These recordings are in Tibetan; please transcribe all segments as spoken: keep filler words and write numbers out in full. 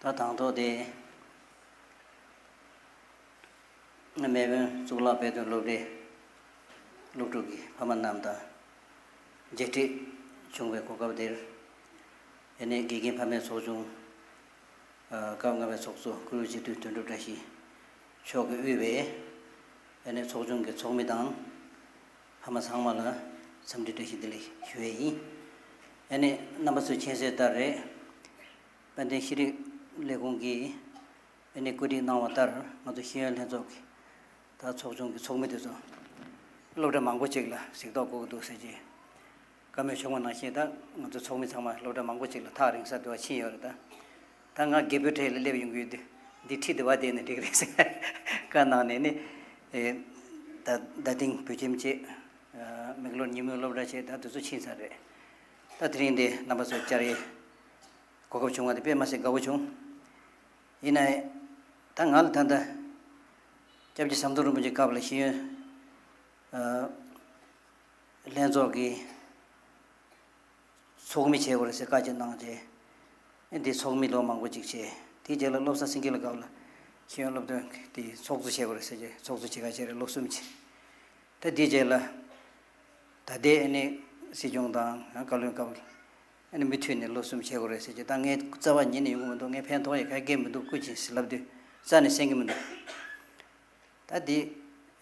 ད་དང་ཐོག་དེ། མེལ་བོན་གཙུག་ལག་དཔེ་སྟོན་སློབ་གྲྭའི་སློབ་ཕྲུག་གི་ཕ་མ་རྣམས་དང་། མཇལ་འཕྲད་བྱུང་བའི་གོ་སྐབས་འདིར། ཨ་ནི་དགེ་རྒན་ཕ་མའི་ཚོགས་ཆུང་། ཨ། སྐབས་ལྔ་པའི་ཚོགས་གཙོ་སྐུ་ངོ་སྤྱི་འཐུས་དོན་གྲུབ་བཀྲ་ཤིས་མཆོག་གིས་དབུས་པའི་ཨ་ནི་ཚོགས་ཆུང་གི་ཚོགས་མི་དང་། ཕ་མ་ཚང་མ་ལ་འཚམས་འདྲི་བཀྲ་ཤིས་བདེ་ལེགས་ཞུ་ཡས་ཡིན། ཨ་ནི་རྣམ་པ་ཚོས་མཁྱེན་གསལ་ལྟར་རེད། དཔལ་ལྡན་ཤེས་རིག་ལས་ཁུངས་ཀྱིས་ཨ་ནི་བཀོད་སྒྲིག་གནང་བ་ལྟར། ང་ཚོ་ཤེས་ཡོན་ལྷན་ཚོགས་ཀྱི་ད་ཚོགས་ཆུང་གི་ཚོགས་མི་དེ་ཚོ་སློབ་གྲྭ་མང་པོ་ཅིག་ལ་གཟིགས་རྟོག་དགོས་ཀྱི་འདུག་ཟེར་གྱི་བཀའ་མོལ་བྱུང་བ་ནང་བཞིན། ད་ང་ཚོ་ཚོགས་མི་ཚང་མ་སློབ་གྲྭ་མང་པོ་ཅིག་ལ་ཐག་རིང་ས་དེ་བ་ཕྱིན་ཡོད་རེད། ད་ད་ང་རྒད་པོའི་གྲས་ལ་སླེབས་ཡོང་གི་ཡོད་དུས། འདི་ཁྲིད་དེ་བ་བསྡད་ན་འགྲིག་རེད་ཟེར་བཀའ་གནང་ནས་ནི། ཨེ། ད་རྡ་སྟེང་བོད་ཁྱིམ་བྱས། ཨ། མེག་ལོར་ཉིན་མོའི་སློབ་གྲྭ་བྱས། ད་དེ་ཚོ་ཕྱིན་ཚར་རེད། ད་དེ་རིང་འདི་རྣམ་པ་ཚོ་བཅར་ཡས་གོ་སྐབས་བྱུང་བ་དེ་དཔེ་མ་སྲིད་དགའ་པོ་བྱུང་། ཡིན་ནའི་ད་ང་ལ་ད་ལྟ་སྐྱབས་རྗེ་ཟམ་གདོང་རིན་པོ་ཆེའི་སྐབས་ལ་ཤེས་ཡོན། ཨ། ལྷན་ཚོགས་ཀྱི་ཚོགས་མི་བྱེད་དགོས་རེད་ཟེར་བཀའ་ཅིག་གནང་རྗེས། ཨ། འདི་ཚོགས་མི་ལོ་མང་པོ་ཅིག་བྱས། དེའི་རྗེས་ལ་བློ་བཟང་སེང་གེ་ལགས་སྐབས་ལ་ཤེས་ཡོན་སློབ་སྟོན་གྱི་དེ་ཚོགས་གཙོ་བྱེད་དགོས་རེད་ཟེར་རྗེས། ཚོགས་གཙོ་བྱེད་ག་བྱས་རེད། ལོ་གསུམ་བྱས། ད་དེའི་རྗེས་ལ་ད་ལྟའི་ཨ་ནི་སྲིད་སྐྱོང་དང་ཡང་བཀའ་བློན་སྐབས་ཀྱི་ཨ་ནི་མུ་མཐུད་ནས་ལོ་གསུམ་བྱེད་དགོས་རེད་ཟེར་གྱི། ད་ངས་རྩ་བ་ཉིད་ནས་ཡོང་གི་མི་འདུག་ངས་ཕན་ཐོགས་ཡས་ག་གེ་མི་འདུག་སྐུ་མཁྱེན་ཟེར་ལབ་དུས་རྩ་ནས་གསན་གྱི་མི་འདུག་ད་འདི་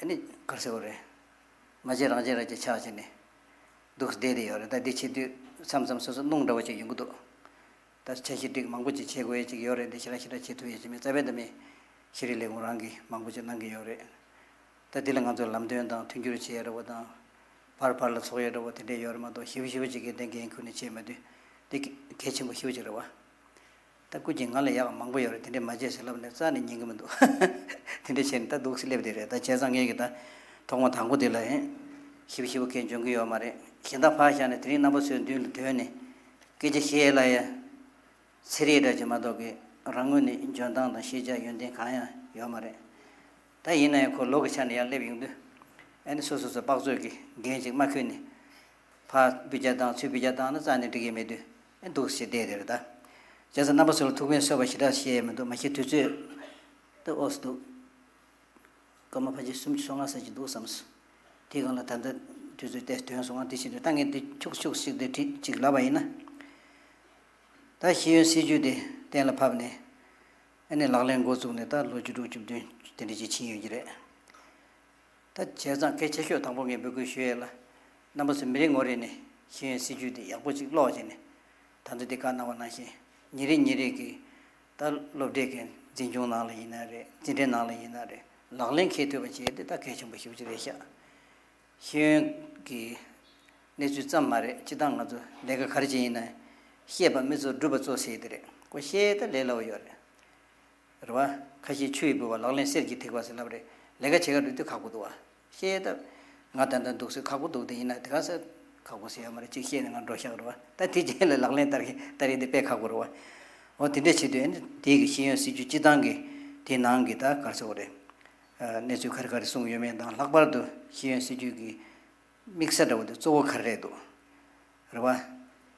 ཨ་ནི་ག་རེ་ཟེར་དགོས་རེད། མ་བྱས་རང་བྱས་རང་བྱས་ཆགས་བྱས་ནས་འདུག་བསྡད་དེ་ཡོད་རེད། ད་འདི་བྱེད་དུས་མཚམས་མཚམས་སོ་སོ་སྣང་འདྲ་བོ་ཅིག་ཡོང་གི་འདུག་ད་འཆར་གཞི་སྒྲིག་མང་པོ་ཅིག་བྱེད་དགོས་ཡས་ཅིག་ཡོད་རེད། འདི་ཞེ་དྲག་ཞེ་དྲག་བྱེད་ཐུབ་ཡས་ཅིག་མེད། རྩ་བའི་འདི་མི་ཤེས་རིག་ལས་ཁུངས་རང་གིས་མང་པོ་ཅིག་གནང་གི་ཡོད་རེད། ད་འདི་ལ་ང་ཚོ་ལམ་སྟོན་དང་མཐུན་འགྱུར་བྱེད་ཡས་འདྲ་བོ་དང་། བར་བར་ལ་ཚོགས་ཡས་འདྲ་བོ་དེ་འདྲས་ཡོད་རེད་མ་གཏོགས། ཞེ་པོ་ཞེ་པོ་ཅིག་གི་འདི་འགན་ཁུར་ནས་བྱས་མེད་དུས། འདི་གལ་ཆེན་པོ་ཞེ་པོ་ཅིག་རེད་བ། ད་སྐུ་མཁྱེན་ང་ལ་ཡག་མང་པོ་ཡོད་རེད། དེ་འདྲས་མ་བྱེད་ཟེར་ལབ་ནས་རྩ་ནས་ཉན་གི་མི་འདུག་དེ་འདྲས་བྱས་ནས་ད་འདུག་སེ་སླེབས་བསྡད་རེད། ད་བྱས་ཙང་ངས་ཀྱི་ད་ཐོག་མ་དང་པོ་དེ་ལ་ཨེ་ཞེ་པོ་ཞེ་པོ་གལ་འཇོན་གི་ཡོད་མ་རེད། གཞན་དག་ཕར་བཞག་ནས་དེ་རིང་རྣམ་པ་ཚོའི་མདུན་ལ་ཐོན་ནས་སྐད་ཆ་བཤད་ཡས་ལ་ཡ། ཚེ་རིང་འདྲ་ཅིག་མ་གཏོགས་ཀྱི་རང་ངོས་ནས་འཇོན་ཐང་དང་ཤེས་བྱ་ཡོན་ཏན་གང་ཡང་ཡོད་མ་རེད། ད་ཡིན་ན་ཡང་ཁོ་ལོ་གི་ཆ་ནས་ཡར་སླེབས་ཡོང་དུས། ཨ་ནི་སོ་སོ་སོ་དཔག་ཚོད་ཀྱི་འགན་ཅིག་མ་འཁུར་ནས། ཕར་སྤུས་ཀ་བཏང་ཚུར་སྤུས་ཀ་བཏང་ན་རྩ་ནས་འགྲིག་གི་མེད་དུས། ཨ། འདུག་སེ་བསྡད་དེ་རེད་ད། བྱས་ཙང་རྣམ་པ་ཚོ་ལ་ཐུགས་ཕན་གསོས་པ་ཞེ་དྲག་བཤད་ཡས་མི་འདུག་མ་གཞི་དུས་ཚོད་ད་ཨོ་སི་འདུག་སྐར་མ་ཕལ་ཆེར་སུམ་ཅུ་སོ་ལྔ་ཙམ་ཅིག་འདུག་བསམས། དེའི་སྒང་ལ་ད་ལྟ་དུས་ཚོད་དེ་ཐོན་སོང་ང་། དེ་བྱེད་དུས་ད་ངས་འདི་ཁྱུག་ཁྱུག་ཞིག་དེ་ཁྲིད་ཅིག་ལབ་པ་ཡིན་ན། ད་ཤེས་ཡོན་སྲིད་བྱུས་དེ་གཏན་ལ་ཕབ་ནས། ཨ་ནི་ལག་ལེན་འགོ་བཙུགས་ནས་ད་ལོ་བཅུ་དྲུག་བཅུ་བདུན་དེ་འདྲ་ཅིག་ཕྱིན་ཡོད་ཀྱི་རེད། ད་བྱས་ཙང་གལ་ཆེ་ཤོས་དང་པོ་ངས་འབོད་སྐུལ་ཞུ་ཡས་ལ། རྣམ་པ་ཚོ་མི་རེ་ངོ་རེ་ནས་ཤེས་ཡོན་སྲིད་བྱུས་འདི་ཡག་པོ་ཅིག་ཀློག་བྱས་ནས། ད་ལྟ་འདི་བཀའ་གནང་བ་ནང་བཞིན་ཉིན་རེ་ཉིན་རེ་གི་ད་སློབ་གྲྭའི་གི་འཛིན་སྐྱོང་ནང་ལ་ཡིན་ན་རེད། འཛིན་གྲྭའི་ནང་ལ་ཡིན་ན་རེད། ལག་ལེན་འཁེལ་ཐུབ་པ་བྱས་ཏེ་ད་གལ་ཆེན་པོ་ཞེ་པོ་ཅིག་རེད་ཤག་ཤེས་ཡོན་གྱི་གནས་ཚུལ་ཙམ་མ་རེད། སྤྱིར་བཏང་ང་ཚོ་ལས་ཀ་ག་རེ་བྱེད་ཡིན་ན། ཤེས་པ་མི་གཙོ་སྒྲུབ་པ་གཙོ་ཟེར་དེ་རེད། ཁོ་ཤེས་ད་ལས་སླ་བོ་ཡོད་རེད། རེད་བ། ཁ་ཤས་ཆུ་ཡིས་ཕུལ་བ་ལག་ལེན་གསེར་གྱིས་ཐེག་པ་ཟེར་ལབ་རེད། ལས་ཀ་བྱེད་ག་འགྲོ་དུས་ཁག་པོ་འདུག་བ། ཤེས་ད། ང་ད་ལྟ་འདུག་སེ་ཁག་པོ་འདུག་དེ་ཡིན་ན་དེ་ག་ས་ཁག་པོ་ཟེར་ཡོད་མ་རེད། གཅིག་ཤེས་ནས་ང་འགྲོ་ཤག་རེད་བ། ད་དེ་རྗེས་ལ་ལག་ལེན་བསྟར་གི་བསྟར་ཡིན་དེ་དཔེ་ཁག་པོ་རེད་བ། འོ་དེ་འདྲས་བྱེད་དུས་ཨ་ནི་དེ་གི་ཤེས་ཡོན་སྲིད་བྱུས་སྤྱི་བཏང་གི་དེ་ནང་གི་ད་ག་རེ་ཟེར་དགོས་རེད། ཨ། གནས་ཚུལ་ག་རེ་ག་རེ་གསུངས་ཡོད་མེད་དང་། ལྷག་པར་དུ་ཤེས་ཡོན་སྲིད་བྱུས་ཀྱི་དམིགས་ས་འདྲ་བོ་དེ་གཙོ་བོ་ག་རེ་རེད་འདུག་རེད་བ།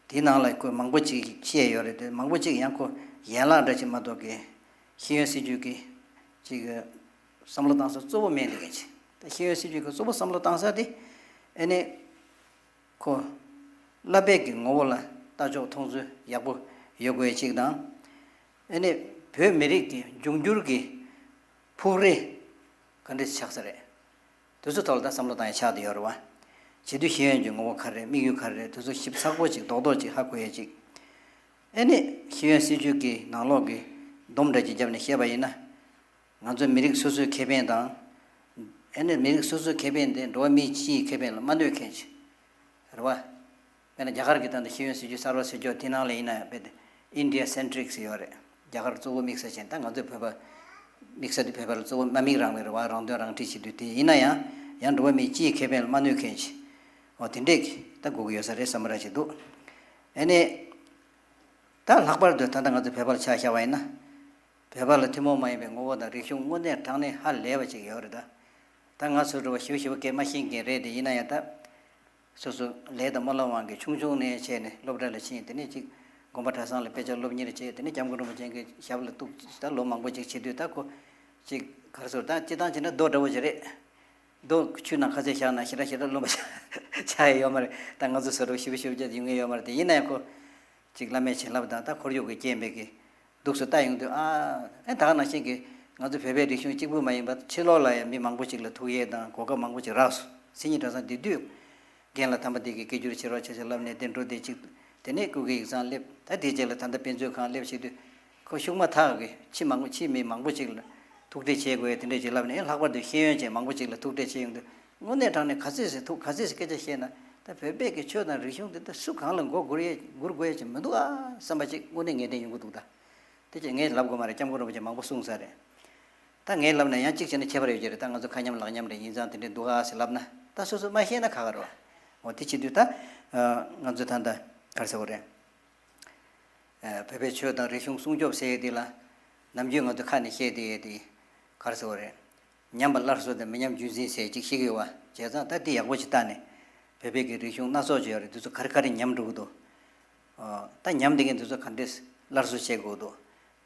དེའི་ནང་ལ་ཁོས་མང་པོ་ཅིག་བཤད་ཡོད་རེད་དེ། མང་པོ་ཅིག་ཡང་ཁོ་ཡན་ལག་འདྲ་ཅིག་མ་གཏོགས་ཀྱི་ཤེས་ཡོན་སྲིད་བྱུས་ཀྱི་ཅིག་བསམ་བློ་བཏང་ས་གཙོ་བོ་མེད་འདུག་གི་ཅིག་ད་ཤེས་ཡོན་སྲིད་བྱུས་ཀྱི་གཙོ་བོ་བསམ་བློ་བཏང་ས་དེ་ཨ་ནི་ཁོ་བསླབ་པའི་གི་ངོ་བོ་ལ་ལྟ་ཕྱོགས་མཐོང་ཚུལ་ཡག་པོ་ཡོད་དགོས་ཅིག་དང་། ཨ་ནི་བོད་མི་རིགས་ཀྱི་འབྱུང་འགྱུར་གྱི་ཕུགས་རེ་ག་འདྲས་ཆགས་ས་རེད། དེ་ཚོ་ཐོག་ལ་ད་བསམ་བློ་བཏང་ཡ་ཆགས་བསྡད་ཡོད་རེད་བ། བྱེད་དུས་ཤེས་ཡོན་གྱི་ངོ་བོ་ག་རེ་རེད། དམིགས་ཡུལ་ག་རེ་རེད། དེ་ཚོ་ཞིབ་ཚགས་པོ་ཅིག་རྡོག་རྡོག་ཅིག་ཧ་གོ་ཡ་ཅིག་ཨ་ནི་ཤེས་ཡོན་སྲིད་བྱུས་ཀྱི་ནང་ལོགས་ཀྱི་སྡོམ་འདྲ་ཅིག་བརྒྱབ་ནས་བཤད་པ་ཡིན་ན། ང་ཚོ་མི་རིགས་སོ་སོའི་ཁེ་ཕན་དང་། ཨ་ནི་མི་རིགས་སོ་སོའི་ཁེ་ཕན་དེ་འགྲོ་བ་མི་སྤྱིའི་ཁེ་ཕན་ལ་མ་གནོད་མཁན་ཅིག་རེད་བ། དཔེར་ན་རྒྱ་གར་གྱི་སྟེང་དུ་ཤེས་ཡོན་སྲིད་བྱུས་གསར་བ་བཟོ་ཕྱོགས་དེ་ནང་ལ་ཡིན་ན་ཡང་རྦད་དེ་India centric ཟེར་ཡོད་རེད། རྒྱ་གར་གཙོ་བོ་དམིགས་ས་བྱས། ད་ང་ཚོའི་བོད་པ་དམིགས་ས་དེ་བོད་པ་ལ་གཙོ་བོ་མ་དམིགས་རང་ལས་རེད་བ། རང་དོན་རང་འཁྲི་བྱེད་དུས་དེ་ཡིན་ན་ཡང་། ཡང་འགྲོ་བ་མིའི་སྤྱིའི་ཁེ་ཕན་ལ་མ་གནོད་མཁན་ཅིག་འོ་དེ་འདྲས་ཀྱི་ད་དགོས་ཀྱི་ཡོད་ས་རེད་བསམ་པ་ར་ཅིག་འདུག་ཨ་ནི། ད་ལྷག་པར་དུ་ད་ལྟ་ང་ཚོ་བོད་པ་ལ་ཆ་བཞག་པ་ཡིན་ན། བོད་པ་ལ་ཐུན་མོང་མ་ཡིན་པའི་ངོ་བོ་དང་རིག་གཞུང་དངོས་གནས་དྲང་གནས་ཧ་ལས་པ་ཅིག་ཡོད་རེད་ད། ད་ང་ཚོ་འགྲོ་བ་ཞིབ་ཞིབ་སྐད་མ་ཤེས་མཁན་རེད་དེ། ཡིན་ན་ཡང་ད། སོ་སོ་ལས་དང་སྨོན་ལམ་དབང་གིས་ཆུང་ཆུང་ནས་བྱས་ནས་སློབ་གྲྭ་ལ་ཕྱིན། དེ་ནས་ཅིག་ དགོན་པ་གྲྭ་ཚང་ལ་དཔེ་ཆ་སློབ་གཉེར་བྱས། དེ་ནས་སྐྱབས་མགོན་རིན་པོ་ཆེ་གི་ཞབས་ལ་གཏུགས། ད་ལོ་མང་པོ་ཅིག་བྱེད་དུས། ད་ཁོ་ཅིག་ག་རེ་ཟེར། ད་སྤྱིར་བཏང་བྱས་ན་རྡོ་འདྲ་བོ་ཅིག་རེད། རྡོ་ཆུ་ནང་ཁ་ཚོད་བཞག་ན་ཞེ་དྲག་ཞེ་དྲག་རློན་པ་ཆགས་ཆགས་ཡ་ཡོད་མ་རེད། ད་ང་ཚོ་བཟོ་འདྲ་ཞིབ་ཞིབ་བྱས་ཡོང་ངེས་ཡོད་མ་རེད། དེ་ཡིན་ན་ཡང་ཁོ་ཅིག་བླ་མའི་བྱིན་རླབས་དང་། ད་ཁོར་ཡུག་གི་རྐྱེན་པས་ཀྱི་འདུག་སེ་ལྟ་ཡོང་དུས། ཨ་ཨེ་ད་ག་ནང་བཞིན་གྱི་ང་ཚོ་བོད་པའི་རིག་གཞུང་གཅིག་པུ་མ་ཡིན་པར་ཕྱི་ལོགས་ལ་ཡང་མི་མང་པོ་ཅིག་ལ་ཐུག་ཡས་དང་གོ་སྐབས་མང་པོ་ཅིག་རག་སོང་། མཚན་ཉིད་གྲྭ་ཚང་དེ་དུས། རྒན་ལགས་དམ་པ་དེ་གིས་སྐད་སྒྱུར་བྱེད་རོགས་བྱེད་ཟེར་ལབ་ནས། དེ་འགྲོ། དེ་གཅིག་དེ་ནས་སྐུ་སྒེར་ཡིག་ཚང་སླེབས། ད་དེའི་རྗེས་ལ་ད་ལྟ་དཔེ་མཛོད་ཁང་སླེབས་བྱེད་དུས། ཁོ་ཤུགས་མ་ཐག་གི་ཕྱི་མང་པོ། ཕྱི་མི་མང་པོ་ཅིག་ལ་ཐུག་འཕྲད་བྱེད་དགོས་དེ་འདྲས་ཅིག་ལབ་ནས། ལྷག་པར་དུ་ཤེས་ཡོན་ཅན་མང་པོ་ཅིག་ལ་ཐུག་འཕྲད་བྱེད་ཡོང་དུས། དངོས་གནས་དྲང་གནས་ག་ཚོད་ཅིག་ཐུག། ག་ཚོད་ཅིག་སྐད་ཆ་བཤད་ན། ད་བོད་པའི་གི་ཆོས་དང་རིག་གཞུང་འདི་ད་སུ་གང་ལ་མགོ་སྒུར་ཡས་སྒུར་དགོས་ཡས་ཅིག་མི་འདུག་ཨ་བསམ་པ་ཅིག་དངོས་གནས་ངེས་གཏན་ཡོང་གི་འདུག། ད་དེ་ཅིག་ངས་ལབ་དགོས་མ་རེད། སྐྱབས་མགོན་རིན་པོ་ཆེ་མང་པོ་གསུངས་ས་རེད། ད་ངས་ལབ་ན་ཡང་གཅིག་བྱས་ན་ཁྱད་པར་ཡོད་ཀྱི་རེད། ད་ང་ཚོ་ཁ་མཉམ་ལག་མཉམ་རེད། ཡིན་ཙང་དེ་འདྲས་འདུག་ཨ་ཟེར་ལབ་ན། ད་སོ་སོས་མ་ཤེས་ན་ཁག་ཁག་རེད་བ། འོ་དེ་བྱེད་དུས་ད་ང་ཚོ་ད་ལྟ་ག་རེ་ཟེར་དགོས་རེད། བོད་པའི་ཆོས་དང་རིག་གཞུང་སྲུང་སྐྱོབ་ཟེར་ཡས་དེ་ལ། ནམ་རྒྱུན་ང་ཚོ་ཁ་ནས་བཤད་བསྡད་ཡས་དེ་ག་རེ་ཟེར་དགོས་རེད། ཉམས་པ་སླར་གསོ་དང་མི་ཉམས་རྒྱུན་འཛིན་ཟེར་ཅིག་བཤད་ཀྱི་ཡོད་པ། བྱས་ཙང་ད་འདི་ཡག་པོ་ཅིག་བལྟས་ནས། བོད་པའི་གི་རིག་གཞུང་སྣ་ཚོགས་ཅིག་ཡོད་རེད། འདི་ཚོ་ག་རེ་ག་རེ་ཉམས་འགྲོ་གི་འདུག། ཨོ། ད་ཉམས་བསྡད་མཁན་འདི་ཚོ་ག་འདྲས་སླར་གསོ་བྱེད་དགོས་འདུག།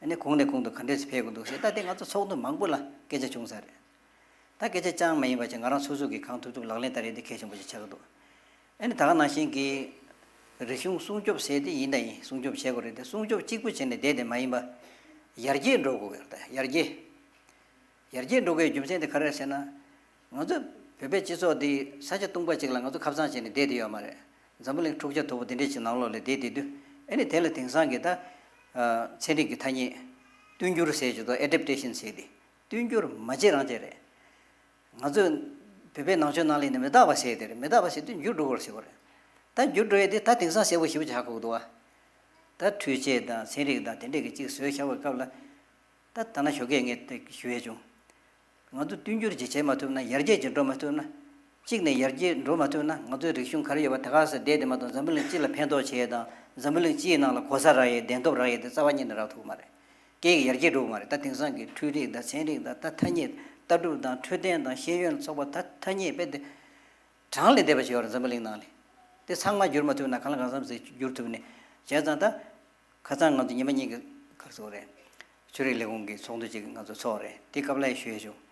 ཨ་ནི་གོང་ནས་གོང་དུ་ག་འདྲས་འཕེལ་དགོས་འདུག་ཟེར། ད་དེ་ང་ཚོ་ཚོགས་འདུ་མང་པོ་ལ་སྐད་ཆ་བྱུང་ས་རེད། ད་སྐད་ཆ་རྐྱང་མ་ཡིན་པ་ཅིག་ང་རང་སོ་སོ་གིས་གང་ཐུབ་ཐུབ་ལག་ལེན་བསྟར་ཡས་དེ་གལ་ཆེན་པོ་ཞིག་ཆགས་ཀྱི་འདུག། ཨ་ནི་ད་ག་ནང་བཞིན་གྱི་རིག་གཞུང་སྲུང་སྐྱོབ་ཟེར་དེ་ཡིན་དང་ཡིན། སྲུང་སྐྱོབ་བྱེད་དགོས་རེད་དེ། སྲུང་སྐྱོབ་གཅིག་པུ་བྱས་ནས་བསྡད་དེ་མ་ཡིན་པ། ཡར་རྒྱས་འགྲོ་དགོས་ཀྱི་རེད། ད་ཡར་རྒྱས། ཡར་རྒྱས་འགྲོ་དགོས་རྒྱུ་མཚན་དེ་ག་རེ་རེད་ཟེར་ན། ང་ཚོ་བོད་པའི་སྤྱི་ཚོགས་འདི་ས་ཆ་སྟོང་པ་ཅིག་ལ་ང་ཚོ་ཁ་སང་བྱས་ནས་བསྡད་དེ་ཡོད་མ་རེད། འཛམ་བུ་གླིང་འཁྲུག་ཆ་དོད་པོ་དེ་འདྲས་ཅིག་ནང་ལོགས་ལ་བསྡད་དེ་དུས། ཨ་ནི་དེ་ལ་དེང་སང་གི་ད་ཚན་རིག་གི་ཐ་སྙད། བསྟུན་འགྱུར་ཟེར་གྱི་འདུག། ཨེ་ཌབ་ཊེ་ཤན་ཟེར་དེ། བསྟུན་འགྱུར་མ་བྱེད་རང་བྱེད་རེད། ང་ཚོས་བོད་པའི་ནང་ཆོས་ནང་ལ་ནི་མི་རྟག་པ་ཟེར་དེ་རེད། མི་རྟག་པ་ཟེར་དུས་འགྱུར་འགྲོ་དགོས་ཟེར་བ་རེད། ད་འགྱུར་འགྲོ་ཡས་དེ་ད་དེང་སང་གསལ་པོ་ཞེ་པོ་ཅིག་ཧ་གོ་གི་འདུག་བ། ད་འཕྲུལ་ཆས་དང་ཚན་རིག་དང་དེ་འདྲས་ཀྱི་ཅིག་བཟོས་བཞག་པའི་སྐབས་ལ། ད་ད་ན་ཞོགས་ཀས་ངས་དེ་ཞུ་ཡས་བྱུང་། ང་ཚོ་བསྟུན་འགྱུར་ཅིག་བྱེད་མ་ཐུབ་ན། ཡར་རྒྱས་ཅིག་འགྲོ་མ་ཐུབ་ན། གཅིག་ནས་ཡར་རྒྱས་འགྲོ་མ་ཐུབ་ན། ང་ཚོའི་རིག་གཞུང་ག་རེ་ཡོད་པ་དེ་ག་ས་བསྡད་དེ་མ་གཏོགས། འཛམ་བུ་གླིང་སྤྱི་ལ་ཕན་ཐོགས་བྱེད་ཡས་དང་། འཛམ་བུ་གླིང་སྤྱིའི་ནང་ལ་གོ་ས་རག་ཡས། གདན་ཐོབ་རག་ཡས་དེ་རྩ་བ་ཉིད་ནས་རག་ཐུབ་ཀྱི་མ་རེད། སྐད་ཡིག་ཡར་རྒྱས་འགྲོ་གི་མ་རེད། ད་དེང་སང་གི་འཕྲུལ་རིག་དང་ཚན་རིག་དང་། ད་ཐ་སྙད་ལྟ་གྲུབ་དང་འཕྲོད་བསྟེན་དང་ཤེས་ཡོན་ཚོགས་པ། ད་ཐ་སྙད་དཔེ་དེ་གྲངས་ལས་འདས་པ་ཞིག་ཡོད་རེད། འཛམ་བུ་གླིང་ནང་ལ་དེ་ཚང་མ་བསྒྱུར་མ་ཐུབ་ན། གང་ལ་གང་འཚམ་ཞིག་བསྒྱུར་ཐུབ་ནས། བྱས་ཙང་ད་ཁ་སང་ང་ཚོ་ཉི་མ་གཉིས་ཀྱི་ག་རེ་ཟེར་དགོས་རེད། ཆོས་རིག་ལས་ཁུངས་ཀྱི་ཚོགས་འདུ་ཅིག་ང་ཚོ་ཚོགས་རེད། དེ་སྐབས་ལ་ཡང་ཞུ་ཡས་བྱུང་།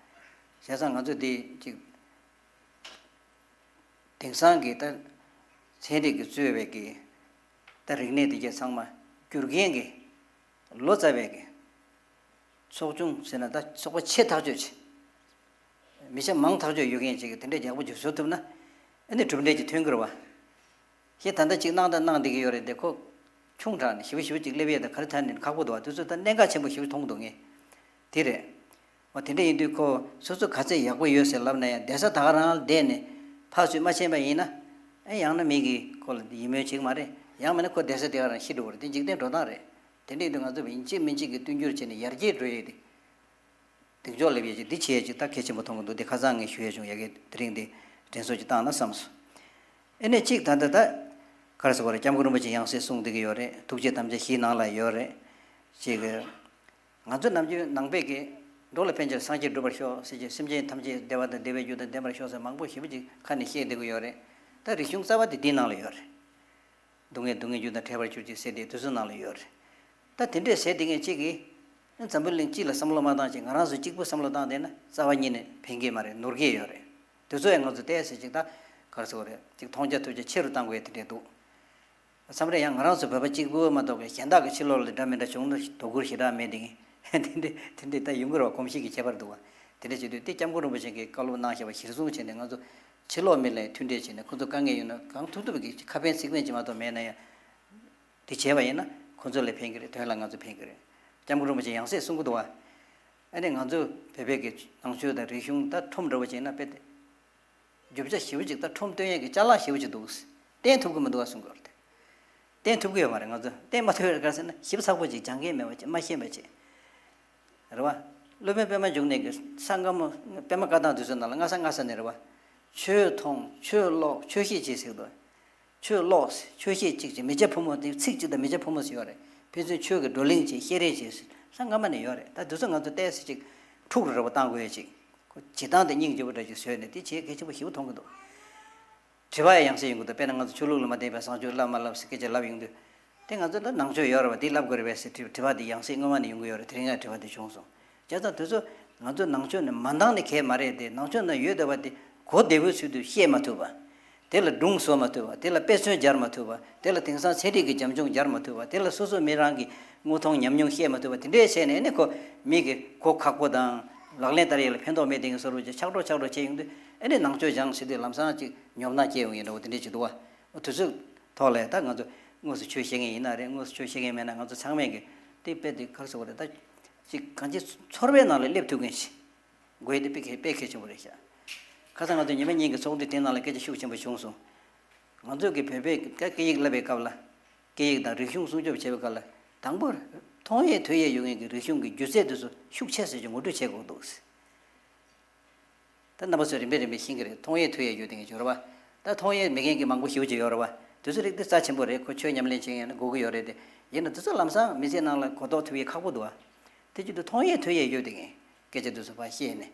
བྱས་ཙང་ང་ཚོ་དེ་ཅིག་དེང་སང་གི་ད་ཚན་རིག་གིས་གཙོས་པའི་གི་ད་རིག་གནས་དེ་གྱད་ཚང་མ་བསྒྱུར་མཁན་གྱི་ལོ་ཙཱ་བའི་གི་ཚོགས་ཆུང་ཟེར་ན། ད་ཚོགས་པ་ཆེ་ཐག་ཆོད་ཆེ། མི་ཆ་མང་ཐག་ཆོད་ཡོད་མཁན་ཅིག་གིས་དེ་འདྲའི་ཡག་པོ་ཅིག་བཟོ་ཐུབ་ན། ཨ་ནི་གྲུབ་འབྲས་ཅིག་ཐོན་གྱི་རེད་བ། ཞེས་ད་ལྟ་ཅིག་གནང་དང་གནང་བསྡད་ཀྱི་ཡོད་རེད་དེ། ཁོ་ཆུང་དྲགས་ནས་ཞེ་པོ་ཞེ་པོ་ཅིག་སླེབས་ཡས་དང་། ག་རེ་ཐད་ནས་ཁག་པོ་འདུག་བ། དེ་ཚོ་ད་གནད་འགག་ཆེན་པོ་ཞེ་པོ་མཐོང་གི་འདུག་ངས། དེ་རེད། འོ་དེ་འདྲ་ཡིན་དུས་ཁོ་སོ་སོ་ག་ཚད་ཡག་པོ་ཡོད་ཟེར་ལབ་ན་ཡང་། བསྡད་ས་ད་ག་རང་བསྡད་ནས་ཕར་ཚུར་མ་ཕྱིན་པ་ཡིན་ན། ཨེ་ཡང་ན་མི་གིས་ཁོ་ལ་ཡིད་སྨོན་བྱེད་ཀྱི་མ་རེད། ཡང་མིན་ན་ཁོ་བསྡད་ས་དེ་ག་རང་ཤི་འགྲོ་གི་རེད། དེ་འཇིག་རྟེན་འགྲོ་སྟངས་རེད། དེ་འདྲ་ཡིན་དུས་ང་ཚོ་ཡིན་གཅིག་མིན་གཅིག་གིས་མཐུན་འགྱུར་བྱས་ནས་ཡར་རྒྱས་འགྲོ་ཡས་དེ། གདེང་འཇོག་སླེབས་ཡས་ཅིག་འདི་བྱེད་ཡས་ཅིག་ད་གལ་ཆེན་པོ་མཐོང་གི་འདུག། དེ་ཁ་སང་ངས་ཞུ་ཡས་བྱུང་། ཡ་གི་དེ་རིང་འདི་དྲན་གསོ་ཅིག་བཏང་ན་བསམ་སོང་། ཨེ་ནས་གཅིག་ད་ལྟ་ད་ག་རེ་ཟེར་དགོས་རེད། སྐྱབས་མགོན་རིན་པོ་ཆེ་ཡང་སྲིད་གསུངས་བསྡད་ཀྱི་ཡོད་རེད། ཐུགས་བསྐྱེད་དམ་བཅའ་བཞིའི་ནང་ལ་ཡོད་རེད། ཅིག་གི་ང་ཚོ་ནམ་རྒྱུན་ནང་པའི་གི་འགྲོ་ལ་ཕན་ཕྱིར་སངས་རྒྱས་འགྲུབ་པར་ཤོག་ཟེར་གྱི། སེམས་ཅན་ཐམས་ཅད་བདེ་བ་དང་བདེ་བའི་རྒྱུ་དང་ལྡན་པར་ཤོག་ཟེར་མང་པོ་ཞེ་པོ་ཅིག་ཁ་ནས་བཤད་བསྡད་ཀྱི་ཡོད་རེད། ད་རིག་གཞུང་རྩ་བ་དེ་འདིའི་ནང་ལ་ཡོད་རེད། སྡུག་བསྔལ་སྡུག་བསྔལ་རྒྱུ་དང་བྲལ་བར་གྱུར་ཅིག་ཟེར་དེ་དེ་ཚོའི་ནང་ལ་ཡོད་རེད། ད་དེ་འདྲས་ཟེར་བསྡད་མཁན་གཅིག་གིས་འཛམ་བུ་གླིང་སྤྱི་ལ་བསམ་བློ་མ་བཏང་བྱས། ང་རང་ཚོ་གཅིག་པུ་བསམ་བློ་བཏང་བསྡད་ན་རྩ་བ་ཉིད་ནས་ཕན་གྱི་མ་རེད། ནོར་གྱི་ཡོད་རེད། དེ་ཚོ་ཡང་ང་ཚོ་ཏོག་ཙམ་ཅིག་ད་ག་རེ་ཟེར་དགོས་རེད། ཅིག་མཐོང་རྒྱ་ཐོས་རྒྱ་ཆེ་རུ་བཏང་དགོས་ཡ་དེ་འདྲས་འདུག། བསམ་རེད། ཡང་ང་རང་ཚོ་བོད་པ་གཅིག་པུ་མ་གཏོགས་པའི་གཞན་དག་གི་ཕྱི་ལོགས་ལ་འདྲ་མི་འདྲ་བྱུང་ན་དོ་ཁུར་ཞེ་དྲག་མེད་དེ། དེ་འདྲས་དེ་འདྲས་ད་ཡོང་གི་རེད་བ། གོམས་གཤིས་ཀྱི་ཁྱད་པར་འདུག་བ། དེ་འདྲས་བྱེད་དུས་དེ་སྐྱབས་མགོན་རིན་པོ་ཆེ་གིས་བཀའ་སློབ་གནང་བཞག་པ་གཞིར་བཟུང་བྱས་ནས། ང་ཚོ་ཕྱི་ལོགས་མི་ལ་མཐུན་འབྲེལ་བྱས་ནས། ཁོ་ཚོ་དཀའ་ངལ་ཡོད་ན་གང་ཐུབ་ཐུབ་ཀྱིས་ཁ་ཕན་ཚིག་ཕན་ཅིག་མ་གཏོགས་མེད་ན་ཡང་། དེ་བྱས་པ་ཡིན་ན་ཁོ་ཚོ་ལ་ཕན་གྱི་རེད། དོན་ལ་ང་ཚོ་ཕན་གྱི་རེད། སྐྱབས་མགོན་རིན་པོ་ཆེ་ཡང་སྲིད་གསུང་གི་འདུག་བ། ཨ་ནི་ང་ཚོ་བོད་པའི་གི་ནང་ཆོས་དང་རིག་གཞུང་ད་ཁྲོམ་འདྲ་བོ་བྱས་ན་དཔེ་དེ། རྒྱུ་ཆ་ཞེ་པོ་ཅིག་ད་ཁྲོམ་སྟོན་ཡས་ཀྱི་ཅ་ལག་ཞེ་པོ་ཅིག་འདུག། བསྟན་ཐུབ་ཀྱི་མི་འདུག་ཨ་གསུང་གི་ཡོད་རེད། བསྟན་ཐུབ་ཀྱི་ཡོད་མ་རེད། ང་ཚོ་བསྟན་མ་ཐུབ་ཡོད་རེད། ག་རེ་ཟེར་ན་ཞིབ་ཚགས་པོ་ཅིག་སྦྱང་མཁན་མེད་པ་ཅིག། མ་ཤེས་པ་ཅིག་རེད་བ། སློབ་དཔོན་པད་མ་འབྱུང་གནས་ཀྱི་ས་སྔ་མོ་པད་མ་བཀའ་ཐང་དེ་ཚོའི་ནང་ལ་སྔ་ས་སྔ་ས་ནས་རེད་བ། ཆོས་མཐོང་། ཆོས་ཀློག། ཆོས་བཤད་བྱེད་ཟེར་གི་འདུག། ཆོས་ཀློག། ཆོས་བཤད་ཅིག་བྱེད། མི་བྱ་ཕོ་མོ་དེ། ཚིག་གཅིག་དང་མི་བྱ་ཕོ་མོ་ཟེར་ཡོད་རེད། ཕན་ཚུན་ཆོས་ཀྱི་བགྲོ་གླེང་བྱེད། བཤད་རེས་བྱེད་ཟེར། ས་སྔ་མ་ནས་ཡོད་རེད། ད་དེ་ཚོ་ང་ཚོ་ཏོག་ཙམ་ཅིག་འཁྲུག་རུ་རེ་བ་བཏང་དགོས་ཡ་ཅིག། ཁོ་བྱེད་སྟངས་དེ་སྙིང་རྗེ་པོ་འདྲ་ཅིག་བཟོས་ནས་དེ་བྱེད་གལ་ཆེན་པོ་ཞེ་པོ་མཐོང་གི་འདུག། དྲི་བ་ཡང་ཡང་སེ་ཡོང་གི་འདུག། དཔེར་ན་ང་ཚོ་ཆོས་ལུགས་ལ་མ་བརྟེན་པའི་བཟང་སྤྱོད་བསླབ་མ་བསླབ་ཟེར་སྐད་ཆ་ལབ་ཡོང་དུས། དེ་ང་ཚོ་ད་ནང་ཆོས་ཡོད་རེད་བ། དེ་ལབ་དགོས་རེད་བས་ཟེར་དྲི་དྲི་བ་དེ་ཡང་སྲིད་སྔོན་མ་ནས་ཡོང་གི་ཡོད་རེད། དེ་རིང་ཡང་དྲི་བ་དེ་བྱུང་སོང་། བྱས་ཙང་དེ་ཚོ་ང་ཚོ་ནང་ཆོས་ནས་མ་འདང་ནས་གས་མ་རེད་དེ། ནང་ཆོས་ནང་ཡོད་བསྡད་པ་དེ་གོ་བདེ་པོའི་ཚུལ་དུ་བཤད་མ་ཐུབ་པ། དེ་ལ་སྒྲུང་བཟོ་མ་ཐུབ་པ། དེ་ལ་དཔེ་མཚོན་སྦྱར་མ་ཐུབ་པ། དེ་ལ་དེང་སང་ཚན་རིག་གི་རྒྱབ་ལྗོངས་སྦྱར་མ་ཐུབ་པ། དེ་ལ་སོ་སོ་མི་རང་གི་དངོས་མཐོང་ཉམས་མྱོང་བཤད་མ་ཐུབ་པ། དེ་འདྲའི་བྱས་ནས་ཨ་ནི་ཁོ་མི་གི་གོ་ཁག་པོ་དང་ལག་ལེན་བསྟར་ཡས་ལ་ཕན་ཐོགས་མེད་དེ་གི་བཟོ་འདྲ་བྱས་ཆགས་འགྲོ་ཆགས་འགྲོ་བྱས་ཡོང་དུས། ཨ་ནི་ནང་ཆོས་སྦྱངས་ཟེར་དུས་ལམ་སང་ཅིག་ཉོབ་སྣང་སྐྱེ་ཡོང་གི་འདྲ་བོ་དེ་འདྲས་ཅིག་འདུག་བ། འོ་དུས་ཚོད་ཐོག་ལ་ད་ང་ཚོ་དངོས་སུ་ཆོས་བཤད་མཁན་ཡིན་ན་རེད། དངོས་སུ་ཆོས་བཤད་མཁན་མེད་ན་ང་ཚོ་ཚང་མས་ཀྱི་དེ་དཔེ་དེ་ག་རེ་ཟེར་དགོས་རེད། ད་ཅིག་གང་ཅི་ཚོར་བའི་ནང་ལ་སླེབས་ཐུབ་མཁན་ཞིག་དགོས་དེ་དཔེ་གལ་དཔེ་གལ་ཆེན་པོ་རེད་ཤག་ཁ་སང་ང་ཚོ་ཉི་མ་གཉིས་ཀྱི་ཚོགས་འདུ་དེ་ནང་ལ་སྐད་ཆ་ཤུགས་ཆེན་པོ་བྱུང་སོང་། ང་ཚོ་གི་བོད་པའི་སྐད་སྐད་ཡིག་བསླབ་པའི་སྐབས་ལ། སྐད་ཡིག་དང་རིག་གཞུང་སྲུང་སྐྱོབ་བྱེད་པའི་སྐབས་ལ། དང་པོར་མཐོང་ཡས་ཐོས་ཡས་ཡོད་མཁན་གྱི་རིག་གཞུང་གི་སྒྱུ་རྩལ་དེ་ཚོ་ཤུགས་ཆེ་ཙམ་ཅིག་ངོ་སྤྲོད་བྱེད་དགོས་འདུག་ད་རྣམ་པ་ཚོས་རིམ་པས་རིམ་པས་ཤེས་ཀྱི་རེད། མཐོང་ཡས་ཐོས་ཡས་ཡོད་དེ་ངས་བརྗོད་ར་བ། ད་མཐོང་ཡས་མེད་མཁན་གྱི་མང་པོ་ཞེ་པོ་ཅིག་ཡོད་ར་བ། དེ་ཚོ་རིགས་དེ་རྩ་ཆེན་པོ་རེད། ཁོ་ཆོས་ཉམས་ལེན་བྱེད་མཁན་ཡང་ན་དགོས་ཀྱི་ཡོད་རེད་དེ། ཡིན་ན་དེ་ཚོ་ལམ་སང་མི་ཚེ་ནང་ལ་གོ་རྟོགས་ཐུབ་ཡས་ཁག་པོ་འདུག་ཨ། དེ་བཞིན་དུ་མཐོང་ཡས་ཐོས་ཡས་ཡོད་དེ་ངས་སྐད་ཆ་དེ་ཚོ་ཕར་བཤད་ནས་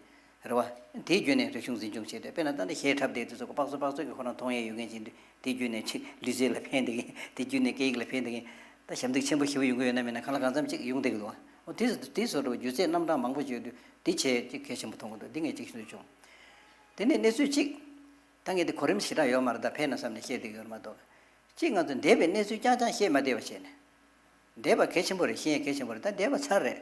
རེད་བ། དེའི་བརྒྱུད་ནས་རིག་གཞུང་འཛིན་སྐྱོང་བྱས་ཏེ། དཔེར་ན་ད་ནི་གཞས་འཁྲབ་དེ་དེ་ཚོ་དཔག་ཚོད་དཔག་ཚོད་ཀྱི་ཁོ་རང་མཐོང་ཡས་ཡོད་མཁན་ཅིག་འདུག་དེའི་བརྒྱུད་ནས་ཅིག་ལུས་རྩལ་ལ་ཕན་བསྡད་མཁན། དེའི་བརྒྱུད་ནས་སྐད་ཡིག་ལ་ཕན་བསྡད་མཁན། ད་ཞབས་འདེགས་ཆེན་པོ་ཞེ་པོ་ཡོང་གི་ཡོད་ན་མེད་ན་གང་ལ་གང་འཚམ་ཅིག་ཡོང་བསྡད་ཀྱི་འདུག་འོ་དེ་དེ་བཟོ་འདྲ་བོ་སྒྱུ་རྩལ་རྣམ་གྲངས་མང་པོ་ཅིག་ཡོད་དུས་དེ་བྱས་ཅིག་གལ་ཆེན་པོ་མཐོང་གི་འདུག་འདི་ངས་ཅིག་ཞུ་བྱུང་། དེ་ནས་གནས་ཚུལ་གཅིག་ད་ངས་དེ་གོ་རིམ་ཞེ་དྲག་ཡོད་མ་རེད། ད་ཕེབས་ན་བསམ་ནས་བཤད་བསྡད་ཀྱི་ཡོད་རེད་མ་གཏོགས། གཅིག་ང་ཚོ་འདས་པའི་གནས་ཚུལ་རྐྱང་རྐྱང་བཤད་མ་བསྡད་པ་བྱས་ནས། འདས་པ་གལ་ཆེན་པོ་རེད། ཤེས་ཡས་གལ་ཆེན་པོ་རེད། ད་འདས་པ་ཚར་རེད།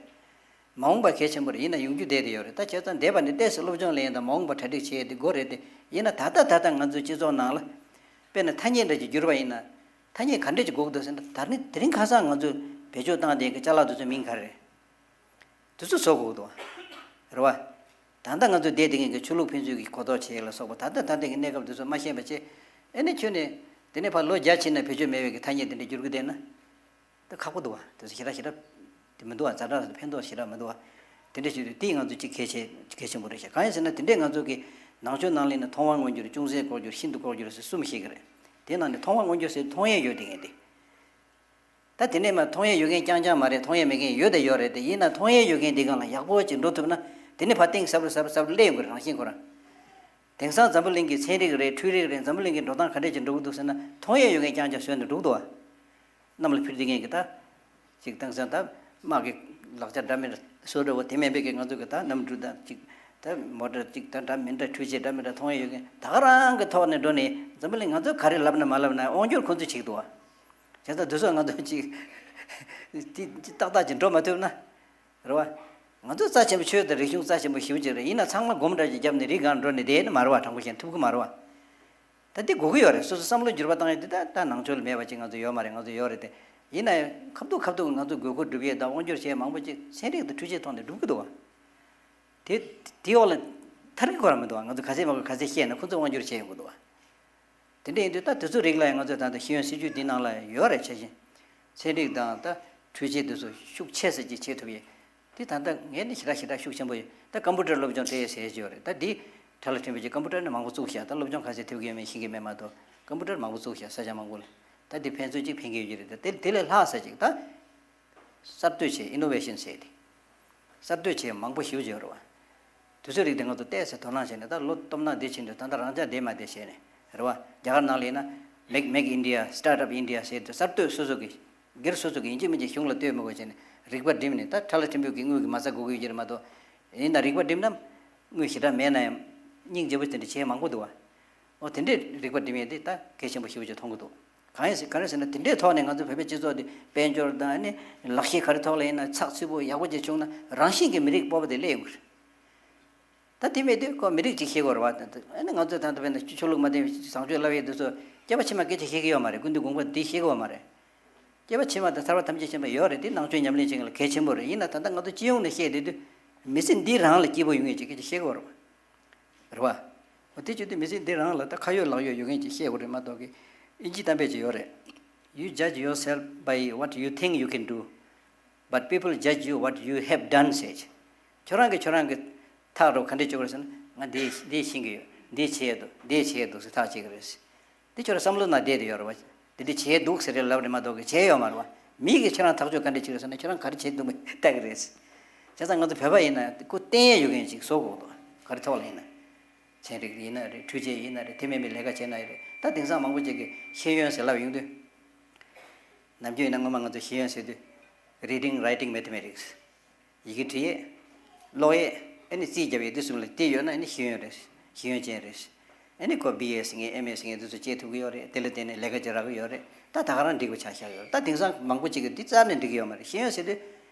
མ་འོངས་པ་གལ་ཆེན་པོ་རེད། ཡིན་ན་ཡོང་རྒྱུ་བསྡད་དེ་ཡོད་རེད། ད་བྱས་ཙང་འདས་པ་ནས་ཏོག་ཙམ་སློབ་སྦྱོང་ལེན་ཡས་དང་མ་འོངས་པ་གྲ་སྒྲིག་བྱེད་ཡས་དེ་དགོས་རེད་དེ། ཡིན་ན་ད་ལྟ་ད་ལྟ་ང་ཚོའི་སྤྱི་ཚོགས་ནང་ལ་དཔེར་ན་ཐ་སྙད་འདྲ་ཅིག་བསྒྱུར་བ་ཡིན་ན། ཐ་སྙད་ག་འདྲ་ཅིག་དགོས་ཀྱི་འདུག་ཟེར་ན། ད་ནི་དེ་རིང་ཁ་སང་ང་ཚོས་བེད་སྤྱོད་བཏང་བསྡད་ཀྱི་ཅ་ལག་དེ་ཚོའི་མིང་ག་རེ་རེད། དེ་ཚོ་བཟོ་དགོས་ཀྱི་འདུག་བ། རེད་བ། ད་ལྟ་ང་ཚོ་བསྡད་བསྡད་མཁན་གྱི་ཆོས་ལུགས་ཕན་ཚུན་གྱི་གོ་རྟོགས་བྱེད་ཡས་ལ་སོགས་པ། ད་ལྟ་ད་ལྟ་གི་གནས་སྐབས་དེ་ཚོ་མ་ཤེས་པ་བྱས། ཨེ་ནས་ཁྱོན་ནས་དེ་ནས་ཕར་ལོ་བརྒྱ་ཕྱིན་ན་བེད་སྤྱོད་མེད་པའི་གི་ཐ་སྙད་དེ་འདྲ་བསྒྱུར་གྱི་བསྡད་ན། ད་ཁག་པོ་འདུག་བ། དེ་ཚོ་ཞེ་དྲག་ཞེ་དྲག་དེ་མི་འདུག་བ། ཛ་དྲག་ཕན་ཐོགས་ཞེ་དྲག་མི་འདུག་བ། དེ་འདྲ་ཞིག་རེད། དེ་ང་ཚོ་གཅིག་གལ་ཆེ་གལ་ཆེན་པོ་རེད་ཤག་གང་ཡིན་ཟེར་ན་དེ་འདྲས་ང་ཚོ་གི་ནང་ཆོས་ནང་ལ་ཡིན་ན་མཐོང་བ་མངོན་འགྱུར། ཅུང་ཟད་ལྐོག་གྱུར། ཤིན་ཏུ་ལྐོག་གྱུར་ཟེར་གསུམ་བཤད་ཀྱི་རེད། དེ་ནང་ནས་མཐོང་བ་མངོན་འགྱུར་ཟེར་མཐོང་ཡས་ཡོད་དེ་ངས་དེ། ད་དེ་ནས་མ་མཐོང་ཡས་ཡོད་མཁན་རྐྱང་རྐྱང་མ་རེད། མཐོང་ཡས་མེད་མཁན་ཡོད་དང་ཡོད་རེད་དེ། ཡིན་ན་མཐོང་ཡས་ཡོད་མཁན་དེ་སྒང་ལ་ཡག་པོ་ཅིག་འགྲོ་ཐུབ་ན། དེ་ནས་ཕར་གཏིང་ཟབ་རུ་ཟབ་རུ་ཟབ་རུ་སླེབས་ཡོང་གི་རེད། རང་བཞིན་ཁོ་རང་། དེང་སང་འཛམ་བུ་གླིང་གི་ཚན་རིག་རེད། འཕྲུལ་རིག་རེད། འཛམ་བུ་གླིང་གི་འགྲོ་སྟངས་ག་འདྲས་ཅིག་འགྲོ་གི་འདུག་ཟེར་ན། མཐོང་ཡས་ཡོད་མཁན་རྐྱང་རྐྱང་བཟོས་ནས་འགྲོ་གི་འདུག་བ། གནམ་ལ་འཕུར་བསྡད་མཁན་གྱི་ད། ཅིག་དེང་སང་ད་དམག་གི་ལག་ཆ་འདྲ་མི་འདྲ་བཟོ་འདྲ་བོ་དེ་མིན་པའི་གི་ང་ཚོ་གི་ད་གནམ་གྲུ་དང་ཅིག་ད་མོ་ཊ་ཅིག་ད་འདྲ་མི་འདྲ་འཕྲུལ་ཆས་འདྲ་མི་འདྲ་མཐོང་ཡས་ཡོད་མཁན། ད་ག་རང་གི་ཐོག་ནས་འགྲོ་ནས་འཛམ་བུ་གླིང་ང་ཚོ་ག་རེ་ལབ་ན་མ་ལབ་ན་དབང་སྒྱུར་ཁོ་ཚོས་བྱེད་ཀྱི་འདུག་བ། བྱས་ཙང་དེ་ཚོ་ང་ཚོ་ཅིག་ཏི་ཏག་ཏག་ཅིག་འགྲོ་མ་ཐུབ་ན། རེད་བ། ང་ཚོ་རྩ་ཆེན་པོ་ཆོས་དང་རིག་གཞུང་རྩ་ཆེན་པོ་ཞེ་པོ་ཅིག་རེད། ཡིན་ན་ཚང་མ་སྒོམ་འདྲ་ཅིག་བརྒྱབ་ནས་རི་སྒང་འགྲོ་ནས་བསྡད་ནི་མ་རེད་བ། དྲང་པོ་བཤད་ན་ཐུབ་ཀྱི་མ་རེད་བ། ད་འདི་དགོས་ཀྱི་ཡོད་རེད། སོ་སོ་བསམ་བློ་འགྱུར་བ་བཏང་ཡས་དེ་ད་ད་ནང་ཆོས་ལ་མེད་པ་ཅིག་ང་ཚོ་ཡོད་མ་རེད། ང་ཚོ་ཡོད་རེད་དེ། ཡིན་ན་ཡང་ཁ་ཐུག་ཁ་ཐུག་ང་ཚོ་དགོས་མཁོ་སྒྲུབ་ཡས་དང་དབང་སྒྱུར་བྱེད་ཡས་མང་པོ་ཅིག་ཚན་རིག་དང་འཕྲུལ་ཆས་ཐོག་ནས་སྒྲུབ་ཀྱི་འདུག་བ། དེ་དེའི་འོག་ལ་ཐར་གྱི་ཁོ་རང་མི་འདུག་བ། ང་ཚོ་ག་ཚད་མང་པོ་ག་ཚད་བཤད་ན་ཁོ་ཚོས་དབང་སྒྱུར་བྱེད་ཡོང་གི་འདུག་བ། དེ་འདྲ་ཡིན་དུས་ད་དེ་ཚོ་རིགས་ལ་ཡང་ང་ཚོས་ད་ལྟ་ཤེས་ཡོན་སྲིད་བྱུས་འདི་ནང་ལ་ཡོད་རེད། ཆ་བཞིན་ཚན་རིག་དང་ད་འཕྲུལ་ཆས་དེ་ཚོ་ཤུགས་ཆེ་ས་ཅིག་བྱེད་ཐུབ་ཡས་དེ་ད་ལྟ་ངས་ནི་ཞེ་དྲག་ཞེ་དྲག་ཤུགས་ཆེན་པོ་ཡོད། ད་ཀམ་པུ་ཊར་སློབ་སྦྱོང་སྤྲད་ཡས་ཟེར་གྱི་ཡོད་རེད། ད་འདི་ཁྲ་ལ་ཕྲན་བུ་ཅིག་ཀམ་པུ་ཊར་ནི་མང་པོ་བཙུགས་ཤག་ད་སློབ་སྦྱོང་ག་ཚད་ཐེབས་ཀྱི་ཡོད་མེད་ཤེས་ཀྱི་མེད་མ་གཏོགས། ཀམ་པུ་ཊར་མང་པོ་བཙུགས་ཤག་ས་ཆ་མང་པོ་ལ། ད་འདི་ཕན་ཚུན་གཅིག་ཕན་གྱི་ཡོད་ཀྱི་རེད། ད་དེ་དེ་ལས་ལྷག་ས་ཅིག་ད། གསར་གཏོད་བྱེད། ཨི་ནོ་ཝེ་ཤན་ཟེར་ཏེ། གསར་གཏོད་བྱེད་མང་པོ་ཞེ་པོ་ཅིག་ཡོད་རེད་བ། དུས་ཚོད་རིགས་དེ་ང་ཚོ་ཏོག་ཙམ་དོ་སྣང་བྱས་ནས། ད་ལོ་སྟོབས་ན་འདི་ཕྱིན་དུས་ད་ལྟ་རང་ཅག་བསྡད་མ་བསྡད་བྱས་ནས་རེད་བ། རྒྱ་གར་ནང་ལ་ཡིན་ན་Make Make India, Start Up India ཟེར་དུས་གསར་གཏོད་སོ་སོ་གི་སྒེར་སོ་སོ་གི་ཡིན་གཅིག་མིན་གཅིག་གཞུང་ལ་ལྟོས་མི་དགོས་བྱས་ནས་རིག་པ་སྒྲིམ་ནས། ད་ཁྲ་ལ་ཕྲན་བུ་གི་དངུལ་གི་མ་རྩ་དགོས་ཀྱི་ཡོད་ཀྱི་རེད་མ་གཏོགས། ཡིན་ན་རིག་པ་སྒྲིམ་ན་དངུལ་ཞེ་དྲག་མེད་ན་ཡང་སྙིང་རྗེ་པོ་དེ་འདྲ་བྱེད་མང་པོ་འདུག་བ། འོ་དེ་འདྲས་རིག་པ་སྒྲིམ་ཡས་དེ་ད་གལ་ཆེན་པོ་ཞེ་པོ་ཅིག་མཐོང་གི་འདུག་གང་ཡིན་ཟེར་ག་རེ་ཟེར་ན་དེ་འདྲའི་ཐོག་ནས་ང་ཚོ་བོད་པའི་སྤྱི་ཚོགས་འདི་དཔལ་འབྱོར་དང་ཨ་ནི་ལག་ཤེས་ག་རེ་ཐོག་ལ་ཡིན་ན་ཚགས་ཚུད་པོ་ཡག་པོ་ཅིག་བྱུང་ན་རང་བཞིན་གྱིས་མི་རིགས་སྤོབས་པ་དེ་སླེབས་ཡོང་གི་རེད། ད་དེ་མེད་དུས་ཁོ་མི་རིགས་ཅིག་ཤེས་དགོས་རེད་བ། ཨ་ནི་ང་ཚོས་ད་ལྟ་བས་ན་ཆོས་ལུགས་མ་བསྟེན་བཟང་སྤྱོད་བསླབ་ཡས་དེ་ཚོ་སྐྱེ་བ་ཕྱི་མ་སྐད་ཆ་བཤད་ཀྱི་ཡོད་མ་རེད། ཀུན་འདུས་དགོངས་པ་འདི་བཤད་ཀྱི་ཡོད་མ་རེད། སྐྱེ་བ་ཕྱི་མ་དང་ཐར་པ་ཐམས་ཅད་མཁྱེན་པ་ཡོད་རེད། དེ་ནང་ཆོས་ཉམས་ལེན་བྱེད་མཁན་ལ་གལ་ཆེན་པོ་རེད། ཡིན་ན་ད་ལྟ་ང་ཚོ་སྤྱི་ཡོངས་ནས་བཤད་བསྡད་དུས་མི་ཚེ་འདི་རང་ལ་སྐྱིད་པོ་ཡོང་ཡས་ཅིག་སྐད་ཆ་བཤད་དགོས་རེད་བ། རེད་བ། འོ་དེ་བྱེད་དུས་མི་ཚེ་འདི་རང་ལ་ད་ཁ་ཡོད་ལག་ཡོད་ཡོད་མཁན་ཅིག་བཤད་དགོས་རེད་མ་གཏོགས་གི། ཨིན་ཇི་གཏམ་དཔེ་ཅིག་ཡོད་རེད། You judge yourself by what you think you can do, but people judge you what you have done ཟེར། ཁྱོད་རང་གིས་ཁྱོད་རང་གི་ཐག་རོ་ག་འདྲས་གཅོད་དགོས་རེད་ཟེར་ན། ང་འདི་འདི་ཤེས་ཀྱི་ཡོད། འདི་བྱེད་ཡས་འདུག་འདི་བྱེད་ཡས་འདུག་ཟེར་ཐག་བཅད་ཀྱི་རེད། འདི་ཁྱོད་རང་བསམ་བློ་ནང་བསྡད་དེ་ཡོད་རེད་བ། འདི་འདི་བྱས་འདུག་ཟེར་རེ་ལབ་རེད་མ་གཏོགས་གི་བྱས་ཡོད་མ་རེད་བ། མིས་གི་ཁྱེད་རང་ཐག་གཅོད་ག་འདྲས་བྱེད་རེད་ཟེར་ན་ཁྱོད་རང་ག་རེ་བྱེད་འདུག་མི་ལྟ་གི་རེད། བྱས་ཙང་ང་ཚོ་བོད་པ་ཡིན་ན་སྐུ་བརྟེན་ཡས་ཡོད་མཁན་ཅིག་བཟོ་དགོས་འདུག་ག་རེ་ཐོག་ལ་ཡིན་ན། ཚན་རིག་ཡིན་ན་རེད། འཕྲུལ་ཆས་ཡིན་ན་རེད། དེ་མིན་པའི་ལས་ཀ་བྱས་ན་ཡང་རེད། ད་དེང་སང་མང་པོ་ཅིག་གི་ཤེས་ཡོན་ཟེར་ལབ་ཡོང་དུས། ནམ་རྒྱུན་ཡིན་ན་སྔོན་མ་ང་ཚོ་ཤེས་ཡོན་ཟེར་དུས། Reading, Writing, Mathematics། ཡི་གེ་འབྲི་ཡས། ཀློག་ཡས། ཨ་ནི་རྩིས་རྒྱབ་ཡས་འདི་གསུམ་ལ་དེ་ཡོད་ན་ཨ་ནི་ཤེས་ཡོན་རེད། ཤེས་ཡོན་ཅན་རེད། ཨ་ནི་ཁོ་བི་ཨེ་ཟེར་མཁན་ཨེམ་ཨེ་ཟེར་མཁན་འདི་ཚོ་བྱེད་ཐུབ་ཀྱི་ཡོད་རེད། དེ་ལ་བརྟེན་ནས་ལས་ཀ་ཅིག་རག་གི་ཡོད་རེད། ད་ད་ག་རང་འགྲིག་པ་ཆགས་བཞག་ཡོད་རེད། ད་དེང་སང་མང་པོ་ཅིག་གིས་འདི་རྩ་ནས་འགྲིག་གི་ཡོད་མ་རེད། ཤེས་ཡོན་ཟེར་དུས།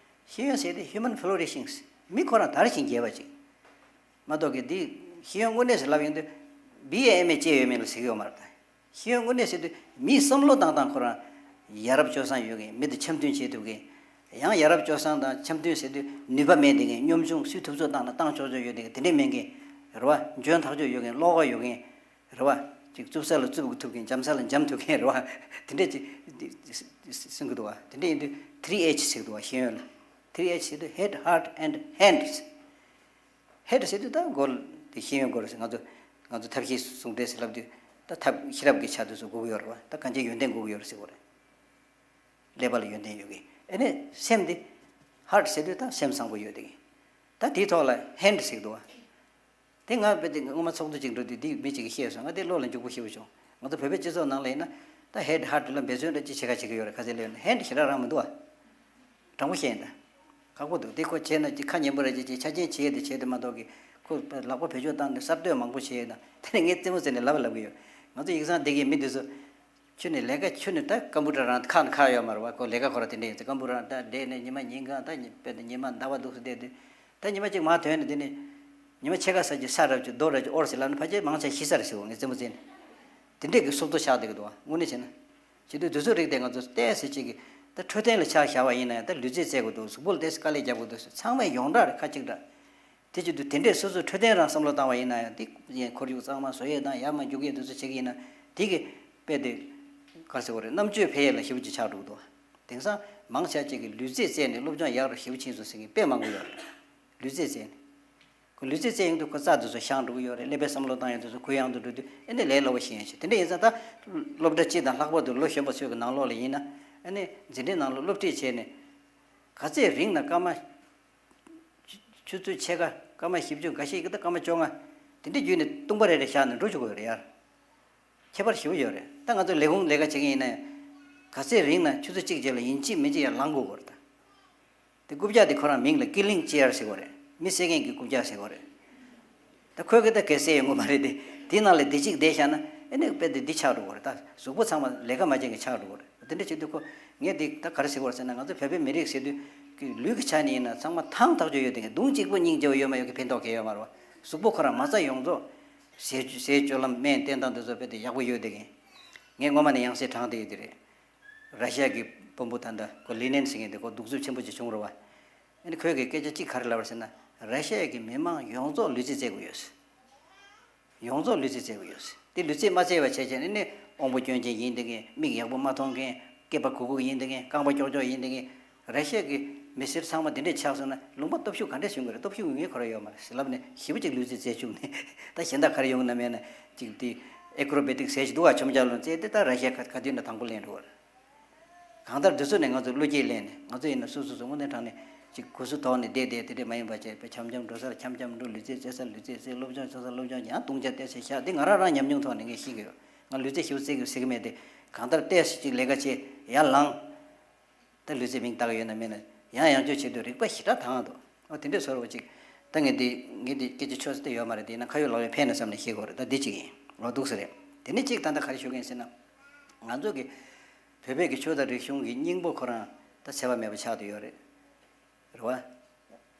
ཤེས་ཡོན་ཟེར་དུས་human flourishing། མི་ཁོ་རང་དར་ཞིང་རྒྱས་པ་ཅིག་མ་གཏོགས་ཀྱི་འདི་ཤེས་ཡོན་དངོས་གནས་སུ་ལབ་ཡོང་དུས་བི་ཨེ་ཨེམ་ཨེ་བྱས་ཡོད་མེད་ལ་ཟེར་གྱི་ཡོད་མ་རེད། ད་ཤེས་ཡོན་དངོས་གནས་ཟེར་དུས་མིའི་བསམ་བློ་བཏང་སྟངས་ཁོ་རང་ཡ་རབས་སྤྱོད་བཟང་ཡོད་མཁན། མི་དང་འཆམ་མཐུན་བྱེད་ཐུབ་མཁན། ཡང་ཡ་རབས་སྤྱོད་བཟང་དང་འཆམ་མཐུན་ཟེར་དུས་ནུས་པ་མེད་བསྡད་མཁན། གཉོམ་ཆུང་སུས་ཐུབ་ཚོད་བཏང་ན་བཏང་ཆོག་ཆོག་ཡོད་བསྡད་མཁན། དེ་འདྲས་མེད་མཁན་རེད་བ། འཇོན་ཐག་ཆོད་ཡོད་མཁན། བློ་ཁོག་ཡོད་མཁན་རེད་བ། ཅིག་རྩུབ་ས་ལ་རྩུབ་ཐུབ་མཁན། འཇམ་ས་ལ་འཇམ་ཐུབ་མཁན་རེད་བ། དེ་འདྲས་ཅིག་གསུང་གི་འདུག་བ། དེ་འདྲས་ཡིན་དུས་three H ཟེར་གི་འདུག་བ། ཤེས་ཡོན་ལ་three H ཟེར་དུས་head, heart and hands། Head ཟེར་དུས་ད་མགོ་དེ་ཤེས་ཡོན་སྐོར་ཟེར། ང་ཚོ་ང་ཚོ་ཐབས་ཤེས་ཟུང་འབྲེལ་ཟེར་ལབ་དུས་ད་ཐབས་ཤེས་རབ་ཀྱི་ཆ་དེ་ཚོ་དགོས་ཀྱི་ཡོད་རེད་བ། ད་གང་ཅིའི་ཡོན་ཏན་དགོས་ཀྱི་ཡོད་རེད་ཟེར་གྱི་ཡོད་རེད། ཀླད་པ་ལ་ཡོན་ཏན་ཡོད་མཁན། ཨ་ནི་སེམས་དེ་heart ཟེར་དུས་ད་སེམས་བཟང་པོ་ཡོད་བསྡད་མཁན། ད་དེའི་ཐོག་ལ་hand ཟེར་གྱི་འདུག་བ། དེ་ང་དཔེ་དེ་སྔོན་མ་ཚོགས་འདུ་ཅིག་འགྲོ་དུས་འདི་མི་གཅིག་གིས་བཤད་སོང་། ང་དེ་བློ་ལ་འཇུག་པོ་ཞེ་པོ་བྱུང་། ང་ཚོ་བོད་པའི་སྤྱི་ཚོགས་ནང་ལ་ཡིན་ན་ད་head, heart ལ་འབད་བརྩོན་འདྲ་ཅིག་བྱེད་ཁ་བྱེད་ཀྱི་ཡོད་རེད། ཁ་ཟས་ལ་ཡོད་ན་hand ཞེ་དྲག་རང་མི་འདུག་བ། དྲང་པོ་བཤད་ཡིན་ད། ཁག་པོ་འདུག་དེ་ཁོ་བྱས་ན་ཅིག་ཁ་ཉན་པོ་ར་ཅིག་བྱས། ཆ་རྐྱེན་བྱས་ཏེ་བྱས་ཏེ་མ་གཏོགས་ཀྱི་ཁོ་ལག་པ་བེད་སྤྱོད་བཏང་ནས་གསར་གཏོད་མང་པོ་བྱས་ཡོད་ན། དེ་ནས་ངས་རྩེད་མོ་རྩེ་ནས་ལབ་ལབ་གི་ཡོད། ང་ཚོ་ཡིག་ཚང་འདི་གའི་མི་འདི་ཚོ། ཁྱོད་ནི་ལས་ཀ་ཁྱོད་ནི་ད་ཀམ་པུ་ཊར་རང་ཁ་ནས་ཁ་ཡོད་མ་རེད་བ། ཁོ་ལས་ཀ་ཁོ་ར་དེ་འདྲ་ཡིན་ཚེ་ཀམ་པུ་ཊར་ད་བསྡད་ནས་ཉི་མ་ཉིན་གང་ད་ཉི་དཔེ་དེ་ཉི་མ་ཟླ་བ་འདུག་སེ་བསྡད་དུས། ད་ཉི་མ་གཅིག་མར་ཐོན་ནས་དེ་ནས་ཉི་མ་ཕྱེད་ཀ་ས་ཅིག་ས་རབ་ཅིག་རྡོ་རབ་ཅིག་ཨོར་ཟེར་ལབ་ན་ཕལ་ཆེར་མང་ཆེ་ཤི་ས་རེད་ཟེར་བ། ངས་རྩེད་མོ་རྩེ་ནས། དེ་འདྲས་ཀྱི་སོབ་ཏོ་ཆགས་བསྡད་ཀྱི་འདུག་བ། དངོས་གནས་བྱས་ན། བྱེད་དུས་དུས་ཚོད་རིགས་དེ་ང་ཚོ་ཏོག་ཙམ་ཅིག་གིས་ད་འཕྲོད་བསྟེན་ལ་ཆ་བཞག་པ་ཡིན་ན་ཡང་། ད་ལུས་རྩལ་རྩེད་དགོས་འདུག་གཟུགས་པོ་ལ་ཏོག་ཙམ་དཀའ་ལས་རྒྱག་དགོས་འདུག་ཚང་མས་ཡོངས་གྲགས་རེད། ཁ་གཅིག་གྲགས། དེ་བྱེད་དུས་དེ་འདྲས་སོ་སོའི་འཕྲོད་བསྟེན་རང་བསམ་བློ་བཏང་བ་ཡིན་ན་ཡང་། དེ་ཡན་ཁོར་ཡུག་གཙང་མ་བཟོ་ཡས་དང་ཡར་མར་རྒྱུག་ཡས་དེ་ཚོ་བྱེད་ཀྱི་ཡིན་ན། དེ་གི་དཔེ་དེ་ག་རེ་ཟེར་དགོས་རེད། རྣམ་དཔྱོད་འཕེལ་ཡས་ལ་ཞེ་པོ་ཅིག་ཆགས་འགྲོ་གི་འདུག་དེང་སང་མང་ཆེ་ཅིག་གིས་ལུས་རྩལ་རྩེད་ནས་སློབ་སྦྱོང་ཡག་རུ་ཞེ་པོ་ཕྱིན་སོང་ཟེར་མཁན་དཔེ་མང་པོ་ཡོད་རེད། ལུས་རྩལ་རྩེད་ནས། ཁོ་ལུས་རྩལ་རྩེད་ཡོང་དུས་ཁོ་རྩ་དེ་ཚོ་བཤང་འགྲོ་གི་ཡོད་རེད། ཀླད་པའི་བསམ་བློ་བཏང་ཡས་དེ་ཚོ་གུ་ཡངས་དུ་འགྲོ་དུས་ཨ་ནི་ལས་སླ་པོ་ཞིག་ཡིན་ཞིང་། དེ་འདྲ་ཡིན་ཙང་ད་སློབ་གྲྭ་སྤྱི་དང་ལྷག་པར་དུ་ལོ་གཞོན་པ་ཚོའི་གི་ནང་ལོགས་ལ་ཡིན་ན། ཨ་ནི་འཛིན་གྲྭའི་ནང་ལ་སློབ་ཁྲིད་བྱས་ནས་ག་ཚོད་རིང་ན་སྐར་མ་ཆུ་ཚོད་ཕྱེད་ཀ་སྐར་མ་བཞི་བཅུ་འགའ་ཤས་ཀྱི་ད་སྐར་མ་བཅོ་ལྔ་དེ་འདྲ་བརྒྱུད་ནས་ལྟུང་བ་རེ་རེ་བཞག་ནས་འགྲོ་ཆོག་གི་ཡོད་རེད་ཡ། ཁྱད་པར་ཞེ་པོ་ཡོད་རེད། ད་ང་ཚོ་ལས་ཁུངས་ལས་ཀ་བྱེད་མཁན་ཡིན་ན་ཡང་། ག་ཚོད་རིང་ན་ཆུ་ཚོད་གཅིག་རྗེས་ལ་ཡིན་གཅིག་མིན་གཅིག་ཡར་ལངས་དགོས་ཀྱི་རེད་ད། དེ་རྐུབ་བཀྱག་དེ་ཁོ་རང་མིང་ལ་ཀི་ལིང་ཅེར་ཟེར་གྱི་ཡོད་རེད། མི་བསད་མཁན་གྱི་རྐུབ་བཀྱག་ཟེར་གྱི་ཡོད་རེད། ད་ཁོས་གི་ད་གས་བསད་ཡོང་གི་མ་རེད་དེ། དེའི་ནང་ལ་དེ་གཅིག་བསྡད་བཞག་ན་ཨ་ནི་དཔེ་དེ་འདི་ཆགས་འགྲོ་གི་རེད། ད་གཟུགས་པོ་ཚང་མ་ལས་ཀ་མ་བྱེད་མཁན་ཆགས་འགྲོ་གི་རེད། དེ་འདྲ་བྱེད་དུས་ཁོ། ངས་འདི་ད་ག་རེ་ཟེར་གྱི་ཡོད་རེད་ཟེར་ན། ང་ཚོ་བོད་པའི་མི་རིགས་ཟེར་དུས་ཀྱི་ལུས་ཀྱི་ཆ་ནས་ཡིན་ན་ཚང་མ་ཐང་ཐག་ཆོད་ཡོད་བསྡད་མཁན། གདུང་གཅིག་པོ་སྙིང་རྗེ་པོ་ཡོད་མ་ཡོད་ཀྱི་ཕན་ཐོགས་གང་ཡང་ཡོད་མ་རེད་བ། གཟུགས་པོ་ཁོ་རང་མ་རྩ་ཡོངས་རྫོགས། ཟས་ཟས་སྤྱོད་ལམ་སྨན་བསྟེན་སྟངས་དེ་ཚོ་དཔེ་དེ་ཡག་པོ་ཡོད་བསྡད་མཁན། ངས་སྔོན་མ་ནས་ཡང་སེ་དྲངས་བསྡད་ཡོད་དེ་རེད། ར་ཤི་ཡ་གི་དཔོན་པོ་ད་ལྟ་ཁོ་ལི་ནན་ཟེར་མཁན་དེ་ཁོ་གདུག་རྩུབ་ཆེན་པོ་ཅིག་བྱུང་རེད་བ། ཨ་ནི་ཁོས་གི་སྐད་ཆ་གཅིག་ག་རེ་ལབ་པ་རེད་ཟེར་ན། ར་ཤི་ཡ་གི་མི་མང་ཡོངས་རྫོགས་ལུས་རྩལ་རྩེད་དགོས་ཡོད་ཟེར། ཡོངས་རྫོགས་ལུས་རྩལ་རྩེད་དགོས་ཡོད་ཟེར། དེ་ལུས་རྩལ་མ་རྩེད་པ་བྱས་བྱས་ནས་ནི་དབང་པོ་སྐྱོན་ཅན་ཡིན་བསྡད་མཁན། མིག་ཡག་པོ་མ་མཐོང་མཁན། སྐེད་པ་གུག་གུག་ཡིན་བསྡད་མཁན། རྐང་པ་ཀྱོག་ཀྱོག་ཡིན་བསྡད་མཁན། ར་ཤི་ཡ་གི་མི་སེར་ཚང་མ་དེ་འདྲས་ཆགས་སོང་ན་ལུང་པ་སྟོབས་ཤུགས་ག་འདྲས་བྱུང་གི་རེད། སྟོབས་ཤུགས་ངས་ཁོ་ར་ཡོད་མ་རེད་ཟེར་ལབ་ནས་ཞེ་པོ་ཅིག་ལུས་རྩལ་རྩེད་བཅུག་ནས། ད་གཞན་དག་ག་རེ་ཡོང་གི་ན་མེད་ན། ཅིག་དེ་ཨེ་ཀྲོ་བེ་ཊིག་ཟེར་ཞིག་འདུག་བ། འཆམ་འཆམ་ལོ་རྩེད་དེ་ད་ར་ཤི་ཡ་ག་ག་དུས་ན་དང་པོ་ལེན་འགྲོ་བ་རེད། གང་ལྟར་འདི་ཚོ་ནས་ང་ཚོ་བློ་སྐྱེད་ལེན་ནས། ང་ཚོ་ཡིན་ན་སོ་སོ་སོ་དངོས་གནས་དྲང་གནས་ཅིག་གུ་སུ་དོགས་ནས་བསྡད་བསྡད་དེ་འདྲས་མ་ཡིན་པ་བྱས། དཔེ་འཆམ་འཆམ་འགྲོ་སར་འཆམ་འཆམ་འགྲོ། ལུས་རྩལ་རྩེ་སར་ལུས་རྩལ་རྩེ། སློབ་སྦྱོང་བྱེད་སར་སློབ་སྦྱོང་བྱེད། ཡང་བརྡུང་བྱ་གཏད་སར་བཞག་འདི་ང་རང་རང་ཉམས་མྱོང་ཐོག་ནས་ངས་ཤེས་ཀྱི་ཡོད། ང་ལུས་རྩལ་ཞེ་པོ་རྩེ་གི་ཟེར་གི་མེད་དེ། གང་ལྟར་ཏོག་ཙམ་ཅིག་ལས་ཀ་བྱེད། ཡར་ལངས། ད་ལུས་རྩལ་མིང་བཏགས་ཡོད་ན་མེད་ན་ཡང་ཡང་བསྐྱར་བྱེད་དུས་རིག་པ་ཞེ་དྲག་དྭངས་འདུག་འོ་དེ་འདྲས་བཟོ་འདྲ་བོ་ཅིག་ད་ངས་འདི་ངས་འདི་སྐད་ཆ་ཆོད་ས་དེ་ཡོད་མ་རེད། དེ་ཡིན་ན་ཁ་ཡོད་ལག་ཡོད་ཕན་ན་བསམ་ནས་བཤད་དགོས་རེད། ད་འདི་གཅིག་ཡིན། འོ་འདུག་སེ་རེད། དེ་ནས་གཅིག་ད་ལྟ་ག་རེ་ཞུ་གི་ཡིན་ཟེར་ན། ང་ཚོ་གི་བོད་པའི་གི་ཆོས་དང་རིག་གཞུང་གི་སྙིང་པོ་ཁོ་རང་ད་འཚེ་བ་མེད་པ་ཆགས་བསྡད་ཡོད་རེད། རེད་བ།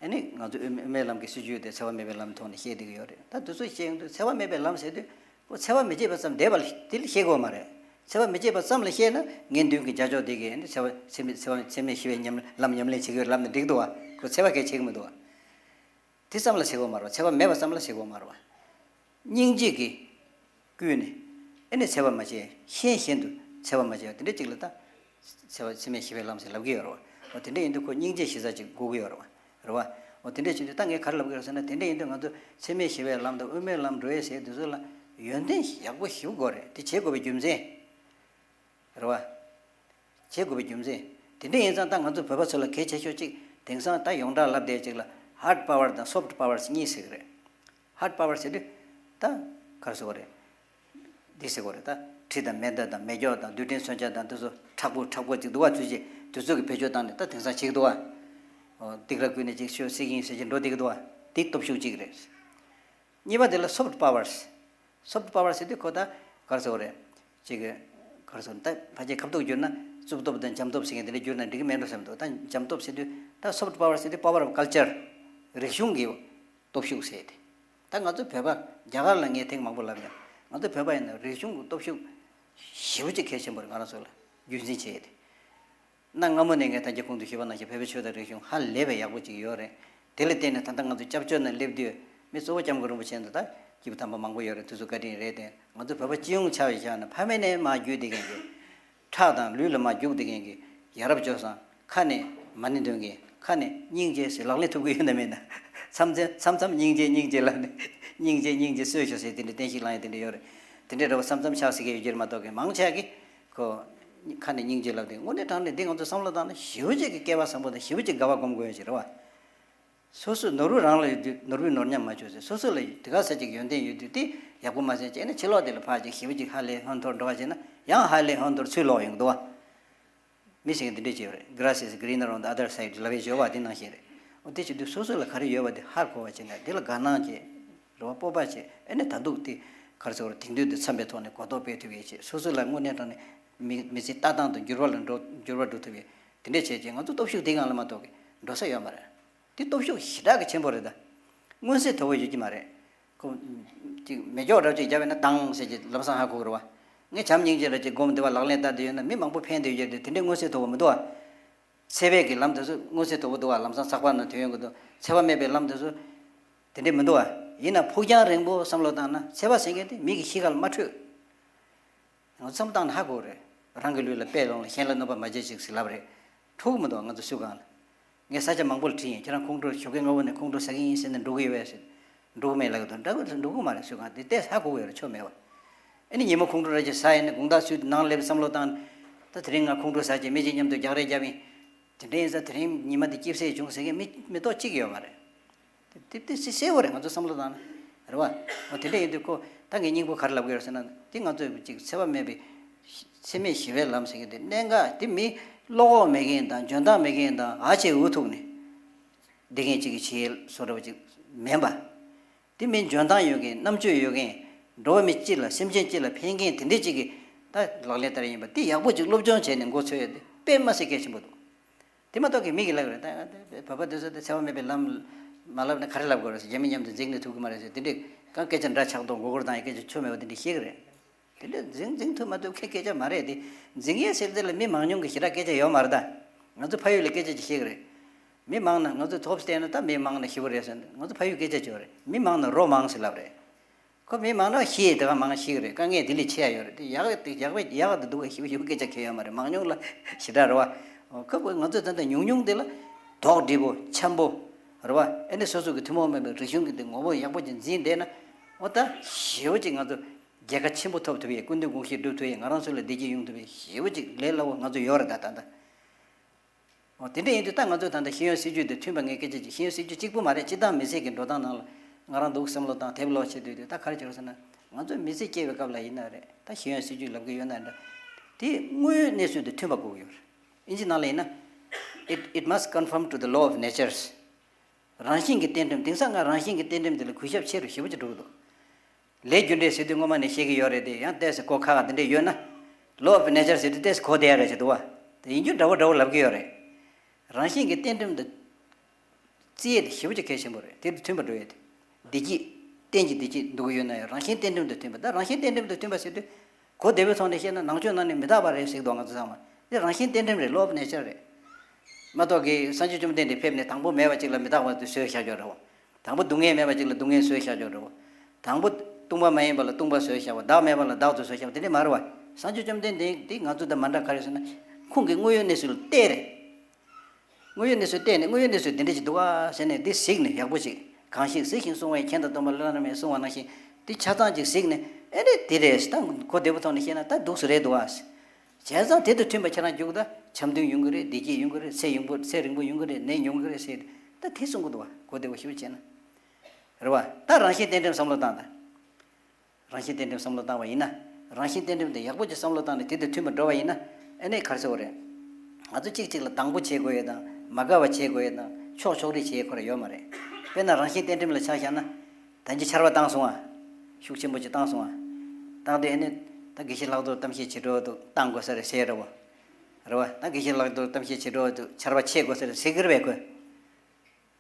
ཨ་ནི་ང་ཚོ་དབུ་དབུ་མའི་ལམ་གྱི་སྲིད་བྱུས་དེ་འཚེ་བ་མེད་པའི་ལམ་ཐོག་ནས་བཤད་བསྡད་ཀྱི་ཡོད་རེད། ད་དེ་ཚོ་བཤད་ཡོང་དུས་འཚེ་བ་མེད་པའི་ལམ་ཟེར་དུས། ཁོ་འཚེ་བ་མི་བྱེད་པ་ཙམ་བསྡད་པ་དེ་ལ་བཤད་དགོས་མ་རེད། འཚེ་བ་མི་བྱེད་པ་ཙམ་ལ་བཤད་ན་ངན་འདུན་གྱི་བྱ་སྤྱོད་དེ་གས་ནི་འཚེ་བ་འཚེ་མེད་འཚེ་བ་འཚེ་མེད་ཞི་བའི་ཉམས་ལམ་ཉམས་ལེན་བྱེད་ཀྱི་ཡོད་ལབ་ན་འགྲིག་འདུག་བ། ཁོ་འཚེ་བ་གས་བྱེད་ཀྱི་མི་འདུག་བ། དེ་ཙམ་ལ་བྱེད་དགོས་མ་རེད་བ། འཚེ་བ་མེད་པ་ཙམ་ལ་བྱེད་དགོས་མ་རེད་བ། སྙིང་རྗེ་གིས་བསྐུལ་ནས་ཨེ་ནི་འཚེ་བ་མ་བྱེད། གཞན་གཞན་དུ་འཚེ་བ་མ་བྱེད་པ་དེ་འདྲ་ཅིག་ལ་ད། འཚེ་བ་འཚེ་མེད་ཞི་བའི་ལམ་ཟེར་ལབ་ཀྱི་ཡོད་རེད་བ། འོ་དེ་འདྲ་ཡིན་དུས་ཁོ་སྙིང་རྗེ་གཞི་རྩ་ཅིག་དགོས་ཀྱི་ཡོད་རེད་བ། རེད་བ། འོ་དེ་འདྲ་བྱེད་དུས་ད་ངས་ག་རེ་ལབ་ཀྱི་ཡོད་རེད་ཟེར་ན། དེ་འདྲ་ཡིན་དུས་ང་ཚོ་འཚེ་མེད་ཞི་བའི་ལམ་དང་དབུ་མའི་ལམ་འགྲོ་ཡས་ཟེར་དེ་ཚོ་ལ་ཡོན་ཏན་ཡག་པོ་ཞེ་པོ་དགོས་རེད། དེ་བྱེད་དགོས་པའི་རྒྱུ་མཚན། རེད་བ། བྱེད་དགོས་པའི་རྒྱུ་མཚན། དེ་འདྲ་ཡིན་ཙང་ད་ང་ཚོ་བོད་པ་ཚོ་ལ་གལ་ཆེ་ཤོས་གཅིག་དེང་སང་ད་ཡོངས་གྲགས་ལབ་བསྡད་ཅིག་ལ་hard power དང་soft power གཉིས་ཟེར་གི་རེད། Hard power ཟེར་དུས་ད་ག་རེ་ཟེར་དགོས་རེད། འདི་ཟེར་དགོས་རེད། ད་གྲི་དང་མེ་མདའ་དང་མེ་སྒྱོགས་དང་རྡུལ་ཕྲན་མཚོན་ཆ་དང་དེ་ཚོ་ཁྲི་ མཁྲེགས་པོ་མཁྲེགས་པོ་ཅིག་འདུག་བ། དུས་ཅི་དུས་ཚོད་ཀྱི་བེད་སྤྱོད་བཏང་ནས་ད་དེང་སང་བྱེད་ཀྱི་འདུག་བ། ཨོ་སྡིགས་ར་བསྐུལ་ནས་ཅིག་ཤོད་སྲིད་ཀྱི་ཡིན་ཟེར་གྱི་འགྲོ་བསྡད་ཀྱི་འདུག་བ། དེ་སྟོབས་ཤུགས་གཅིག་རེད། གཉིས་པ་དེ་ལ་སོཕ་ཊི་པ་ཝར། སོཕ་ཊི་པ་ཝར་ཟེར་དུས་ཁོ་ད་ག་རེ་ཟེར་དགོས་རེད། ཅིག་ག་རེ་ཟེར་ད་ཕལ་ཆེར་ཁ་ཐུག་བསྒྱུར་ན་རྩུབ་སྟོབས་དང་འཇམ་སྟོབས་ཟེར་མཁན་དེ་འདྲ་བསྒྱུར་ན་འགྲིག་གི་མེད་འགྲོ་བསམ་འདུག་ད་འཇམ་སྟོབས་ཟེར་དུས་ད་སོཕ་ཊི་པ་ཝར་ཟེར་དུས་པ་ཝར་ཨོཕ་ཀལ་ཅར། རིག་གཞུང་གི་སྟོབས་ཤུགས་ཟེར་ཏེ། ད་ང་ཚོ་བོད་པ་རྒྱ་གར་ལ་ངས་ཐེངས་མང་པོ་ལབ་ཡོད། ང་ཚོ་བོད་པ་ཡིན་ན་རིག་གཞུང་གི་སྟོབས་ཤུགས་ཞེ་པོ་ཅིག་གལ་ཆེན་པོ་རེད། ང་རང་ཚོ་ལ་རྒྱུན་འཛིན་བྱས་ཏེ། གནའ་སྔ་མོ་ནས་ངས་ད་རྒྱ་ཁོང་དུ་ཞུས་པ་ནང་བཞིན་བོད་པའི་ཆོས་དང་རིག་གཞུང་ཧ་ལས་པའི་ཡག་པོ་ཅིག་ཡོད་རེད། དེ་ལ་བརྟེན་ནས་ད་ལྟ་ང་ཚོ་སྐྱབས་བཅོལ་ནང་སླེབས་དུས་མི་གཙོ་བོ་སྐྱབས་མགོན་རིན་པོ་ཆེ་འདི་ད་སྐྱེས་བུ་དམ་པ་མང་པོ་ཡོད་རེད། དེ་ཚོ་བཀའ་དྲིན་རེད་དེ། ང་ཚོ་བོད་པ་སྤྱི་ཡོངས་ཆ་བཞག་ན་ཕ་མེས་ནས་མར་བརྒྱུད་བསྡད་མཁན་གྱི་ཁྲག་དང་ལུས་ལ་མར་རྒྱུག་བསྡད་མཁན་གྱི་ཡ་རབས་སྤྱོད་བཟང་། ཁ་ནས་མ་ཎི་འདོན་མཁན། ཁ་ནས་སྙིང་རྗེ་ཟེར་ལག་ལེན་ཐུབ་ཀྱི་ཡོད་ན་མེད་ན། མཚམས་མཚམས་མཚམས་མཚམས་སྙིང་རྗེ་སྙིང་རྗེ་ལབ་ནས་སྙིང་རྗེ་སྙིང་རྗེ་གསོས་ཤོག་ཟེར་དེ་འདྲ་བསྟན་བཤིག་ལངས་ཡ་དེ་འདྲ་ཡོད་རེད། དེ་འདྲའི་འདྲ་བོ་མཚམས་མཚམས་ཆགས་སྲིད་ཀྱི་ཡོད་རྒྱུ་རེད་མ་གཏོགས་ཀྱི་མང་ཆེ་གི་ཁོ་ཁ་ནས་སྙིང་རྗེ་ལབ་དེ། དངོས་གནས་དྲང་གནས་འདི་ང་ཚོ་བསམ་བློ་བཏང་ན་ཞེ་པོ་ཅིག་གི་སྐལ་བ་བཟང་པོ་དང་ཞེ་པོ་ཅིག་དགའ་བ་སྒོམ་དགོས་ཡ་ཅིག་རེད་བ། སོ་སོའི་ནོར་བུ་རང་ལ་ཡོད་དུས་ནོར་བུའི་ནོར་ཉམས་མ་བཅོས་ཚེ། སོ་སོ་ལ་དེ་ག་ས་ཅིག་ཡོན་ཏན་ཡོད་དུས་དེ་ཡག་པོ་མ་ཟད་བྱས་ན་ཕྱི་ལོགས་དེ་ལ་ཕར་ཅིག་ཞེ་པོ་ཅིག་ཧ་ལས་ཧོན་ཐོར་འགྲོ་བ་བྱས་ན་ཡང་ཧ་ལས་ཧོན་ཐོར་ཚུར་ལོག་ཡོང་གི་འདུག་བ། མི་ཞིག་གིས་འདི་འདྲས་བྱས་པ་རེད། Grass is greener on the other side ལབ་པའི་བརྗོད་པ་དེ་ནང་བཞིན་རེད། འོ་དེ་བྱེད་དུས་སོ་སོ་ལ་ག་རེ་ཡོད་པ་དེ་ཧ་གོ་བ་བྱས་ན་དེ་ལ་དགའ་སྣང་བྱས། རེ་བ་སྤོབས་པ་བྱས། ཨ་ནི་ད་འདུག་དེ་ག་རེ་ཟེར་དགོས་རེད། དེང་དུས་འདི་འཚམས་པའི་ཐོག་ནས་གོ་རྟོགས་སྤེལ་ཐུབ་ཡས་བྱས། སོ་སོ་ལ་དངོས་གནས་དྲང་གནས་མི་མི་ཚེ་ལྟ་སྟངས་དང་འགྱུར་བ་ལ་འགྲོ་འགྱུར་བ་འགྲོ་ཐུབ་ཡས་དེ་འདྲས་བྱས་རྗེས་ང་ཚོ་སྟོབས་ཤུགས་དེ་སྒང་ལ་མ་གཏོགས་ཀྱི་འགྲོ་ས་ཡོད་མ་རེད། དེ་སྟོབས་ཤུགས་ཞེ་དྲག་གི་ཆེན་པོ་རེད་ད། མངོན་གསལ་དོད་པོ་ཡོད་ཀྱི་མ་རེད། ཁོ་ཅིག་མེ་སྒྱོགས་འདྲ་ཅིག་བརྒྱབ་པས་ན་དང་ཟེར་གྱི་ལམ་སང་ཧ་གོ་གི་རེད་བ། ངས་བྱམས་སྙིང་རྗེ་འདྲ་ཅིག་སྒོམ་བསྡད་པ་ལག་ལེན་བསྟར་བསྡད་ཡོད་ན་མི་མང་པོ་ཕན་བསྡད་ཡོད་རེད། དེ་འདྲའི་མངོན་གསལ་དོད་པོ་མི་འདུག་བ། ཚེ་བས་ཀྱི་ལམ་དེ་ཚོ་མངོན་གསལ་དོད་པོ་འདུག་བ། ལམ་སང་ཚགས་པར་ནང་ཐོན་ཡོང་གི་འདུག་ཚེ་བ་མེད་པའི་ལམ་དེ་ཚོ་དེ་འདྲའི་མི་འདུག་བ། ཡིན་ན་ཕུགས་རྒྱང་རིང་པོ་བསམ་བློ་བཏང་ན་ཚེ་བ་ཟེར་མཁན་དེ་མི་གི་གཤིས་ཀ་ལ་མ་འཕྲོད། ང་ཚོ་བསམ་བློ་བཏང་ན་ཧ་གོ་རེད། རང་གི་ལུས་ལ་དཔེ་ལོངས་ལ་གཞན་ལ་གནོད་པ་མ་བྱེད་ཅིག་ཟེར་ལབ་རེད། འཕྲོད་ཀྱི་མི་འདུག་ང་ཚོ་སུས་གང་ལ། ངས་ས་ཆ་མང་པོ་ལ་དྲིས་ཡིན། ཁྱེད་རང་ཁོང་ཁྲོ་ཞོགས་ཀས་སྔ་པོ་ནས་ཁོང་ཁྲོ་ཟ་གི་ཡིན་ཟེར་ནས་འགྲོ་གི་ཡོད་པས་ཟེར། འགྲོ་གི་མེད་ལབ་ཀྱི་འདུག་འདྲ་གི་འགྲོ་གི་མ་རེད། སུས་གང་དེ་ལྟས་ཧ་གོ་གི་ཡོད་རེད། ཆོ་མེད་པ། ཨ་ནི་ཉིན་མོ་ཁོང་ཁྲོ་ར་ཅིག་ཟ་ཡིན་ན་དགོང་དག་སུས་ནང་སླེབས་བསམ་བློ་བཏང་། ད་དེ་རིང་ང་ཁོང་ཁྲོ་ཟ་བྱས་མི་གཅིག་མཉམ་དུ་རྒྱག་རེས་རྒྱབ་ཡིན། དེ་འདྲ་ཡིན་ཙང་དེ་རིང་ཉི་མ་འདི་སྐྱིད་སེ་བྱུང་ཟེར་མཁན་མི་མི་ཐོག་གཅིག་ཡོད་མ་རེད། དེ་དེ་དེ་སེ་སེ་བོ་རེད། ང་ཚོ་བསམ་བློ་བཏང་ན་རེད་བ། འོ་དེ་འདྲ་ཡིན་དུས་ཁོ་ད་ངའི་སྙིང་པོ་ག་རེ་ལབ་གི་ཡོད་ཟེར་ན་དེ་ང་ཚོ་ཅིག་འཚེ་བ་མེད་པའི་འཚེ་མེད་ཞི་བའི་ལམ་ཟེར་མཁན་དེ་གནད་འགག་དེ་མི་བློ་ཁོག་མེད་མཁན་དང་འཇོན་ཐང་མེད་མཁན་དང་ཨ་ཆེ་འུ་ཐུག་ནས་བསྡད་མཁན་ཅིག་གི་བྱེད་ཡུལ་བཟོ་འདྲ་བ་ཅིག་མིན་པ། དེ་མིན་འཇོན་ཐང་ཡོད་མཁན་རྣམ་དཔྱོད་ཡོད་མཁན་འགྲོ་བ་མི་སྤྱི་ལ་སེམས་ཅན་སྤྱི་ལ་ཕན་མཁན་དེ་འདྲས་ཅིག་གི་ད་ལག་ལེན་བསྟར་ཡིན་པ་དེ་ཡག་པོ་ཅིག་སློབ་སྦྱོང་བྱས་ནས་འགོ་ཚུགས་ཡ་དེ་དཔེ་མ་སྲིད་གལ་ཆེན་པོ་འདུག་དེ་མ་གཏོགས་ཀྱི་མི་གི་ལབ་རེད། ད་བོད་པ་དེ་ཚོ་དེ་འཚེ་བ་མེད་པའི་ལམ་མ་ལབ་ན་ག་རེ་ལབ་དགོས་རེད་ཟེར། རྒྱ་མི་མཉམ་དུ་འཛིང་ནས་ཐུབ་ཀྱི་མ་རེད་ཟེར། དེ་འདྲས་གང་སྐད་ཆ་འདྲ་ཆགས་གཏོང་མགོ་སྐོར་བཏང་ཡ་སྐད་ཆ་ཆོ་མེད་པ་དེ་འདྲས་བཤད་ཀྱི་རེད། དེ་འདྲ་འཛིང་འཛིང་ཐུབ་མ་ཐུབ་ཁྱད་སྐད་ཆ་མ་རེད་དེ། འཛིང་ཡས་ཟེར་དེ་ལ་མི་མང་ཉུང་གི་ཞེ་དྲག་སྐད་ཆ་ཡོད་མ་རེད་ད། ང་ཚོ་ཕ་ཡུལ་ལ་སྐད་ཆ་ཅིག་བཤད་གི་རེད། མི་མང་ན་ང་ཚོ་ཐོབ་བལྟས་ན་ད་མི་མང་ན་ཞེ་པོ་རེད་ཟེར་ནས་ང་ཚོ་ཕ་ཡུལ་སྐད་ཆ་ཅིག་ཡོད་རེད། མི་མང་ན་རོ་མང་ཟེར་ལབ་རེད། ཁོ་མི་མང་ན་ཞེ་དེ་ག་མང་ཞིག་རེད། དཀའ་ངལ་དེ་ལས་ཆེ་ཡ་ཡོད་རེད། དེ་ཡག་དེ་ཡག་པའི་ཡག་དེ་སྡུག་ག་ཞེ་པོ་ཞེ་པོ་སྐད་ཆ་གལ་ཡོད་མ་རེད། མང་ཉུང་ལ་ཞེ་དྲག་རེད་བ། ཁོ་ང་ཚོ་ད་ལྟ་ཉུང་ཉུང་དེ་ལ་དོགས་འདྲི་པོ་འཆམ་པོ་རེད་བ། ཨ་ནི་སོ་སོ་གི་ཐུན་མོང་མིན་པའི་རིག་གཞུང་གི་དེ་ངོ་བོ་ཡག་པོ་ཅིག་འཛིན་བསྡད་ན་འོ་ད་ཞེ་པོ་ཅིག་ང་ཚོ། རྒྱལ་ཁ་ཆེན་པོ་ཐོབ་ཐུབ་ཡས། སྐུ་མདུན་དགོངས་གཞི་འགྲུབ་ཐུབ་ཡས། ང་རང་ཚོ་ལ་བདེ་སྐྱིད་ཡོང་ཐུབ་ཡས་ཞེ་པོ་ཅིག་ལས་སླ་བོ་ང་ཚོ་ཡོད་རེད་ད་ད་ལྟ། འོ་དེ་འདྲ་ཡིན་དུས་ད་ང་ཚོ་ད་ལྟ་ཤེས་ཡོན་སྲིད་ཇུས་དེ་མཐུན་པ་ངས་སྐད་ཆ་ཅིག་ཤེས་ཡོན་སྲིད་ཇུས་གཅིག་པུ་མ་རེད། སྤྱི་བཏང་མི་ཚེ་གི་འགྲོ་སྟངས་ནང་ལ་ང་རང་འདུག་བསམ་བློ་བཏང་དེབ་ཀློག་བྱེད་དུས་དུས་ད་ག་རེ་བྱེད་རོགས་ཟེར་ན་ང་ཚོ་མི་ཚེ་སྐྱེལ་བའི་སྐབས་ལ་ཡིན་ན་རེད། ད་ཤེས་ཡོན་སྲིད་ཇུས་ལབ་གི་ཡོད་ན་འདྲ། དེ་དངོས་ཡོད་གནས་ཚུལ་དེ་མཐུན་པ་དགོས་ཀྱི་ཡོད་རེད། ཨིན་ཇི་ནང་ལ་ཡིན་ན། It, it must conform to the law of natures. རང་བཞིན་གྱི་རྟེན་འབྲེལ། དེང་སང་ང་རང་བཞིན་གྱི་རྟེན་འབྲེལ་འདི་ལ་གུས་ཞབས་ཆེ་རུ་ཞེ་པོ་ཅིག་འགྲོ་གི་འདུག་ལས་རྒྱུ་འབྲས་ཟེར་དུས་སྔོན་མ་ནས་བཤད་ཀྱི་ཡོད་རེད་དེ། ཡང་ཏོག་ཙམ་གོ་ཁག་ཁག་འདི་འདྲས་ཡོད་ན། Law of nature ཟེར་དུས་ཏོག་ཙམ་གོ་བསྡད་ཡ་རེད་ཅེས་འདུག་བ། དེ་ཡིན་རྒྱུ་འདྲ་བོ་འདྲ་བོ་ལབ་ཀྱི་ཡོད་རེད། རང་བཞིན་གྱི་རྟེན་འབྲེལ་འདི་བརྩི་ཡས་དེ་ཞེ་པོ་ཅིག་གལ་ཆེན་པོ་རེད། དེ་དང་མཐུན་པ་འགྲོ་ཡས་དེ། བདེ་སྐྱིད། རྟེན་གྱི་བདེ་སྐྱིད་འདུག་གི་ཡོད་ན་ཡང་རང་བཞིན་རྟེན་འབྲེལ་དང་མཐུན་པ། ད་རང་བཞིན་རྟེན་འབྲེལ་དང་མཐུན་པ་ཟེར་དུས། གོ་བདེ་པོའི་ཐོག་ནས་བཤད་ན་ནང་ཆོས་ནང་ནས་མི་རྟག་པ་རེད་ཟེར་གི་འདུག་ང་ཚོ་ཚང་མ། འདི་རང་བཞིན་རྟེན་འབྲེལ་རེད། Law of nature རེད། མ་གཏོགས་ཀྱི་སངས་རྒྱས་བཅོམ་ལྡན་འདས་ཕེབས་ནས་དང་པོ་མེད་པ་ཅིག་ལ་མི་རྟག་པ་དེ་བཟོས་བཞག་ཡོད་རེད་བ། དང་པོ་སྡུག་བསྔལ་མེད་པ་ཅིག་ལ་སྡུག་བསྔལ་བཟོས་བཞག་ཡོད་རེད་བ། དང་པོ་སྟོང་པ་མ་ཡིན་པ་ལ་སྟོང་པ་བཟོས་བཞག་པ། བདག་མེད་པ་ལ་བདག་ཏུ་བཟོས་བཞག་པ་དེ་འདྲས་མ་རེད་བ། སངས་རྒྱས་བཅོམ་ལྡན་འདས་འདི་ང་ཚོ་དང་མ་འདྲ་ག་རེ་ཟེར་ན། ཁོང་གི་དངོས་ཡོད་གནས་ཚུལ་ལ་བལྟས་རེད། དངོས་ཡོད་གནས་ཚུལ་བལྟས་ནས་དངོས་ཡོད་གནས་ཚུལ་འདི་འདྲ་ཅིག་འདུག་ཨ་ཟེར་ནས་འདི་གཟིགས་ནས་ཡག་པོ་ཅིག་གང་ཞིག་གཟིགས་ཤིང་གསུང་བ་ཡིས། མཁྱེན་དང་སྟོན་པ་ལྷ་རྣམས་ཀྱིས་གསུངས་པ་ནང་བཞིན་འདི་ཆ་ཚང་ཅིག་གཟིགས་ནས་ཨེ་རེད་འདི་རེད་ད་གོ་བདེ་པོ་ཐོག་ནས་བཤད་ན་ད་འདུག་སེ་རེད་འདུག་ཨ། བྱས་ཙང་དེ་དང་མཐུན་པ་ཁྱེད་རང་རྒྱུགས་ད་འཆམ་མཐུན་ཡོང་གི་རེད། བདེ་སྐྱིད་ཡོང་གི་རེད། ཚེ་ཡོང་པོ་ཚེ་རིང་པོ་ཡོང་གི་རེད། ནད་ཉུང་གི་རེད་ཟེར་ད་དེ་གསུང་གི་འདུག་བ། གོ་བདེ་པོ་ཞེ་པོ་བྱས་ན་རེད་བ། ད་རང་བཞིན་རྟེན་འབྲེལ་བསམ་བློ་བཏང་ད། རང་བཞིན་རྟེན་འབྲེལ་བསམ་བློ་བཏང་བ་ཡིན་ན། རང་བཞིན་རྟེན་འབྲེལ་དེ་ཡག་པོ་ཅིག་བསམ་བློ་བཏང་ནས་དེ་དང་མཐུན་པར་འགྲོ་བ་ཡིན་ན། ཨ་ནི་ག་རེ་ཟེར་དགོས་རེད། ང་ཚོ་གཅིག་གཅིག་ལ་སྡང་པོ་བྱེད་དགོས་ཡས་དང་མ་དགའ་བ་བྱེད་དགོས་ཡས་དང་ཕྱོགས་ཕྱོགས་རིས་བྱེད་ཡས་ཁོ་ར་ཡོད་མ་རེད། དཔེར་ན་རང་བཞིན་གཏན་ཁྲིམས་ལ་ཆ་བཞག་ན། ད་ཅི་ཆར་པ་བཏང་སོང་ཨ། ཤུགས་ཆེན་པོ་ཅིག་བཏང་སོང་ཨ། བཏང་དུས་ཨ་ནི། ད་དགེ་བཤེས་ལྷག་རྡོར་གཏམ་བཤད་བྱེད་འགྲོ་འདུག་བཏང་དགོས་ས་རེད་ཟེར་རེད་བ། རེད་བ། ད་དགེ་བཤེས་ལྷག་རྡོར་གཏམ་བཤད་བྱེད་འགྲོ་འདུག་ཆར་པ་ཆད་དགོས་ས་རེད་ཟེར་གི་རེད་པས་ཁོས།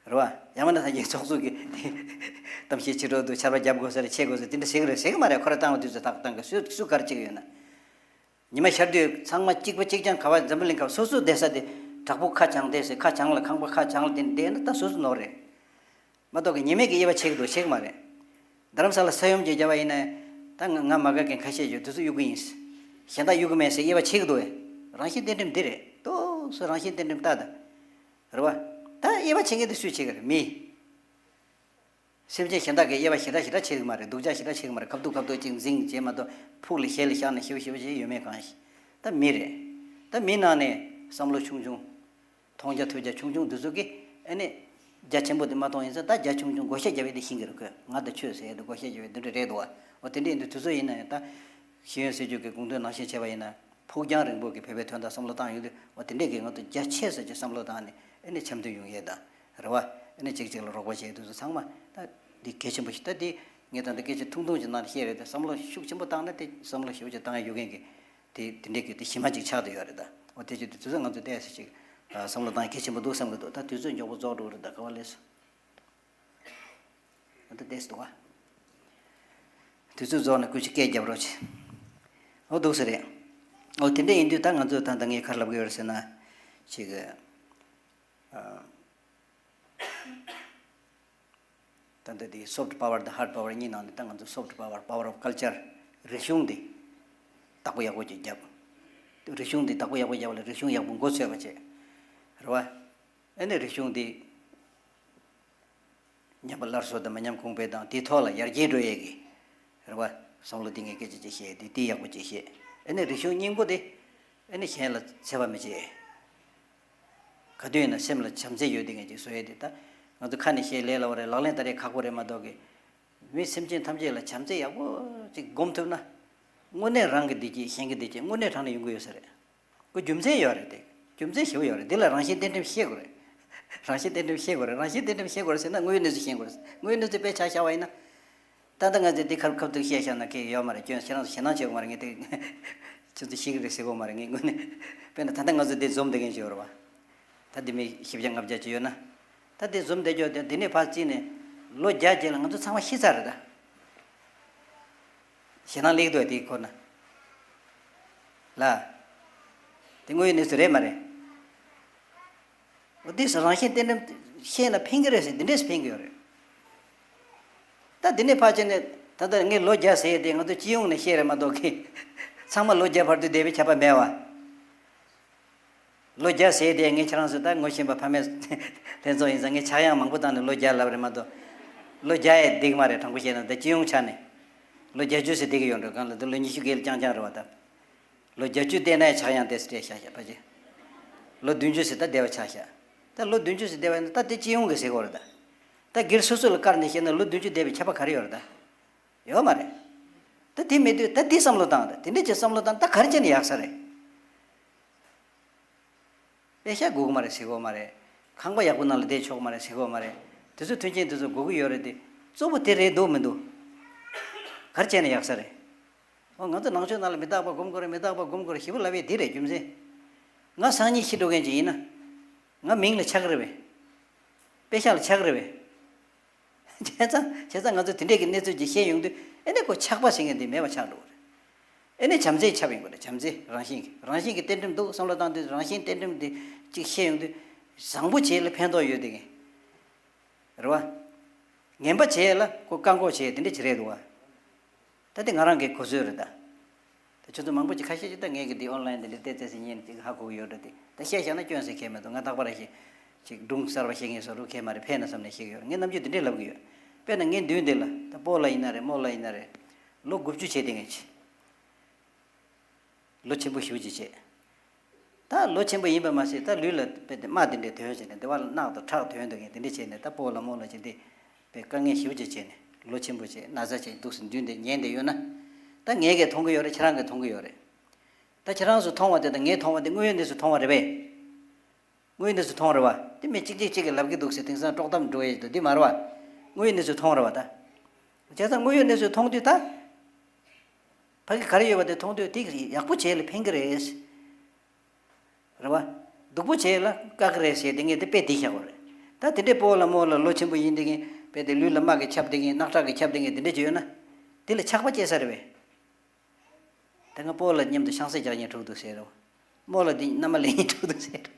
རེད་བ། ཡང་མིན་ན་ད་ངའི་ཚོགས་གཙོ་གིས་གཏམ་བཤད་བྱེད་འགྲོ་འདུག་ཆར་པ་བརྒྱབ་དགོས་ས་རེད་ཆད་དགོས་ས་རེད་དེ་འདྲ་ཟེར་གི་རེད་ཟེར་གི་མ་རེད། ཁོ་ར་བཏང་བ་དུས་ཚོད་ཏག་བཏང་གི་སུས་སུས་ག་རེ་བྱེད་གི་ཡོད་ན། ཉི་མ་ཤར་དུས་ཚང་མ་གཅིག་པ་གཅིག་རྐྱང་ག་བ་འཛམ་བུ་གླིང་ག་བ་སོ་སོ་བསྡད་ས་དེ། བྲག་ཕུག་ཁ་བྱང་བསྡད་ས་ཁ་བྱང་ལ་ཁང་པ་ཁ་བྱང་ལ་དེ་བསྡད་ན་ད་སོ་སོ་ནོར་རེད། མ་གཏོགས་ཀྱི་ཉེས་མེད་ཀྱི་དབྱེ་བ་ཕྱེ་གི་འདུག་ཕྱེ་གི་མ་རེད། རྡ་རམ་ས་ལ་ས་ཡོམ་ཅིག་བརྒྱབ་པ་ཡིན་ན། ད་ང་ང་མ་དགའ་མཁན་ཁ་ཤས་ཡོད་དུས་ཚོད་གཡུག་གི་ཡིན། གཞན་དག་གཡུག་གི་མེད་ཟེར་དབྱེ་བ་ཕྱེ་གི་འདུག་བས། རང་བཞིན་གཏན་ཁྲིམས་འདི་རེད་ཏོག་སོ་རང་བཞིན་གཏན་ཁྲིམས་ལྟ་ད། རེད་བ། ད་དབྱེ་བ་ཕྱེ་མཁན་དེ་སུས་བྱེད་གི་རེད། མི། སེམས་ཅན་གཞན་དག་གིས་དབྱེ་བ་ཞེ་དྲག་ཞེ་དྲག་བྱེད་གི་མ་རེད། སྡུག་ཅག་ཞེ་དྲག་བྱེད་གི་མ་རེད། ཁ་ཐུག་ཁ་ཐུག་ཅིག་འཛིང་བྱེད་མ་གཏོགས་ཕུགས་ལ་ཞེ་ལ་བཞག་ནས་ཞེ་པོ་ཞེ་པོ་ཞིག་ཡོད་མེད་གང་ཞིག་ད་མི་རེད། ད་མི་ནང་ནས་བསམ་བློ་ཆུང་ཆུང་། མཐོང་རྒྱ་ཐོས་རྒྱ་ཆུང་ཆུང་འདི་ཚོ་གིས་ཨ་ནི། རྒྱ་ཆེན་པོ་དེ་མ་མཐོང་ཡིན་ཙང་ད་རྒྱ་ཆུང་ཆུང་བགོ་བཤའ་རྒྱབ་ཡས་དེ་ཤེས་གི་རེད་ཁོས། ང་དང་ཁྱོད་ཟེར་ཡས་དེ་བགོ་བཤའ་རྒྱབ་ཡས་དེ་འདྲ་རེད་འདུག་བ། འོ་དེ་འདྲ་ཡིན་དུས་དུས་ཚོད་ཡིན་ན་ཡང་ད། ཤེས་ཡོན་སྲིད་བྱུས་ཀྱི་དགོངས་དོན་ནང་བཞིན་བྱས་པ་ཡིན་ན། ཕུགས་རྒྱང་རིང་པོ་གི་བོད་པའི་དོན་དག་བསམ་བློ་བཏང་ཡོང་དུས་འོ་དེ་འདྲས་ཀྱི་ང་ཚོ་རྒྱ་ཆེ་ས་ཅིག་བསམ་བློ་བཏང་ནས་ཨ་ནི་འཆམ་མཐུན་ཡོང་ཡས་དང་། རེད་བ། ཨ་ནི་གཅིག་གཅིག་ལ་རོགས་པ་བྱེད་དུས་ཚོ་ཚང་མ་ད་འདི་གལ་ཆེན་པོ་ཞིག་ད་འདི་ངས་ད་འདི་སྐད་ཆ་ཐུང་ཐུང་ཅིག་ནང་བཤད་རེད་དེ་བསམ་བློ་ཤུགས་ཆེན་པོ་བཏང་ན་དེ་བསམ་བློ་ཞེ་པོ་ཅིག་བཏང་ཡ་ཡོད་མཁན་གྱི་དེ་དེ་འདྲས་ཀྱི་དེ་གཞི་མ་ཅིག་ཆགས་བསྡད་ཡོད་རེད་ད། འོ་དེ་ཅིག་དུས་ཚོད་ང་ཚོ་བལྟས་ས་ཅིག་བསམ་བློ་བཏང་ཡ་གལ་ཆེན་པོ་འདུག་བསམ་གི་འདུག་ད་དུས་ཚོད་མགྱོགས་པོ་རྫོགས་འགྲོ་གི་རེད་ད། ག་བ་ལས་སོ། ད་ལྟ་བལྟས་སུ་འདུག་བ། དུས་ཚོད་རྫོགས་ནས་སྐུ་མཁྱེན་སྐད་རྒྱབ་རོགས་བྱེད། འོ་འདུག་ས་རེད། འོ་དེ་འདྲ་ཡིན་དུས་ད་ང་ཚོས་ད་ལྟ་ངས་ག་རེ་ལབ་གི་ཡོད་རེད་ཟེར་ན། ཅིག་གི། ཨ། ད་ལྟ་དེ་སོཕ་ཊི་པ་ཝར་དང་ཧར་ཌི་པ་ཝར་གཉིས་ནང་ནས་ད་ང་ཚོ་སོཕ་ཊི་པ་ཝར་པ་ཝར་ཨོཕ་ཀལ་ཅར་རིག་གཞུང་འདི་བདག་པོ་ཡག་པོ་ཅིག་རྒྱབ། རིག་གཞུང་འདི་བདག་པོ་ཡག་པོ་རྒྱབ་ལ་རིག་གཞུང་ཡག་པོ་མགོ་ཚོས་པ་བྱེད། རེད་བ། ཨ་ནི་རིག་གཞུང་འདི། ཉམས་པ་སླར་གསོ་དང་མི་ཉམས་གོང་འཕེལ་དང་དེའི་ཐོག་ལ་ཡར་རྒྱས་འགྲོ་ཡས་ཀྱི། རེད་བ། བསམ་བློ་འདི་ངས་སྐད་ཆ་ཅིག་བཤད་དེ་དེ་ཡག་པོ་ཅིག་བཤད། ཨ་ནི་རིག་གཞུང་སྙིང་པོ་དེ། ཨ་ནི་གཞན་ལ་འཚེ་བ་མི་བྱེད། ག་དུས་ཡིན་ན་སེམས་ལ་བྱམས་བརྩེ་ཡོད་དེ་ངས་ཅིག་བཟོ་ཡས་དེ་ད། ང་ཚོ་ཁ་ནས་བཤད་ལས་སླ་བོ་རེད། ལག་ལེན་བསྟར་ཡས་ཁག་པོ་རེད་མ་གཏོགས་ཀི། མི་སེམས་ཅན་ཐམས་ཅད་ལ་བྱམས་བརྩེ་ཡག་པོ་ཅིག་སྒོམ་ཐུབ་ན། དངོས་གནས་རང་གི་བདེ་སྐྱིད་གཞན་གྱི་བདེ་སྐྱིད་དངོས་གནས་དྲང་གནས་ཡོང་གི་ཡོད་ས་རེད། ཁོ་རྒྱུ་མཚན་ཡོད་རེད་དེ། རྒྱུ་མཚན་ཞེ་པོ་ཡོད་རེད། འདི་ལ་རང་བཞིན་གཏན་ཁྲིམས་ཤེས་དགོས་རེད། རང་བཞིན་གཏན་ཁྲིམས་ཤེས་དགོས་རེད། རང་བཞིན་གཏན་ཁྲིམས་ཤེས་དགོས་རེད་ཟེར་ན་དངོས་ཡོད་གནས་ཚུལ་ཤེས་དགོས་རེད། དངོས་ཡོད་གནས་ཚུལ་དཔེ་ཆ་བཞག་པ་ཡིན་ན། ད་ལྟ་ང་ཚོས་འདི་ཁ་ཁ་ཐུག་བཤད་བཞག་ན་ཁེ་ཡོད་མ་རེད། ཁྱོད་ཁྱེད་རང་ཚོ་ཞེད་སྣང་བྱེད་དགོས་མ་རེད། ངས་དེ་ཁྱོད་ཚོ་ཤེས་ཀྱི་རེད་ཟེར་དགོས་མ་རེད། ངས་དངོས་གནས་དཔེར་ན་ད་ལྟ་ང་ཚོ་འདི་འཛོམས་བསྡད་མཁན་ཞིག་ཡོད་རེད་བ། ད་འདི་མི་བཞི་བརྒྱ་ལྔ་བརྒྱ་ཅིག་ཡོད་ན། ད་འདི་འཛོམས་བསྡད་རྒྱུ་དེ་འདི་ནས་ཕར་བརྩིས་ནས་ལོ་བརྒྱ་རྗེས་ལ་ང་ཚོ་ཚང་མ་ཤི་ཚར་རེད་ད། ཞེད་སྣང་སླེབས་འདུག་དེའི་སྐོར་ན། ལ། དེ་དངོས་ཡོད་གནས་ཚུལ་རེད་མ་རེད། འོ་དེ་སུ་རང་བཞིན་གཏན་ཁྲིམས་ཤེས་ན་ཕན་གི་རེད་ཟེར་འདི་འདྲས་སུ་ཕན་གི་ཡོད་རེད། ད་འདི་ནས་ཕར་ཕྱིན་ནས་ད་ལྟ་ངས་ལོ་བརྒྱ་ཟེར་ཡས་དེ་ང་ཚོ་སྤྱི་ཡོངས་ནས་བཤད་རེད་མ་གཏོགས་ཁི། ཚང་མ་ལོ་བརྒྱ་བར་དུ་བསྡད་པའི་ཁྱབ་པ་མེད་བ། ལོ་བརྒྱ་ཟེར་ཡས་དེ་ངས་ཁྱེད་རང་ཚོ་ད་ངོ་ཤེས་པ་ཕ་མའི་ལྷན་ཚོགས་ཡིན་ཙང་ངས་ཆག་ཡང་མང་པོ་བཏང་ནས་ལོ་བརྒྱ་ལབ་རེད་མ་གཏོགས། ལོ་བརྒྱ་ཡས་འགྲིག་མ་རེད། དྲང་པོ་བཤད་ན་ད་སྤྱི་ཡོངས་ཆ་ནས། ལོ་བརྒྱད་ཅུ་ཟེར་བསྡད་ཀྱི་ཡོད་འགྲོ་གང་ལ་ད་ལོ་ཉི་ཤུ་བརྒལ་རྐྱང་རྐྱང་རེད་བ་ད། ལོ་བརྒྱད་ཅུ་བསྡད་ནའི་ཆག་ཡང་དེ་སྲིད་བསྡད་ཤག་ཤག་ཕ་ཅེ། ལོ་བདུན་ཅུ་ཟེར་ད་བསྡད་པ་ཆགས་ཤག་ད་ལོ་བདུན་ཅུ་ཟེར་བསྡད་པ་ཡིན་ན་ད་དེ་སྤྱི་ཡོངས་ཀྱི་ཟེར་གྱི་ཡོད་རེད་ད། ད་སྒེར་སོ་སོ་ལ་བཀར་ནས་བཤད་ན་ལོ་བདུན་ཅུ་བསྡད་པའི་ཁྱབ་པ་ག་རེ་ཡོད་རེད་ད། ཡོད་མ་རེད། ད་དེ་མེད་དུས་ད་དེ་བསམ་བློ་བཏང་ད་དེ་འདྲས་ཀྱི་བསམ་བློ་བཏང་ད་ག་རེ་བྱས་ན་ཡག་ས་རེད། པེ་ཤ་དགོས་ཀྱི་མ་རེད་ཟེར་གྱི་ཡོད་མ་རེད། ཁང་པ་ཡག་པོ་ནང་ལ་བསྡད་ཆོག་གི་མ་རེད་ཟེར་གྱི་ཡོད་མ་རེད། དེ་ཚོ་མཐུན་རྐྱེན་དེ་ཚོ་དགོས་ཀྱི་ཡོད་རེད་དེ། གཙོ་བོ་དེ་རེད་འདུག་མི་འདུག་ག་རེ་བྱས་ན་ཡག་ས་རེད། འོ་ང་ཚོ་ནང་ཆོས་ནང་ལ་མི་རྟག་པ་སྒོམ་དགོས་རེད། མི་རྟག་པ་སྒོམ་དགོས་རེད་ཞེ་པོ་ལབ་ཡས་འདི་རེད་རྒྱུ་མཚན། ང་སང་ཉིན་ཤི་འགྲོ་མཁན་ཅིག་ཡིན་ན། ང་མིང་ལ་ཆགས་ཀྱི་རེད་པས། པེ་ཤ་ལ་ཆགས་ཀྱི་རེད་པས། བྱས་ཙང་བྱས་ཙང་ང་ཚོ་དེ་འདྲས་ཀྱི་གནས་ཚུལ་ཅིག་བཤད་ཡོང་དུས་ཨེ་ནས་ཁོ་ཆགས་པ་ཟེར་མཁན་དེ་མེད་པ་ཆགས་འགྲོ་གི་རེད། ཨེ་ནས་བྱམས་བརྩེ་ཁྱབ་ཡོང་གི་རེད། བྱམས་བརྩེ་རང་བཞིན་གྱི་རང་བཞིན་གྱི་གཏན་ཁྲིམས་འདུག་བསམ་བློ་བཏང་དུས་རང་བཞིན་གཏན་ཁྲིམས་དེ་ཅིག་བཤད་ཡོང་དུས་བཟང་པོ་བྱས་ལ་ཕན་ཐོགས་ཡོད་དེ་གི་རེད་བ། ངན་པ་བྱས་ལ་ཁོ་བཀག་འགོག་བྱས་དེ་འདྲས་ཅིག་རེད་འདུག་བ། ད་དེ་ང་རང་གི་གོ་སྲོལ་རེད་ད། ད་ཁྱོད་ཚོ་མང་པོ་ཅིག་ཁ་ཤས་ཅིག་ད་ངས་གི་འདི་ཨོན་ལན་འདི་འདྲ་བལྟས་བལྟས་སེ་ཉན་ཅིག་ཧ་གོ་གི་ཡོད་འགྲོ་དེ་ད་བཤད་བཞག་ན་སྐྱོན་ཟེར་མཁན་མེད་དོ། ང་རྟག་པར་ཞིག་ཅིག་སྒྲུང་གསར་པ་བཤད་མཁན་བཟོ་འགྲོ་མཁན་མ་རེད། ཕན་ན་བསམ་ནས་བཤད་གི་ཡོད། ངས་ནམ་རྒྱུན་འདི་འདྲས་ལབ་གི་ཡོད། དཔེར་ན་ངའི་མདུན་འདི་ལ་ད་སྤོ་ལགས་ཡིན་ན་རེད་རྨོ་ལགས་ཡིན་ན་རེད། ལོ་དགུ་བཅུ་བྱས་དེ་ངས་ཅི། ལོ་ཆེན་པོ་ཞེ་པོ་ཅིག་བྱས། ད་ལོ་ཆེན་པོ་ཡིན་པ་མ་ཟད་ད་ལུས་ལ་དཔེ་དེ་རྨ་དེ་འདྲས་ཐོན་བྱས་ནས་དེ་བ་ལ་རྣག་དང་ཁྲག་ཐོན་འདུག་ངས་དེ་འདྲས་བྱས་ནས་ད་སྤོ་ལགས་རྨོ་ལགས་ཅིག་འདི་དཔེ་དཀའ་ངལ་ཞེ་པོ་ཅིག་བྱས་ནས་ལོ་ཆེན་པོ་བྱས་ན་ཚ་བྱས་འདུག་སེ་མདུན་དེ་ཉན་བསྡད་ཡོད་ན། ད་ངས་གས་མཐོང་གི་ཡོད་རེད། ཁྱེད་རང་གས་མཐོང་གི་ཡོད་རེད། ད་ཁྱེད་རང་ཚོས་མཐོང་བ་དེ་དང་ངས་མཐོང་བ་དེ་དངོས་ཡོད་གནས་ཚུལ་མཐོང་བ་རེད་པས། དངོས་ཡོད་གནས་ཚུལ་མཐོང་བ་རེད་པ། དེ་མི་གཅིག་གཅིག་གཅིག་གིས་ལབ་ཀྱི་འདུག་ཟེར། དེང་སང་དཀྲོག་གཏམ་འགྲོ་ཡས་འདུག་འདི་མ་རེད་པ། དངོས་ཡོད་གནས་ཚུལ་མཐོང་བ་རེད་པ་ད། བྱས་ཙང་དངོས་ཡོད་གནས་ཚུལ་མཐོང་དུས་ད། ཕ་གི་ག་རེ་ཡོད་པ་དེ་མཐོང་དུས་དེ་ཡག་པོ་བྱས་ལ་ཕན་གི་རེད། རེད་པ། སྡུག་པོ་བྱས་ལ་བཀག་གི་རེད་ཟེར་དེ་ངས་དེ་དཔེ་དེ་བཞག་པ་རེད། ད་དེ་འདྲའི་སྤོ་ལགས་རྨོ་ལགས་ལོ་ཆེན་པོ་ཡིན་དེ་གིན་དཔེ་དེ་ལུས་ལ་རྨ་གིས་ཁྱབ་དེ་གིན་རྣག་ཁྲག་གིས་ཁྱབ་དེ་གིན་དེ་འདྲ་ཅིག་ཡོད་ན། དེ་ལ་ཆགས་པ་སྐྱེ་ས་རེད་པས། ད་ང་སྤོ་ལགས་མཉམ་དུ་ཤིང་ཚད་རྒྱག་སྙིང་འདོད་འདུག་ཟེར་རོ། རྨོ་ལགས་འདི་མནའ་མ་ལེན་སྙིང་འདོད་འདུག་ཟེར་རོ།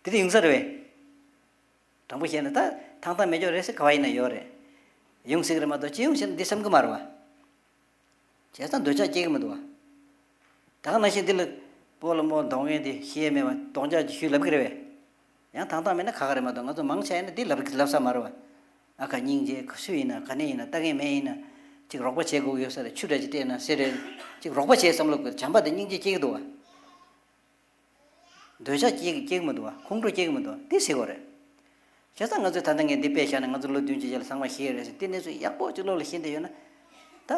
དེ་འདྲ་ཡོང་ས་རེད་པས། དྲང་པོ་བཤད་ན་ད་ཐང་ཐང་མེད་ཅོག་རེད་ཟེར་ག་བ་ཡིན་ན་ཡོད་རེད། ཡོང་སྲིད་གི་རེད་མ་གཏོགས་ཅི་ཡོང་ཟེར་ན་འདི་བསམ་གི་མ་རེད་པ། བྱས་ཙང་འདོད་ཆགས་སྐྱེ་གི་མི་འདུག་པ། ད་ག་ནང་བཞིན་འདི་ལ་སྤོ་ལགས་རྨོ་ལགས་མདོག་ངན་དེ་ཤེས་ཡས་མེད་པ་གདོང་ལྕག་ཅིག་གཞུས་ལབ་གི་རེད་པས། ཡང་ཐང་ཐང་མེད་ན་ཁག་ཁག་རེད་མ་གཏོགས་ང་ཚོ་མང་ཆེ་ཡིན་ན་འདི་ལབ་ལབ་ས་མ་རེད་པ། ཨ་ཁ་སྙིང་རྗེ་ཁ་སུ་ཡིན་ན་ག་ནས་ཡིན་ན་ལྟ་མཁན་མེད་ཡིན་ན་ཅིག་རོགས་པ་བྱེད་དགོས་ཡོད་ས་རེད། ཆུ་འདྲ་ཅིག་སྤྲད་ན་ཟེར་རེད། ཅིག་རོགས་པ་བྱེད་བསམ་བློ་དགོས། བྱམས་པ་དང་སྙིང་རྗེ་སྐྱེ་གི་འདུག་པ། འདོད་ཆགས་སྐྱེ་སྐྱེ་གི་མི་འདུག་པ། ཁོང་ཁྲོ་སྐྱེ་གི་མི་འདུག་པ། དེ་ཟེར་དགོས་རེད། བྱས་ཙང་ང་ཚོས་ད་ལྟ་ངས་འདི་དཔེ་བཞག་ནས་ང་ཚོ་ལོ་བདུན་ཅུ་རྗེས་ལ་ཚང་མ་ཤེས་ཡོད་རེད་ཟེར། དེ་གནས་ཚུལ་ཡག་པོ་ཅིག་བློ་ལ་ཤེས་བསྡད་ཡོད་ན། ད།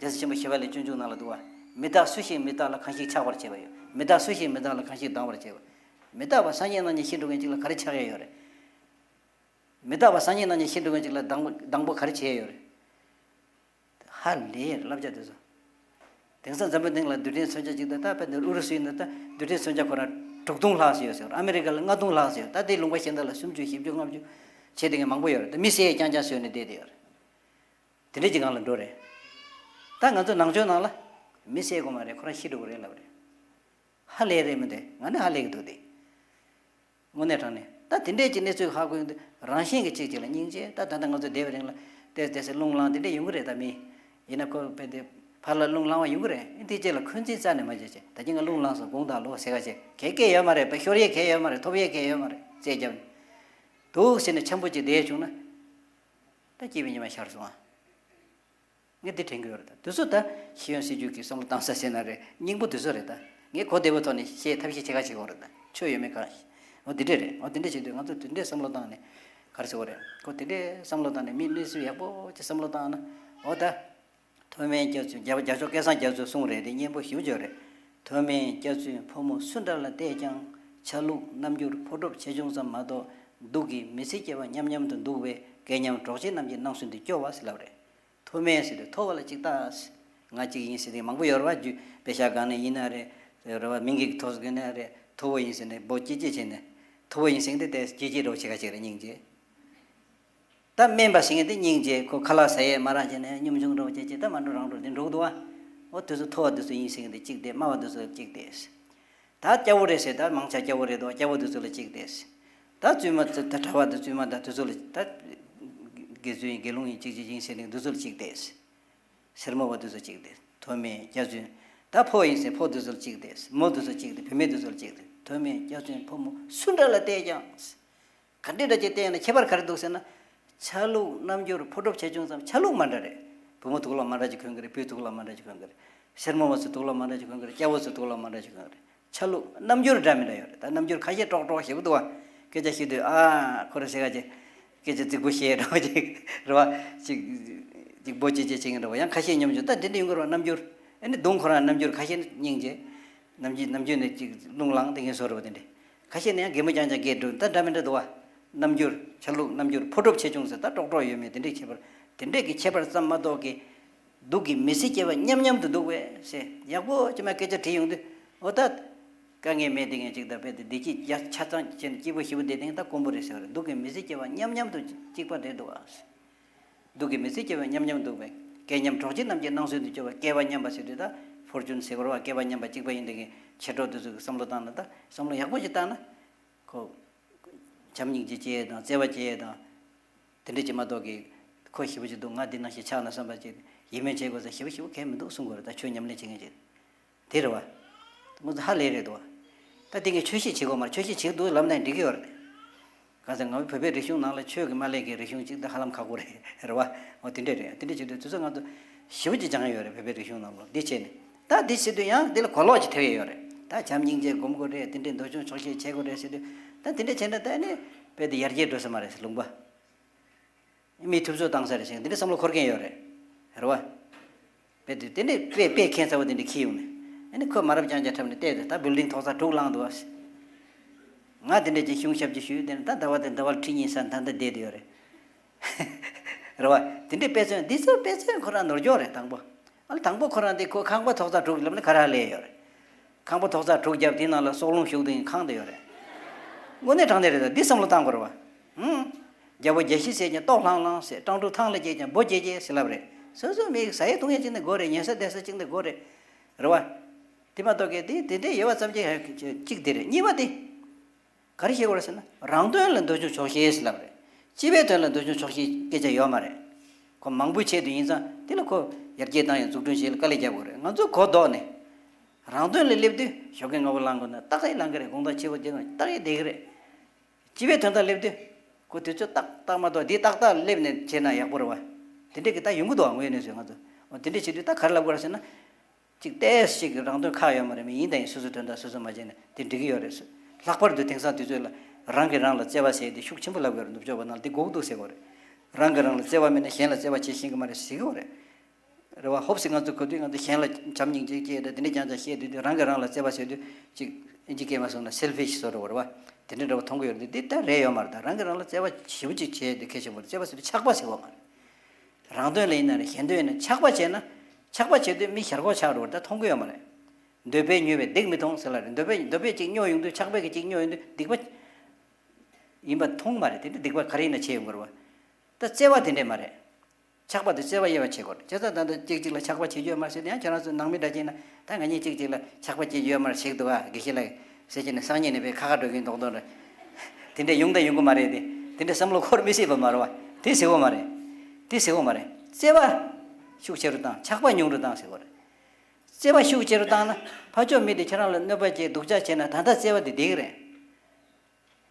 རྒྱལ་སྲས་ཆེན་པོ་ཞི་བ་ལྷས་སྤྱོད་འཇུག་ནང་ལ་འདུག་པ། མི་རྟག་སུ་ཞིག་མི་རྟག་ལ་གང་ཞིག་ཆགས་པར་བྱེད་པ་ཡོད། མི་རྟག་སུ་ཞིག་མི་རྟག་ལ་གང་ཞིག་སྡང་བར་བྱེད་པ། མི་རྟག་པ་སངས་རྒྱས་རྣམས་ཀྱི་ཤེས་འགྲོ་མཁན་གཅིག་ལ་ག་རེ་ཆགས་ཡས་ཡོད་རེད། མི་རྟག་པ་སངས་རྒྱས་རྣམས་ཀྱི་ཤེས་འགྲོ་མཁན་གཅིག་ལ་སྡང་སྡང་པོ་ག་རེ་བྱེད་ཡས་ཡོད་རེད། ཧ་ལས་ཡས་བསླབ་བྱ་དེ་ཚོ། དེང་སང་འཛམ་བུའི་གླིང་ལ་རྡུལ་ཕྲན་མཚོན་ཆ་གཅིག་ད་ལྟ་དཔེ་འདིར་ཨུ་རུ་སུའི་ནང་ད་རྡུལ་ཕྲན་མཚོན་ཆ་ཁོ་རང་དྲུག་སྟོང་ལྷག་ཙམ་ཡོད་ཟེར། ཨ་མི་རི་ཀ་ལ་ལྔ་སྟོང་ལྷག་ཙམ་ཡོད། ད་དེ་ལུང་པ་གཞན་དག་ལ་སུམ་ཅུ་བཞི་བཅུ་ལྔ་བཅུ་བྱེད་བསྡད་མཁན་མང་པོ་ཡོད་རེད། ད་མི་བསད་རྐྱང་རྐྱང་བཟོས་ནས་བསྡད་བསྡད་ཡོད་རེད། དེ་འདྲས་ཀྱི་སྒང་ལ་འགྲོ་རེད། ད་ང་ཚོ་ནང་ཆོས་ནང་ལ་མི་བསད་དགོས་མ་རེད། ཁོ་རང་ཤི་འགྲོ་གི་རེད་ལབ་རེད། ཧ་ལས་རེད་མི་འདུག་ང་ནི་ཧ་ལས་ཀྱི་འདུག་སྟེ། དངོས་གནས་དྲང་གནས་ད་དེ་འདྲས་ཀྱི་གནས་ཚུལ་ཧ་གོ་ཡོང་དུས་རང་བཞིན་གྱི་གཅིག་གཅིག་ལ་སྙིང་རྗེ། ད་ད་ལྟ་ང་ཚོ་བསྡད་པའི་རིང་ལ་ཏོག་ཙམ་རླུང་ལངས་དེ་འདྲས་ཡོང་གི་རེད། ད་མི་ཡིན་ན་ཁོ་དཔེ་དེ་ཕར་ལ་རླུང་ལངས་པ་ཡོང་གི་རེད། དེ་རྗེས་ལ་འཁོན་འཛིན་རྩ་ནས་མ་བྱེད་བྱས། ད་གིན་ང་རླུང་ལངས་སོང་དགོངས་དག་ལོ་ཟེར་ག་བྱས། གལ་གལ་ཡོད་མ་རེད། དཔེ་ཤོར་ཡས་གལ་ཡོད་མ་རེད། ཐོབ་ཡས་གལ་ཡོད་མ་རེད། རྩད་བརྒྱབ་ནས་འདུག་ཟེར་ནས་འཆམ་པོ་ཅིག་བསྡད་བྱུང་ན། ད་སྐྱིད་པའི་ཉི་མ་ཤར་སོང་ཨ། ངས་འདི་དྲན་གྱི་ཡོད་རེད། ད་དུས་ཚོད་ད་ཤེས་ཡོན་སྲིད་བྱུས་ཀྱི་བསམ་བློ་བཏང་ས་ཟེར་ན་རེད། སྙིང་པོ་དུས་ཚོད་རེད། ད་ངས་གོ་བདེ་པོ་ཐོག་ནས་བཤད་ཐབས་ཤེས་བྱེད་ག་བྱེད་དགོས་རེད། ད་ཆོས་ཡོད་མེད་གང་། འོ་འདི་འདྲས་རེད། འོ་འདི་འདྲས་བྱེད་དུས་ང་ཚོ་དེ་འདྲས་བསམ་བློ་བཏང་ནས་ག་རེ་ཟེར་དགོས་རེད། ཁོ་དེ་འདྲས་བསམ་བློ་བཏང་ནས་མི་གནས་ཚུལ་ཡག་པོ་ཅིག་བསམ་བློ་བཏང་ན། འོ་ད། ཐོགས་མེད་སྐྱབས་བཅོལ་རྒྱ་རྒྱ་མཚོ་སྐལ་བཟང་རྒྱ་མཚོས་གསུངས་རེད། དེ་སྙན་པོ་ཞེ་པོ་ཅིག་ཡོད་རེད། ཐོགས་མེད་སྐྱབས་བཅོལ་ཕོ་མོ་སུ་འདྲ་ལ་བལྟས་ཀྱང་། ཆ་ལུགས་རྣམ་འགྱུར་ཕོ་གྲོགས་ཆེ་ཆུང་ཙམ་མ་གཏོགས། སྡུག་གི་མི་ཚེ་སྐྱེལ་བ་མཉམ་མཉམ་དུ་འདུག་པས། སྐལ་མཉམ་གྲོགས་མཆེད་རྣམས་ཀྱི་སྣང་ཚུལ་འདི་སྐྱོ་བ་ཟེར་ལབ་རེད། མཐོ་དམན་ཟེར་དུས་མཐོ་བ་ལ་གཅིག་ལྟ། ང་གཅིག་ཡིན་ཟེར་དེ་མང་པོ་ཡོད་རེད་བ། རྒྱུ་དཔེ་ཆ་སྒང་ནས་ཡིན་ན་རེད། རེད་བ། མིང་གི་ཐོག་སྒང་ནས་རེད། མཐོ་བོ་ཡིན་ཟེར་ནས་འབོད་སྐྱེ་སྐྱེ་བྱས་ནས། མཐོ་བོ་ཡིན་ཟེར་དེ་དེ་སྐྱེ་སྐྱེ་འགྲོ་བྱེད་ཁ་ཅིག་རེད། སྙིང་རྗེ། ད་དམན་པ་ཟེར་མཁན་དེ་སྙིང་རྗེ། ཁོ་ཁ་ལག་ཟ་ཡས་མ་རག་བྱས་ནས་གཉོམ་ཆུང་འགྲོ་བྱེད་ཅེས་ད་མ་འགྲོ་རང་འགྲོ་དེ་འགྲོ་གི་འདུག་བ། འོ་དེ་ཚོ་མཐོ་བ་དེ་ཚོ་ཡིན་ཟེར་མཁན་དེ་གཅིག་དེ། དམའ་བ་དེ་ཚོ་གཅིག་དེ། ད་སྐྱ་བོ་རེད་ཟེར། ད་མང་ཆེ་སྐྱ་བོ་རེད་འདུག་སྐྱ་བོ་དེ་ཚོ་ལ་གཅིག་དེ། ད་བཙུན་མ་ད་གྲྭ་པ་དང་བཙུན་མ་དང་དེ་ཚོ་ལ་ད་དགེ་ཚུལ་ཡིན་དགེ་སློང་ཡིན་གཅིག་གཅིག་ཡིན་ཟེར་ནས་དེ་ཚོ་ལ་གཅིག་དེ། སེར་མོ་བ་དེ་ཚོ་གཅིག་དེ། མཐོ་དམན་སྐྱ་བཙུན། ད་ཕོ་ཡིན་ཟེར་ཕོ་དེ་ཚོ་ལ་གཅིག་དེ། མོ་དེ་ཚོ་གཅིག་དེ། བུད་མེད་དེ་ཚོ་ལ་གཅིག་དེ། མཐོ་དམན་སྐྱ་བཙུན་ཕོ་མོ་སུ་འདྲ་ལ་བལྟས་ཀྱང་། ག་འདྲ་འདྲ་ཅིག་བལྟས་ན་ཁྱད་པར་ག་རེ་འདུག་ཟེར་ན། ཆ་ལུགས་རྣམ་འགྱུར་ཕོ་གྲོགས་ཆེ་ཆུང་ཙམ། ཆ་ལུགས་མ་འདྲ་རེད། བུ་མོ་དུག་ལོག་མ་འདྲ་ཅིག་གོན་གི་རེད། བུས་དུག་ལོག་མ་འདྲ་ཅིག་གོན་གི་རེད། སེར་མོ་བ་ཚོས་དུག་ལོག་མ་འདྲ་ཅིག་གོན་གི་རེད། སྐྱ་བོ་ཚོས་དུག་ལོག་མ་འདྲ་ཅིག་གོན་གི་རེད། ཆ་ལུགས་རྣམ་འགྱུར་འདྲ་མི་འདྲ་ཡོད་རེད། ད་རྣམ་འགྱུར་ཁ་ཤས་ཀྲོག་ཀྲོག་ཞེ་པོ་འདུག་བ། སྐད་ཆ་བཤད་དུས་ཨ་ཁོ་རེ་ཟེར་ག་ཅིག་སྐད་ཆ་རྫིག་པོ་བཤད་འགྲོ་ཅིག་རེད་བ། ཅིག་ཅིག་འབོད་ཅིག་ཅིག་བྱེད་མཁན་འདྲ་བ། ཡང་ཁ་ཤས་ཉམ་ཆུང་ད་འདི་འདྲ་ཡོང་གི་རེད་བ། རྣམ་འགྱུར་ཨ་ནི་གདོང་ཁོ་རང་རྣམ་འགྱུར། ཁ་ཤས་ནི་སྙིང་རྗེ། ནམ་རྒྱུན་ནམ་རྒྱུན་ནས་ཅིག་རླུང་ལངས་དེ་ངན་སོ་རེད་བ། དེ་འདྲ། ཁ་ཤས་ནི་ཡང་གད་མོ་རྐྱང་རྐྱང་བགད་འགྲོ། ད་འདྲ་མི་འདྲ་འདུག་བ། རྣམ་འགྱུར་ཆ་ལུགས་རྣམ་འགྱུར་ཕོ་གྲོགས་ཆེ་ཆུང་ཟེར་ད་ཀྲོག་ཀྲོག་ཡོད་མེད་དེ་འདྲའི་ཁྱད་པར། དེ་འདྲས་ཀྱི་ཁྱད་པར་ཙམ་མ་གཏོགས་ཀྱི། སྡུག་གི་མི་ཚེ་སྐྱེལ་བ་མཉམ་མཉམ་དུ་འདུག་པས་ཟེར་ཡག་པོ་ཅིག་མ་སྐད་ཆ་དྲིས་ཡོང་དུས། འོ་ད། དཀའ་ངལ་མེད་དེ་ངས་ཅིག་ད་དཔེ་དེ་བདེ་སྐྱིད་ཡ་ཆ་ཚང་བྱས་ནས་སྐྱིད་པོ་ཞེ་པོ་བསྡད་དེ་ད་དཀོན་པོ་རེད་ཟེར་བ་རེད། སྡུག་གི་མི་ཚེ་སྐྱེལ་བ་མཉམ་མཉམ་དུ་གཅིག་པ་རེད་འདུག་ཨ། སྡུག་གི་མི་ཚེ་སྐྱེལ་བ་མཉམ་མཉམ་འདུག་པས། སྐལ་མཉམ་གྲོགས་མཆེད་རྣམས་ཀྱི་སྣང་ཚུལ་དུ་གྱུར་པ། སྐལ་བ་མཉམ་པ་ཟེར་དུས་ད་ཕོར་ཅུན་ཟེར་དགོས་རེད་བ། སྐལ་བ་མཉམ་པ་གཅིག་པ་ཡིན་དེ་གི་མཆེད་གྲོགས་དེ་ཚོ་གི་བསམ་བློ་བཏང་ན། ད་བསམ་བློ་ཡག་པོ་ཞིག་བཏང་ན། ཁོ། བྱམས་སྙིང་རྗེ་སྐྱེ་ཡས་དང་བརྩེ་བ་སྐྱེ་ཡས་དང་། དེ་འདྲ་ཅིག་མ་གཏོགས་ཀྱི། ཁོ་ཞེ་པོ་ཅིག་འདུག་ང་འདི་ནང་བཞིན་ཆགས་ན་བསམ་པ་ཅིག་ཡིད་སྨོན་བྱེད་དགོས་ས་ཞེ་པོ་ཞེ་པོ་གང་ཡང་མི་འདུག་གསུང་དགོས་རེད། ད་ཆོས་ཉམས་ལེན་བྱེད་མཁན་ཅིག་དེ་རེད་བ། ང་ཚོ་ཧ་ལས་རེད་འདུག་བ། ད་དེ་གས་ཆོས་བཤད་བྱེད་དགོས་མ་རེད། ཆོས་བཤད་བྱེད་འདུག་ལབ་ན་འགྲིག་གི་ཡོད་རེད། གང་ཟེར་ང་ཚོ་བོད་པའི་རིག་གཞུང་ནང་ལ་ཆོས་ཀྱི་མ་ལས་ཀྱི་རིག་གཞུང་ཅིག་ད་ཧ་ལམ་ཁག་པོ་རེད། རེད་བ། འོ་དེ་འདྲས་རེད། དེ་འདྲས་བྱེད་དུས་དུས་ཚོད་ང་ཚོ་ཞེ་པོ་ཅིག་སྦྱང་ཡོད་རེད། བོད་པའི་རིག་གཞུང་ནང་ལ་འདི་བྱས་ནས། ད་འདི་བྱེད་དུས་ཡང་འདི་ལ་གོ་ལོག་ཅིག་ཐེབས་ཡོད་རེད། ད་བྱམས་སྙིང་རྗེ་སྒོམ་དགོས་རེད། དེ་འདྲས་འདོད་ཆུང་ཆོག་ཤེས་བྱེད་དགོས་རེད་ཟེར་དུས། ད་དེ་འདྲས་བྱས་ན་ད་ནི་དཔེ་དེ་ཡར་རྒྱས་འགྲོ་ས་མ་རེད་ཟེར། ལུང་པ། མིས་ཐུབ་ཚོད་བཏང་ས་རེད་ཟེར་འདི་འདྲ་བསམ་བློ་འཁོར་མཁན་ཡོད་རེད། རེད་བ། དཔེ་དེ་དེ་འདྲས་དཔེ་དཔེ་ཁྱད་མཚར་པོ་དེ་འདྲས་འཁྱེར་ཡོང་ནས། ཨ་ནི་ཁོས་མ་རབས་རྐྱང་རྐྱང་འཁྲབ་ནས་བལྟས་ཏེ། ད་བིལ་ཌིང་ཐོག་ས་དྲུག་ལངས་འདུག་བ། ང་དེ་འདྲས་ཀྱི་གཞུང་ཞབས་ཀྱི་ཞུས་དེ་ནི་ད་ཟླ་བ་དེ་ཟླ་བ་ཁྲི་གཉིས་ས་ད་ལྟ་བསྡད་དེ་ཡོད་རེད། རེད་བ། དེ་འདྲའི་དཔེ་མཚོན་འདི་ཚོ་དཔེ་མཚོན་ཁོ་རང་ནོར་འཁྱོག་རེད། དང་པོ། ཨ་ལ་དང་པོ་ཁོ་རང་དེ་ཁོ་ཁང་པ་ཐོག་ས་དྲུག་ལབ་ནས་ག་རེ་ལས་ཡོད་རེད། ཁང་པ་ཐོག་ས་དྲུག་བརྒྱབ་དེའི་ནང་ལ་སྲོག་རླུང་ཞུགས་དེ་ཁང་དུ་ཡོད་རེད། དངོས་གནས་དྲང་གནས་རེད། ད་འདི་བསམ་བློ་བཏང་དགོས་རེད་བ། ཧུམ། རྒྱལ་པོ་རྒྱལ་བཞི་བྱས་ཀྱང་ལྟོགས་ལྷང་ལྷང་ཟེར། སྤྲང་ཕྲུག་ཐང་ལ་སྐྱེས་ཀྱང་འབུ་སྐྱེས་སྐྱེས་ཟེར་ལབ་རེད། སོ་སོ་མིའི་ཟ་ཡས་བཏུང་ཡས་གཅིག་ནས་དགོས་རེད། ཉལ་ས་བསྡད་ས་གཅིག་ནས་དགོས་རེད། རེད་བ། དེ་མ་གཏོགས་ཀྱི་དེ་དེ་འདྲའི་ཡོད་པ་ཙམ་གྱིས་གཅིག་དེ་རེད། གཉིས་པ་དེ། ག་རེ་བཤད་དགོས་རེད་ཟེར་ན། རང་དོན་ལ་འདོད་ཆུང་ཆོག་ཤེས་ལབ་རེད། སྤྱི་པའི་དོན་ལ་འདོད་ཆུང་ཆོག་ཤེས་སྐད་ཆ་ཡོད་མ་རེད། ཁོ་མང་པོའི་ཆེད་དུ་ཡིན་ཙང་དེ་ལ་ཁོ་ཡར་རྒྱས་བཏང་ཡང་འཛུགས་སྐྲུན་བྱེད་ལ་དཀའ་ལས་རྒྱབ་དགོས་རེད། ང་ཚོ་གོ་ལྡོག་ནས་རང་དོན་ལ་སླེབས་དུས་ཞོགས་ཀས་སྔ་པོ་ལངས་དགོས་ན་ཏག་ཏག་ལངས་ཀྱི་རེད། དགོང་དག་ཕྱི་པོ་བསྡད་ན་ཏག་ཏག་བསྡད་ཀྱི་རེད། སྤྱི་པའི་དོན་དག་སླེབས་དུས་ཁོ་དུས་ཚོད་ཏག་ཏག་མ་གཏོགས་འདི་ཏག་ཏག་སླེབས་ནས་བྱས་ན་ཡག་པོ་རེད་བ། དེ་འདྲས་ཀྱི་ད་ཡོང་གི་འདུག་བ། དངོས་གནས་བཟོས་ང་ཚོ། འོ་དེ་འདྲས་བྱེད་དུས་ད་ག་རེ་ལབ་དགོས་རེད་ཟེར་ན། གཅིག་ཏོག་ཙམ་ཞིག་གི་རང་དོན་ཁག་ཡོད་མ་རེད། མི་ཡིན་དང་ཡིན། སོ་སོའི་དོན་དག་སོ་སོས་མ་བྱས་ན་དེ་འགྲིག་གི་ཡོད་རེད། ལྷག་པར་དུ་དེང་སང་དུས་ཚོད་ལ་རང་གིས་རང་ལ་བརྩེ་བ་ཟེར་དེ་ཤུགས་ཆེན་པོ་ལབ་དགོས་རེད། ནུབ་ཕྱོགས་པ་ནང་ལ་དེ་དགོས་ཀྱི་འདུག་ཟེར་དགོས་རེད། རང་གིས་རང་ལ་བརྩེ་བ་མེད་ན་གཞན་ལ་བརྩེ་བ་བྱེད་ཤེས་ཀྱི་མ་རེད་ཟེར་གྱི་ཡོད་རེད། རེད་བ། ཧོབ་སེ་ང་ཚོ་གོ་དུས་ང་ཚོ་གཞན་ལ་བྱམས་སྙིང་རྗེ་སྐྱེས་དེ་འདྲ་རྐྱང་རྐྱང་བཤད་དུས་དེ་རང་གིས་རང་ལ་བརྩེ་བ་ཟེར་དུས་གཅིག་ཨིན་ཇི་སྐད་མ་སོང་ན་སེལ་ཕིཤ་བཟོ་འདྲ་བོ་རེད་བ། དེ་འདྲ་འདྲ་བོ་མཐོང་གི་ཡོད་རེད། འདི་ད་རེད་ཡོད་མ་རེད། ད་རང་གིས་རང་ལ་བརྩེ་བ་ཞེ་པོ་ཅིག་བྱས་དེ་གལ་ཆེན་པོ་རེད། བརྩེ་བ་ཟེར་དུས་ཆགས་པ་ཟེར་བ་མ་རེད། རང་དོན་ལ་ཡིན་ན་རེད། གཞན་དོན་ཡིན་ན། ཆགས་པ་བྱས་ན། ཆགས་པ་བྱེད་དུས་མི་ཞར་ཁོག་ཆགས་འགྲོ་བ་ད་མཐོང་གི་ཡོད་མ་རེད། འདོད་པས་མྱོས་པའི་སྡིག་མི་མཐོང་ཟེར་ལ་རེད། འདོད་པས་འདོད་པས་ཅིག་སྨྱོ་ཡོང་དུས། ཆགས་པས་ཀྱི་ཅིག་སྨྱོ་ཡོང་དུས་སྡིག་པ་ཡིན་པ་མཐོང་མ་རེད། དེ་འདྲ་སྡིག་པ་ག་རེ་ཡིན་ན་བྱས་ཡོང་གི་རེད་བ། ད་བརྩེ་བ་དེ་འདྲས་མ་རེད། ཆགས་པ་དེ་བརྩེ་བ་དབྱེ་བ་ཕྱེ་དགོས་རེད། བྱས་ཙང་ད་ལྟ་གཅིག་གཅིག་ལ་ཆགས་པ་བྱེད་རྒྱུ་ཡོད་མ་རེད་ཟེར་དུས་ཡང་ཁྱེད་རང་ཚོ་ནང་མི་འདྲ་ཅིག་ན། ད་ང་གཉིས་གཅིག་གཅིག་ལ་ཆགས་པ་བྱེད་རྒྱུ་ཡོད་མ་རེད་ཟེར་གི་འདུག་ཨ། དགེ་བཤེས་ལགས་ཟེར་བྱས་ནས་སང་ཉིན་ནས་དཔེ་ཁ་ཁ་འགྲོ་གིན་མདོག་མདོག་རེད། དེ་འདྲས་ཡོང་དང་ཡོང་གི་མ་རེད་དེ། དེ་འདྲས་བསམ་བློ་འཁོར་མི་སྲིད་པ་མ་རེད་བ། དེ་ཟེར་དགོས་མ་རེད། དེ་ཟེར་དགོས་མ་རེད། བརྩེ་བ་ཤུགས་ཆེ་རུ་བཏང་། ཆགས་པ་ཉུང་རུ་བཏང་ཟེར་དགོས་རེད། བརྩེ་བ་ཤུགས་ཆེ་རུ་བཏང་ན་ཕར་ཕྱོགས་མི་དེ་ཁྱེད་རང་ལ་གནོད་པ་བྱས་སྡུག་ཅག་བྱས་ན་ད་ལྟ་བརྩེ་བ་དེ་བསྡད་ཀྱི་རེད།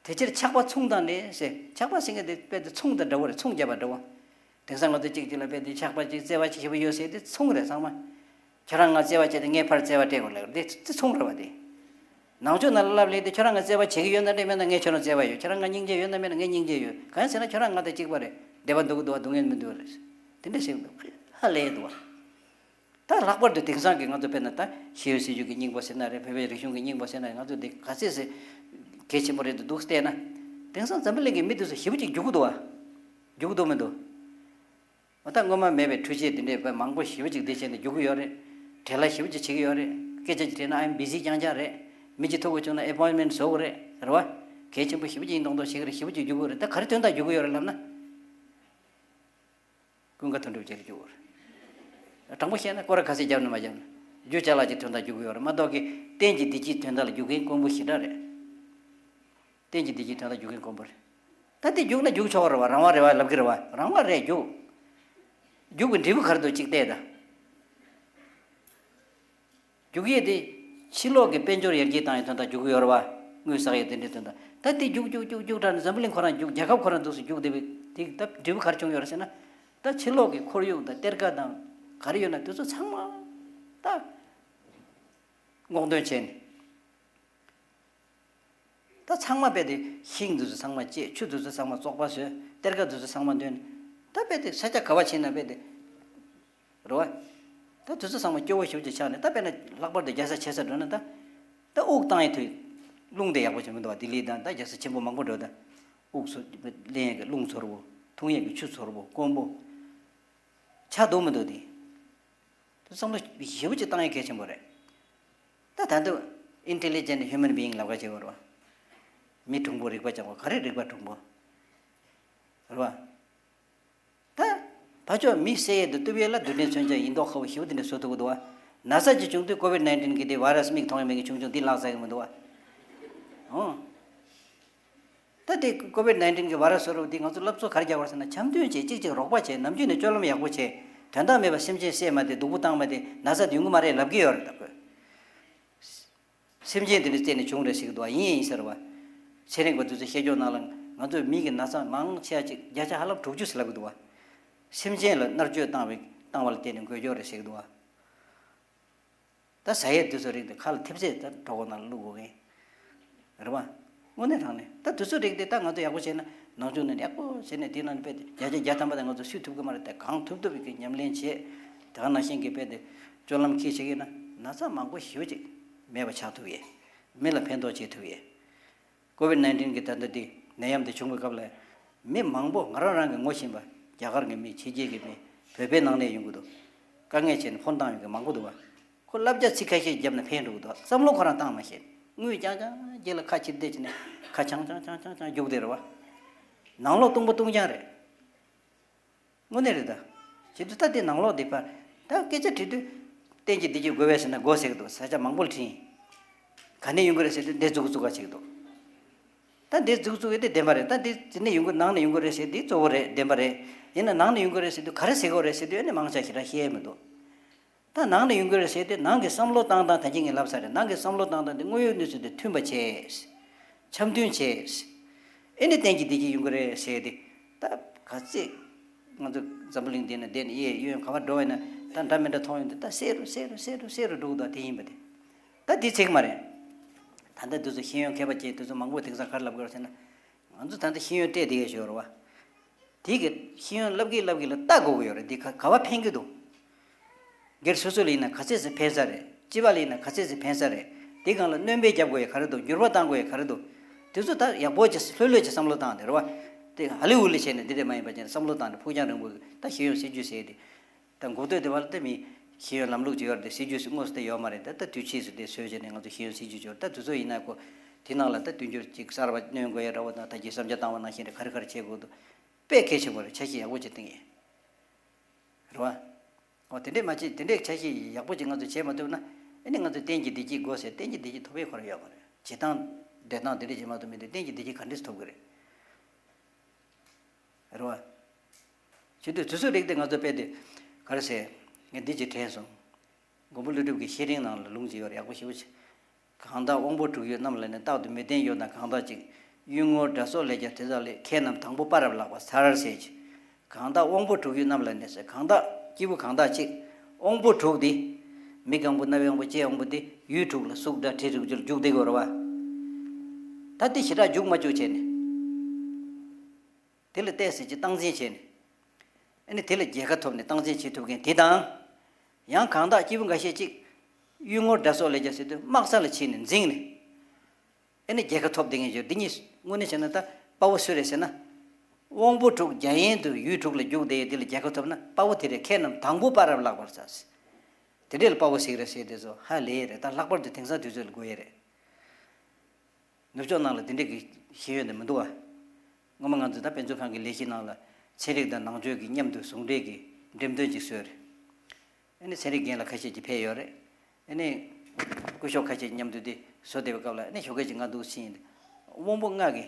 དེ་ཕྱིར་ཆགས་པ་མཚུངས་དང་ནི་ཟེར། ཆགས་པ་ཟེར་མཁན་དེ་དཔེ་དེ་མཚུངས་དང་འདྲ་བོ་རེད། མཚུངས་བརྒྱབ་པ་འདྲ་བོ། དེང་སང་ང་ཚོ་གཅིག་གཅིག་ལ་དཔེ་དེ་ཆགས་པ་གཅིག་བརྩེ་བ་གཅིག་ཞེ་པོ་ཡོད་ཟེར་དེ་མཚུངས་རེད་ཚང་མ། ཁྱོད་རང་ང་བརྩེ་བ་བྱས་ཏེ་ངས་ཕར་བརྩེ་བ་སྤྲད་དགོས་ལབ་དེ་དེ་མཚུངས་རེད་བ་དེ། ནང་ཆོས་ནང་ལ་ལབ་ལས་དེ་ཁྱོད་རང་ང་བརྩེ་བ་བྱེད་ཀྱི་ཡོད་ན་འདྲ། མེད་ན་ངས་ཁྱོད་རང་བརྩེ་བ་ཡོད། ཁྱོད་རང་ང་སྙིང་རྗེ་ཡོད་ན་མེད་ན་ངས་སྙིང་རྗེ་ཡོད། གང་ཡིན་ཟེར་ན་ཁྱོད་རང་ང་དང་གཅིག་པ་རེད། བདེ་བ་འདུག་གི་འདུག་བ། སྡུག་བསྔལ་མི་འདུག་བ་རེད། དེ་འདྲ་ཟེར་གི་འདུག་ཧ་ལས་འདུག་བ། ད་ལྷག་པར་དུ་དེང་སང་གི་ང་ཚོ་དཔེར་ན་ད་ཤེས་ཡོན་སྲིད་བྱུས་ཀྱི་སྙིང་པོ་ཟེར་ན་རེད། བོད་པའི་རིག་གཞུང་གི་སྙིང་པོ་ཟེར་ན་རེད། ང་ཚོ་འདི་ག་ཚད་ཟེར་གལ་ཆེན་པོ་རེད་འདུག་འདུག་བལྟས་ན། དེང་སང་འཛམ་བུ་གླིང་གི་མི་དེ་ཚོ་ཞེ་པོ་ཅིག་རྒྱུག་གི་འདུག་བ། རྒྱུག་གི་འདུག་མི་འདུག་ཨ། ད་སྔོན་མ་མེད་པའི་འཕྲུལ་ཆས་དེ་འདྲས་དཔེ་མང་པོ་ཞེ་པོ་ཅིག་འདི་བྱས་ནས་རྒྱུག་གི་ཡོད་རེད། བྲེལ་བ་ཞེ་པོ་ཅིག་བྱེད་ཀྱི་ཡོད་རེད། སྐད་ཆ་ཅིག་དྲིས་ན་I am busy རྐྱང་རྐྱང་རེད། མི་གཅིག་ཐུག་དགོས་བྱུང་ན་appointment བཟོ་དགོས་རེད། རེད་བ། གལ་ཆེན་པོ་ཞེ་པོ་ཅིག་ཡིན་མདོག་མདོག་བྱེད་ཀྱི་རེད། ཞེ་པོ་ཅིག་རྒྱུག་གི་ཡོད་རེད། ད་ག་རེ་དོན་དག་རྒྱུག་གི་ཡོད་རེད་ལབ་ན། ཀུན་དགའ་དོན་གྲུབ་རྗེ་ལ་རྒྱུག་གི་ཡོད་རེད། དྲང་པོ་བཤད་ན་སྐོར་ར་ག་ཚད་བརྒྱབ་ན་མ་བརྒྱབ་ན། རྒྱུ་ཅ་ལག་ཅིག་དོན་དག་རྒྱུག་གི་ཡོད་རེད་མ་གཏོགས་ཀྱི། གཏན་གྱི་བདེ་སྐྱིད་དོན་དག་ལ་རྒྱུག་མཁན་དཀོན་པོ་ཞེ་དྲག་རེད། གཏན་གྱི་བདེ་སྐྱིད་དོན་དག་རྒྱུག་མཁན་དཀོན་པོ་རེད། ད་དེ་རྒྱུག་ན་རྒྱུག་ཆོག་གི་རེད་བ། རང་དབང་རེད་བ་ལབ་ཀྱི་རེད་བ། རང་དབང་རེད་རྒྱུག་རྒྱུག་གི་འབྲས་བུ་ག་རེ་འདུག་ཅིག་བལྟས་ད། རྒྱུག་ཡས་དེ། ཕྱི་ལོགས་ཀྱི་དཔལ་འབྱོར་ཡར་རྒྱས་བཏང་ཡས་དོན་དག་རྒྱུག་གི་ཡོད་རེད་བ། དངུལ་བསགས་ཡས་དེ་འདྲའི་དོན་དག་ད་དེ་རྒྱུག་རྒྱུག་རྒྱུག་རྒྱུག་དྲགས་ནས་འཛམ་བུ་གླིང་ཁོ་རང་རྒྱུག་རྒྱལ་ཁབ་ཁོ་རང་འདུག་སེ་རྒྱུག་བསྡད་པའི་དེ་ད་འབྲས་བུ་ག་རེ་བྱུང་ཡོད་རེད་ཟེར་ན། ད་ཕྱི་ལོགས་ཀྱི་ཁོར་ཡུག་དང་གཏེར་ཁ་དང་ག་རེ་ཡོད་ན་དེ་ཚོ་ཚང་མ་ད་སྔོག་འདོན་བྱས་ནས། ད་ཚང་མ་རྦད་དེ་ཤིང་འདི་ཚོ་ཚང་མ་བཅད། ཆུ་འདི་ཚོ་ཚང་མ་བཙོག་པ་བཟོས། གཏེར་ཁ་འདི་ཚོ་ཚང་མ་འདོན། ད་རྦད་དེ་ས་ཆ་ག་བ་ཕྱིན་ན་རྦད་དེ། རེད་བ། ད་དུས་ཚོད་ཚང་མ་སྐྱོ་བོ་ཞེ་པོ་ཅིག་ཆགས་ནས། ད་དཔེར་ན་ལྷག་པར་དུ་རྒྱལ་ས་ཆེ་ས་འགྲོ་ན་ད། ད་དབུགས་བཏང་ཡས་དུས། རླུང་དེ་ཡག་པོ་ཞིག་མི་འདུག་བ། ལྡི་ལི་དང་ད་རྒྱལ་ས་ཆེན་པོ་མང་པོ་འགྲོ་ད། དབུགས་སུ་ལེན་ཡས་ཀྱི་རླུང་ཚོར་བོ། འཐུང་ཡས་ཀྱི་ཆུ་ཚོར་བོ། དཀོན་པོ། ཆགས་འདུག་མི་འདུག་དེ། དུ་བསམ་བློ་ཞེ་པོ་ཅིག་བཏང་ཡས་གལ་ཆེན་པོ་རེད། ད་ད་དུང་intelligent human being ལབ་ཀ་བྱེད་དགོས་རེད་བ། མི་གྲུང་པོ་རིག་པ་སྦྱང་བ། ག་རེ་རིག་པ་གྲུང་པོ། རེད་བ། ད། ཕར་ཕྱོགས་མི་བསད་ཡས་དང་གཏུབ་ཡས་ལ་རྡུལ་ཕྲན་མཚོན་ཆ་ཡིན་མདོག་ཁ་པོ་ཞེ་པོ་དེ་འདྲ་བཟོ་ཐུབ་ཀྱི་འདུག་བ། ན་ཚ་ཅིག་བྱུང་དུས་ཀོ་བིད་ནའིན་ཊིན་གྱི་དེ་བྷའི་རས་མིག་མཐོང་ཡས་མེད་མཁན་ཆུང་ཆུང་འདི་ལག་ཟ་གི་མི་འདུག་བ། ཨོ། ད་དེ་ཀོ་བིད་ནའིན་ཊིན་གྱི་བྷའི་རས་བཟོ་རུ་དེ་ང་ཚོ་སློབ་གསོ་ག་རེ་རྒྱག་པ་རེད་ཟེར་ན། འཆམ་མཐུན་བྱས། གཅིག་གཅིག་རོགས་པ་བྱས། ནམ་རྒྱུན་ནས་སྤྱོད་ལམ་ཡག་པོ་བྱས། དོན་དག་མེད་པ་སེམས་ཅན་བསད་མ་བསྡད། སྡུག་པོ་བཏང་མ་བསྡད། ན་ཚ་དེ་ཡོང་གི་མ་རེད་ལབ་ཀྱི་ཡོད་རེད་ད་ཁོས། སེམས་ཅན་དེ་འདྲ་བསད་ནས་བྱུང་རེད་ཟེར་གྱི་འདུག་བ། ཡིན་ཡིན་ཟེར་བ། ཚན་རིག་པ་དེ་ཚོ་བཤད་ཕྱོགས་ནང་ལ་ང་ཚོའི་མི་གི་ན་ཚ་མང་ཆེ་བ་ཅིག་བརྒྱ་ཆ་ཧ་ལམ་དྲུག་ཅུ་ཟེར་ལབ་ཀྱི་འདུག་བ། སེམས་ཅན་ལ་མནར་གཅོད་བཏང་བའི་བཏང་བ་ལ་བརྟེན་ནས་འགོས་ཕྱོགས་རེད་ཟེར་གྱི་འདུག་བ། ད་ཟ་ཡས་དེ་ཚོ་རིགས་དེ་ཁ་ལ་ཐེབས་ཚད་ད་གྲོད་ཁོག་ནང་ལ་བླུག་དགོས་མཁན། རེད་བ། དངོས་གནས་དྲང་གནས་ད་དེ་ཚོ་རིགས་དེ་ད་ང་ཚོ་ཡག་པོ་བྱས་ན། ནང་ཆུང་ནས་ཡག་པོ་བྱས་ནས་དེ་ནང་དཔེ་དེ་བརྒྱ་ཆ་བརྒྱ་ཐམ་པ་དེ་ང་ཚོ་སུས་ཐུབ་ཀྱི་མ་རེད། དེ་གང་ཐུབ་ཐུབ་ཀྱི་ཉམས་ལེན་བྱས། དེ་ག་ནང་བཞིན་གྱི་དཔེ་དེ་སྤྱོད་ལམ་འཁྱེར་བྱེད་ཀྱི་ན། ན་ཚ་མང་པོ་ཞེ་པོ་ཅིག་མེད་པ་ཆགས་ཐུབ་ཡས། མི་ལ་ཕན་ཐོགས་བྱེད་ཐུབ་ཡས། ཀོ་ཝིད་ནའིན་ཊིན་གྱི་ད་ལྟ་འདི་ནད་ཡམས་འདི་བྱུང་བའི་སྐབས་ལ། མི་མང་པོ་ང་རང་རང་གི་ངོ་ཤེས་པ་རྒྱ་གར་གྱི་མི། ཕྱི་རྒྱལ་གྱི་མི། བོད་པའི་ནང་ནས་ཡོང་གི་འདུག་དཀའ་ངལ་ཆེ་ནས་ཕོན་བཏང་ཡོང་གི་མང་པོ་འདུག་བ། ཁོ་བསླབ་བྱ་ཚིག་ཁ་ཤས་བརྒྱབ་ནས་ཕན་འགྲོ་གི་འདུག་བསམ་བློ་ཁོ་རང་བཏང་མ་ཤེས། དངུལ་རྐྱང་རྐྱང་རྗེས་ལ་ཁ་ཕྱིར་བསྡད་བྱས་ནས་ཁ་རྐྱང་རྐྱང་རྐྱང་རྐྱང་རྒྱུག་བསྡད་རེད་བ། ནང་ལོག་སྟོང་པ་སྟོང་རྐྱང་རེད། དངོས་གནས་རེད་ད། བྱེད་དུས་ད་དེ་ནང་ལོགས་དེ་པར་ད་སྐད་ཆ་དྲིས་དུས། བསྟན་གྱི་བདེ་སྐྱིད་དགོས་པས་ཟེར་ན་དགོས་ཟེར་གི་འདུག་ས་ཆ་མང་པོ་ལ་དྲིས་ཡིན། ག་ནས་ཡོང་གི་རེད་ཟེར་དུས་འདི་རྫུག་རྫུག་ག་བྱེད་ཀྱི་འདུག་ད་འདི་རྫུག་རྫུག་ཡོད་དེ་བདེན་པ་རེད། ད་འདི་འདི་ནས་ཡོང་གི། ནང་ནས་ཡོང་གི་རེད་ཟེར་དུས་གཙོ་བོ་རེད། བདེན་པ་རེད། ཡིན་ན་ནང་ནས་ཡོང་གི་རེད་ཟེར་དུས་ག་རེ་ཟེར་གི་རེད་ཟེར་དུས་ཨ་ནི་མང་ཆེ་ཞེ་དྲག་ཤེས་མི་འདུག་ད་ནང་ནས་ཡོང་གི་རེད་ཟེར་དུས་ནང་གི་བསམ་བློ་བཏང་སྟངས། ད་གིན་ངས་ལབ་ཚར་རེད། ནང་གི་བསམ་བློ་བཏང་སྟངས་དེ་དངོས་ཡོད་གནས་ཚུལ་དང་མཐུན་པ་བྱས། འཆམ་མཐུན་བྱས། ཨེ་ནི་བསྟན་གྱི་བདེ་སྐྱིད་ཡོང་གི་རེད་ཟེར་ཏེ། ད་ག་ཚད་ང་ཚོ་འཛམ་བུ་གླིང་འདི་ན་བསྡད་ནས་གཡས་གཡོན་ག་པར་འགྲོ་བ་ཡིན་ན་ད་འདྲ་མི་འདྲ་མཐོང་ཡོང་དུས། ད་གསལ་རུ་གསལ་རུ་གསལ་རུ་གསལ་རུ་འགྲོ་གི་འདུག་དེ་ཡིན་པ་དེ། ད་དེ་ཚིག་མ་རེད། ད་ལྟ་དུས་ཚོད་ཤེས་ཡོན་མཁས་པ་བཅས་དུས་ཚོད་མང་པོ་དེང་སང་ག་རེ་ལབ་དགོས་རེད་ཟེར་ན། ང་ཚོ་ད་ལྟ་ཤེས་ཡོན་སྤྲད་བསྡད་ཡོད་ཞོར་བ། དེ་གི་ཤེས་ཡོན་བསླབ་གི་བསླབ་གི་ལ་ལྟ་དགོས་ཀྱི་ཡོད་རེད། འདི་ག་ག་བ་ཕན་གི་འདུག་སྒེར་སོ་སོ་ལ་ཡིན་ན་ག་ཚད་ཙམ་ཕན་ས་རེད། སྤྱི་པ་ལ་ཡིན་ན་ག་ཚད་ཙམ་ཕན་ས་རེད། དེ་སྒང་ལ་སྣོན་པ་རྒྱབ་དགོས་ཡ་ག་རེ་འདུག་འགྱུར་བ་གཏང་དགོས་ཡ་ག་རེ་འདུག་དེ་ཚོ་ད་ཡག་པོ་ཅིག་ལྷོད་ལྷོད་ཅིག་བསམ་བློ་བཏང་དེ་རེད་བ། དེ་ཧ་ལི་ཝུད་ལ་བྱས་ནས་འདི་འདྲ་མ་ཡིན་པ་བྱས་ནས་བསམ་བློ་བཏང་ནས་ཕུགས་རྒྱང་རིང་པོ་གི་ད་ཤེས་ཡོན་སྲིད་ཇུས་ཟེར་དེ། ད་འགོ་སྟོད་དེ་བར་དུ་མི་ཤེས་ཡོན་ལམ་ལུགས་ཅིག་ཡོད་རེད་དེ། སྲིད་ཇུས་སུ་དངོས་སུ་དེ་ཡོད་མ་རེད། ད་ལྟ་དུས་ཆེས་སུ་དེ་བཟོས་བྱས་ནས་ང་ཚོ་ཤེས་ཡོན་སྲིད་ཇུས་ཅིག་ཡོད་རེད། ད་དུས་ཚོད་ཡིན་ན་ཁོ་དེ་ནང་ལ་ད་དུས་འགྱུར་ཅིག་གསར་པ་སྣོན་དགོས་ཡ་འདྲ་བོ་དང་། ད་གི་བསམ་འཆར་བཏང་བ་ནང་བཞིན་རེད། ག་རེ་ག་རེ་བྱེད་དགོས་འདུག་དཔེ་གལ་ཆེན་པོ་རེད། འཆར་གཞི་ཡག་པོ་ཅིག་བཏིང་ཡིན། རེད་བ། འོ་དེ་འདྲས་མ་བྱེད། དེ་འདྲས་འཆར་གཞི་ཡག་པོ་ཅིག་ང་ཚོས་བྱས་མ་ཐུབ་ན། ཨ་ནི་ང་ཚོས་བསྟན་གྱི་བདེ་སྐྱིད་དགོས་ཟེར། བསྟན་གྱི་བདེ་སྐྱིད་ཐོབ་ཡས་ཁོ་རང་ཡོད་མ་རེད། བྱེད་སྟངས་འབྲེལ་སྟངས་དེ་འདྲས་བྱེད་མ་ཐུབ་མི་འདུག་བསྟན་གྱི་བདེ་སྐྱིད་ག་འདྲས་སེ་ཐོབ་ཀྱི་རེད། རེད་བ། བྱེད་དུས་དུས་ཚོད་རིགས་དེ་ང་ཚོ་དཔེ་དེ་ག་རེ་ཟེར། ངས་འདི་ཅིག་དྲན་སོང་། མགོན་པོ་ཀླུ་སྒྲུབ་ཀྱི་ཤེས་རིག་ནང་ལ་ལུང་ཅིག་ཡོད་རེད། ཡག་པོ་ཞེ་པོ་ཅིག་གང་དག་དབང་པོ་དྲུག་ཡོད་རྣམས་ལ་ནི། རྟག་ཏུ་མི་བརྟན་ཡོད་ན་གང་དག་ཅིག་གཡུལ་ངོར་དགྲ་སོགས་ལས་ཀྱང་དེ་དག་ལས། ཁྱེད་རྣམས་དང་པོ་དཔའ་རབ་ལག་པར་འཚལ་ཟེར་གྱི། གང་དག་དབང་པོ་དྲུག་ཡོད་རྣམས་ལ་ནི་ཟེར། གང་དག་སྐྱེས་བུ་གང་དག་ཅིག་དབང་པོ་དྲུག་དེ། མིག་དབང་པོ། རྣ་བའི་དབང་པོ། ལྕེའི་དབང་པོ་དེ་ཡུལ་དྲུག་ལ་གཟུགས་སྒྲ་དྲི་རེག་རྒྱུར་རྒྱུག་བསྡད་ཀྱི་ཡོད་རེད་བ། ད་དེ་ཞེ་དྲག་རྒྱུག་མ་བཅུག་བྱས་ནས། དེ་ལ་བལྟས་ཟེར་གྱི་སྟངས་འཛིན་བྱས་ནས། ཨ་ནི་དེ་ལ་རྒྱལ་ཁ་ཐོབ་ནས་སྟངས་འཛིན་བྱེད་ཐུབ་མཁན་དེ་དང་། ཡང་གང་དག་སྐྱེས་བུ་འགའ་ཤས་ཅིག་གཡུལ་ངོར་དགྲ་སོགས་ལས་ཀྱང་ཟེར་དུས་དམག་ས་ལ་ཕྱིན་ནས་འཛིངས་ནས། ཨ་ནི་རྒྱལ་ཁ་ཐོབ་བསྡད་མཁན་ཅིག་འདི་གཉིས་དངོས་གནས་བྱས་ན་ད་དཔའ་བོ་སུ་རེད་ཟེར་ན། དབང་པོ་དྲུག་རྒྱ་ཡན་དུ་ཡུལ་དྲུག་ལ་རྒྱུག་བསྡད་ཡས་དེ་ལ་རྒྱལ་ཁ་ཐོབ་ན་དཔའ་བོ་དེ་རེད། ཁྱེད་རྣམས་དང་པོ་དཔའ་རབ་ལག་པར་འཚལ་ཟེར། དེ་འདྲས་ལ་དཔའ་བོ་ཟེར་གི་རེད་ཟེར་དེ་ཚོ་ཧ་ལས་རེད། ད་ལྷག་པར་དུ་དེང་སང་དུས་ཚོད་ལ་དགོས་ཡས་རེད། ནུབ་ཕྱོགས་ནང་ལ་དེ་འདྲས་ཀྱི་ཤེས་ཡོན་དེ་མི་འདུག་བ། སྔོན་མ་ང་ཚོ་ད་དཔེ་མཛོད་ཁང་གི་ལས་གཞི་ནང་ལ་ཚན་རིག་དང་ནང་ཆོས་ཀྱི་མཉམ་དུ་ཟུང་འབྲེལ་གྱི་འགྲེམས་སྟོན་ཅིག་བཟོས་རེད། ཨ་ནི་ཚན་རིག་རྒན་ལགས་ཁ་ཤས་ཀྱིས་ཕེབས་ཡོད་རེད། ཨ་ནི་སྐུ་ཞབས་ཁ་ཤས་མཉམ་དུ་དེ་བཟོ་བསྡད་པའི་སྐབས་ལ། ཨ་ནི་ཞོགས་ཀས་ཅིག་ང་འདུག་ཕྱིན། དབང་པོ་ལྔ་གི་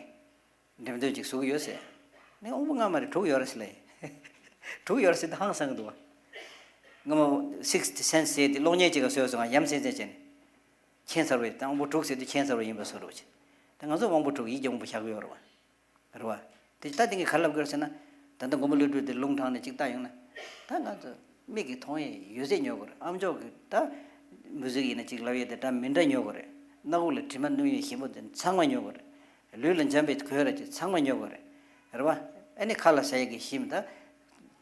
འགྲེམས་སྟོན་ཅིག་བཟོ་གི་ཡོད་ཟེར། ཨ་ནི་དབང་པོ་ལྔ་མ་རེད། དྲུག་ཡོད་རེད་ཟེར་ལབ་ཡིན། དྲུག་ཡོད་རེད་ཟེར་དུས་ཧང་སང་གི་འདུག་བ། སྔ་མ་Sixth Sense ཟེར་དེ་གློག་བརྙན་ཅིག་ག་བཟོས་སོང་ང་། ཡ་མཚན་མཚན་བྱས་ནས། མཁྱེན་ཚར་བས། ད་དབང་པོ་དྲུག་ཟེར་དུས་མཁྱེན་ཚར་བ་ཡིན་པ་བཟོ་རོགས་བྱེད། ད་ང་ཚོ་དབང་པོ་དྲུག་ཡིད་ཀྱི་དབང་པོ་བཞག་གི་ཡོད་རེད་བ། རེད་བ། དེ་ད་དེ་ངས་ག་རེ་ལབ་དགོས་རེད་ཟེར་ན། ད་ལྟ་མགོན་པོ་ཀླུ་སྒྲུབ་དེ་ལུང་དྲངས་ནས་ཅིག་བལྟ་ཡོང་ན། ད་ང་ཚོ་མིག་གིས་མཐོང་ཡས་ཡོད་ཚད་ཉོ་དགོས་རེད། ཨ་མཆོག་གིས་ད་མུ་ཟིག་ཡིན་ན་ཅིག་ལབ་ཡས་དེ་འདྲ་མི་འདྲ་ཉོ་དགོས་རེད། སྣ་ཁུག་ལ་དྲི་མ་སྣུན་ཡས་ཞིམ་པོ་དེ་ཚང་མ་ཉོ་དགོས་རེད། ལུས་ལ་འཇམ་པའི་གོས་ར་ཅིག་ཚང་མ་ཉོ་དགོས་རེད། རེད་བ། ཨ་ནི་ཁ་ལ་ཟ་ཡས་ཀྱི་ཞིམ་ད།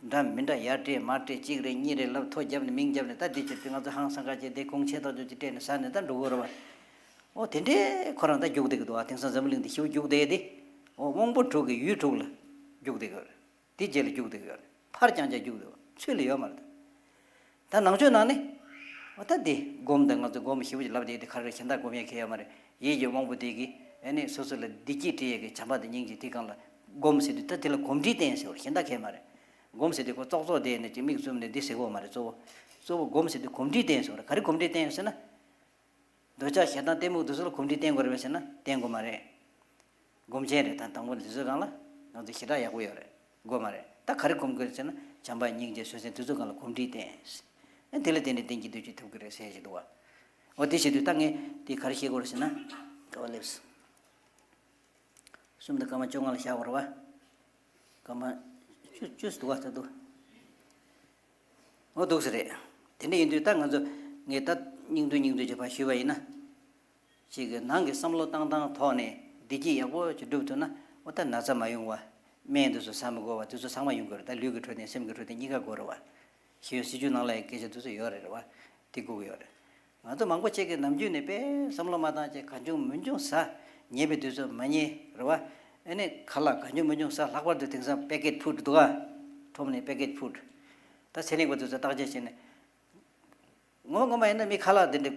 འདྲ་མི་འདྲ་ཡར་སྤྲད་མར་སྤྲད། གཅིག་རེད་གཉིས་རེད་ལབ་ཐོ་བརྒྱབ་ནས་མིང་བརྒྱབ་ནས། ད་འདི་ཅིག་དེ་ང་ཚོ་ཧང་སང་ཁ་ཅིག་དེ་གོང་ཆེ་ཐག་ཆོད་ཅིག་སྤྲད་ནས་ཟ་ནས་ད་འགྲོ་དགོས་རེད་བ། ཨོ་དེ་འདྲའི་ཁོ་རང་ད་རྒྱུག་བསྡད་ཀྱི་འདུག་ཨ། དེང་སང་འཛམ་བུ་གླིང་འདི་ཞེ་པོ་རྒྱུག་བསྡད་དེ། ཨོ་དབང་པོ་དྲུག་གི་ཡུལ་དྲུག་ལ་རྒྱུག་བསྡད་ཀྱི་ཡོད་རེད། དེ་རྗེས་ལ་རྒྱུག་བསྡད་ཀྱི་ཡོད་རེད། ཕར་རྐྱང་རྐྱང་རྒྱུག་བསྡད་ཡོད་རེད། ཚུར་ལ་ཡོད་མ་རེད། ད་ནང་ཆོས་ནང་ནས། འོ་ད་འདི་སྒོམ་དང་། ང་ཚོ་སྒོམ་ཞེ་པོ་ཅིག་ལབ་བསྡད་དེ་ག་རེ་རེད། གཞན་དག་སྒོམ་ཡས་གལ་ཡོད་མ་རེད། ཡིད་ཀྱི་དབང་པོ་དེ་གིས་ཨ་ནི་སོ་སོ་ལ་བདེ་སྐྱིད་སྤྲད་ཡས་ཀྱི་བྱམས་པ་དང་སྙིང་རྗེ། དེ་སྒང་ལ་སྒོམ་ཟེར་དུས་ད་དེ་ལ་གོམས་འདྲིས་བསྟེན་ཟེར་བ་རེད། གཞན་དག་གལ་མ་རེད། སྒོམ་ཟེར་དུས་ཁོ་ཙོག་ཙོག་བསྡད་ནས་ཅིག་མིག་བཙུམ་ནས་འདི་ཟེར་གྱི་ཡོད་མ་རེད། གཙོ་བོ། གཙོ་བོ་སྒོམ་ཟེར་དུས་གོམས་འདྲིས་བསྟེན་ཟེར་བ་རེད། ག་རེ་གོམས་འདྲིས་བསྟེན་ཟེར་ན། འདོད་ཆགས་ཞེ་སྡང་གཏི་མུག་དེ་ཚོ་ལ་གོམས་འདྲིས་བསྟེན་དགོས་རེད་པས་ཟེར་ན་བསྟེན་དགོས་མ་རེད། སྒོམ་ཆེན་རེད། ད་དང་པོ་ནས་དེ་ཚོའི་སྒང་ལ་ང་ཚོ་ཞེ་དྲག་ཡག་པོ་ཡོད་རེད། དགོས་མ་རེད། ད་ག་རེ་གོམས་དགོས་རེད་ཟེར་ན་བྱམས་པ་སྙིང་རྗེ་བཟོད་བསྲན་དེ་ཚོའི་སྒང་ལ་གོམས་འདྲིས་བསྟེན། ཨ་དེ་ལ་བརྟེན་ནས་བསྟན་གྱི་བདེ་སྐྱིད་ཐོབ་ཀྱི་རེད་ཟེར་གྱི་འདུག་བ། འོ་དེ་བྱེད་དུས་ད་ངས་དེ་ག་རེ་བཤད་དགོས་རེད་ཟེར་ན། ག་བ་སླེབས། གསུམ་དང་སྐར་མ་བཅོ་ལྔ་ལ་བཞག་པ་རེད་བ། སྐར་མ་བཅུ་བཅུ་ཙམ་འདུག་བ་ད་འདུག་འོ་འདུག་ས་རེད། དེ་འདྲ་ཡིན་དུས་ད་ང་ཚོ་ངས་ད་སྙིང་བསྡུས་སྙིང་བསྡུས་ཀྱི་བར་ཞུས་པ་ཡིན་ན། ཅིག་གི་ནང་གི་བསམ་བློ་བཏང་སྟངས་ཐོག་ནས་བདེ་སྐྱིད་ཡག་པོ་ཅིག་སྒྲུབ་ཐུབ་ན། འོ་ད་ན་ཚ་མ་ཡོང་བ། སྨན་དེ་ཚོ་ཟ་མི་དགོས་པ། དེ་ཚོ་ཚང་མ་ཡོང་གི་རེད། ད་ལུས་ཀྱི་འཕྲོད་བསྟེན་སེམས་ཀྱི་འཕྲོད་བསྟེན་གཉིས་ཀ་དགོས་རེད་བ། ཤེས་ཡོན་སྲིད་བྱུས་ནང་ལ་ཡང་སྐད་ཆ་དེ་ཚོ་ཡོད་རེད་རེད་བ། དེ་དགོས་ཀྱི་ཡོད་རེད། ང་ཚོ་མང་པོ་ཅིག་གིས་ནམ་རྒྱུན་ནས་དཔེ་བསམ་བློ་མ་བཏང་བྱས་གང་བྱུང་མང་བྱུང་ཟ། ཉལ་བའི་དུས་ཚོད་མ་ཉལ་རེད་བ། ཨ་ནི་ཁ་ལག་གང་བྱུང་མང་བྱུང་ཟ། ལྷག་པར་དུ་དེང་སང་པེ་ཀེཊ་ཕུཌ་འདུག་ག་ཁྲོམ་ནས་པེ་ཀེཊ་ཕུཌ། ད་ཚན་རིག་པ་ཚོས་བརྟག་དཔྱད་བྱས་ནས། ངོ་ངོ་མ་ཡིན་ན་མི་ཁ་ལག་འདི་འདྲ།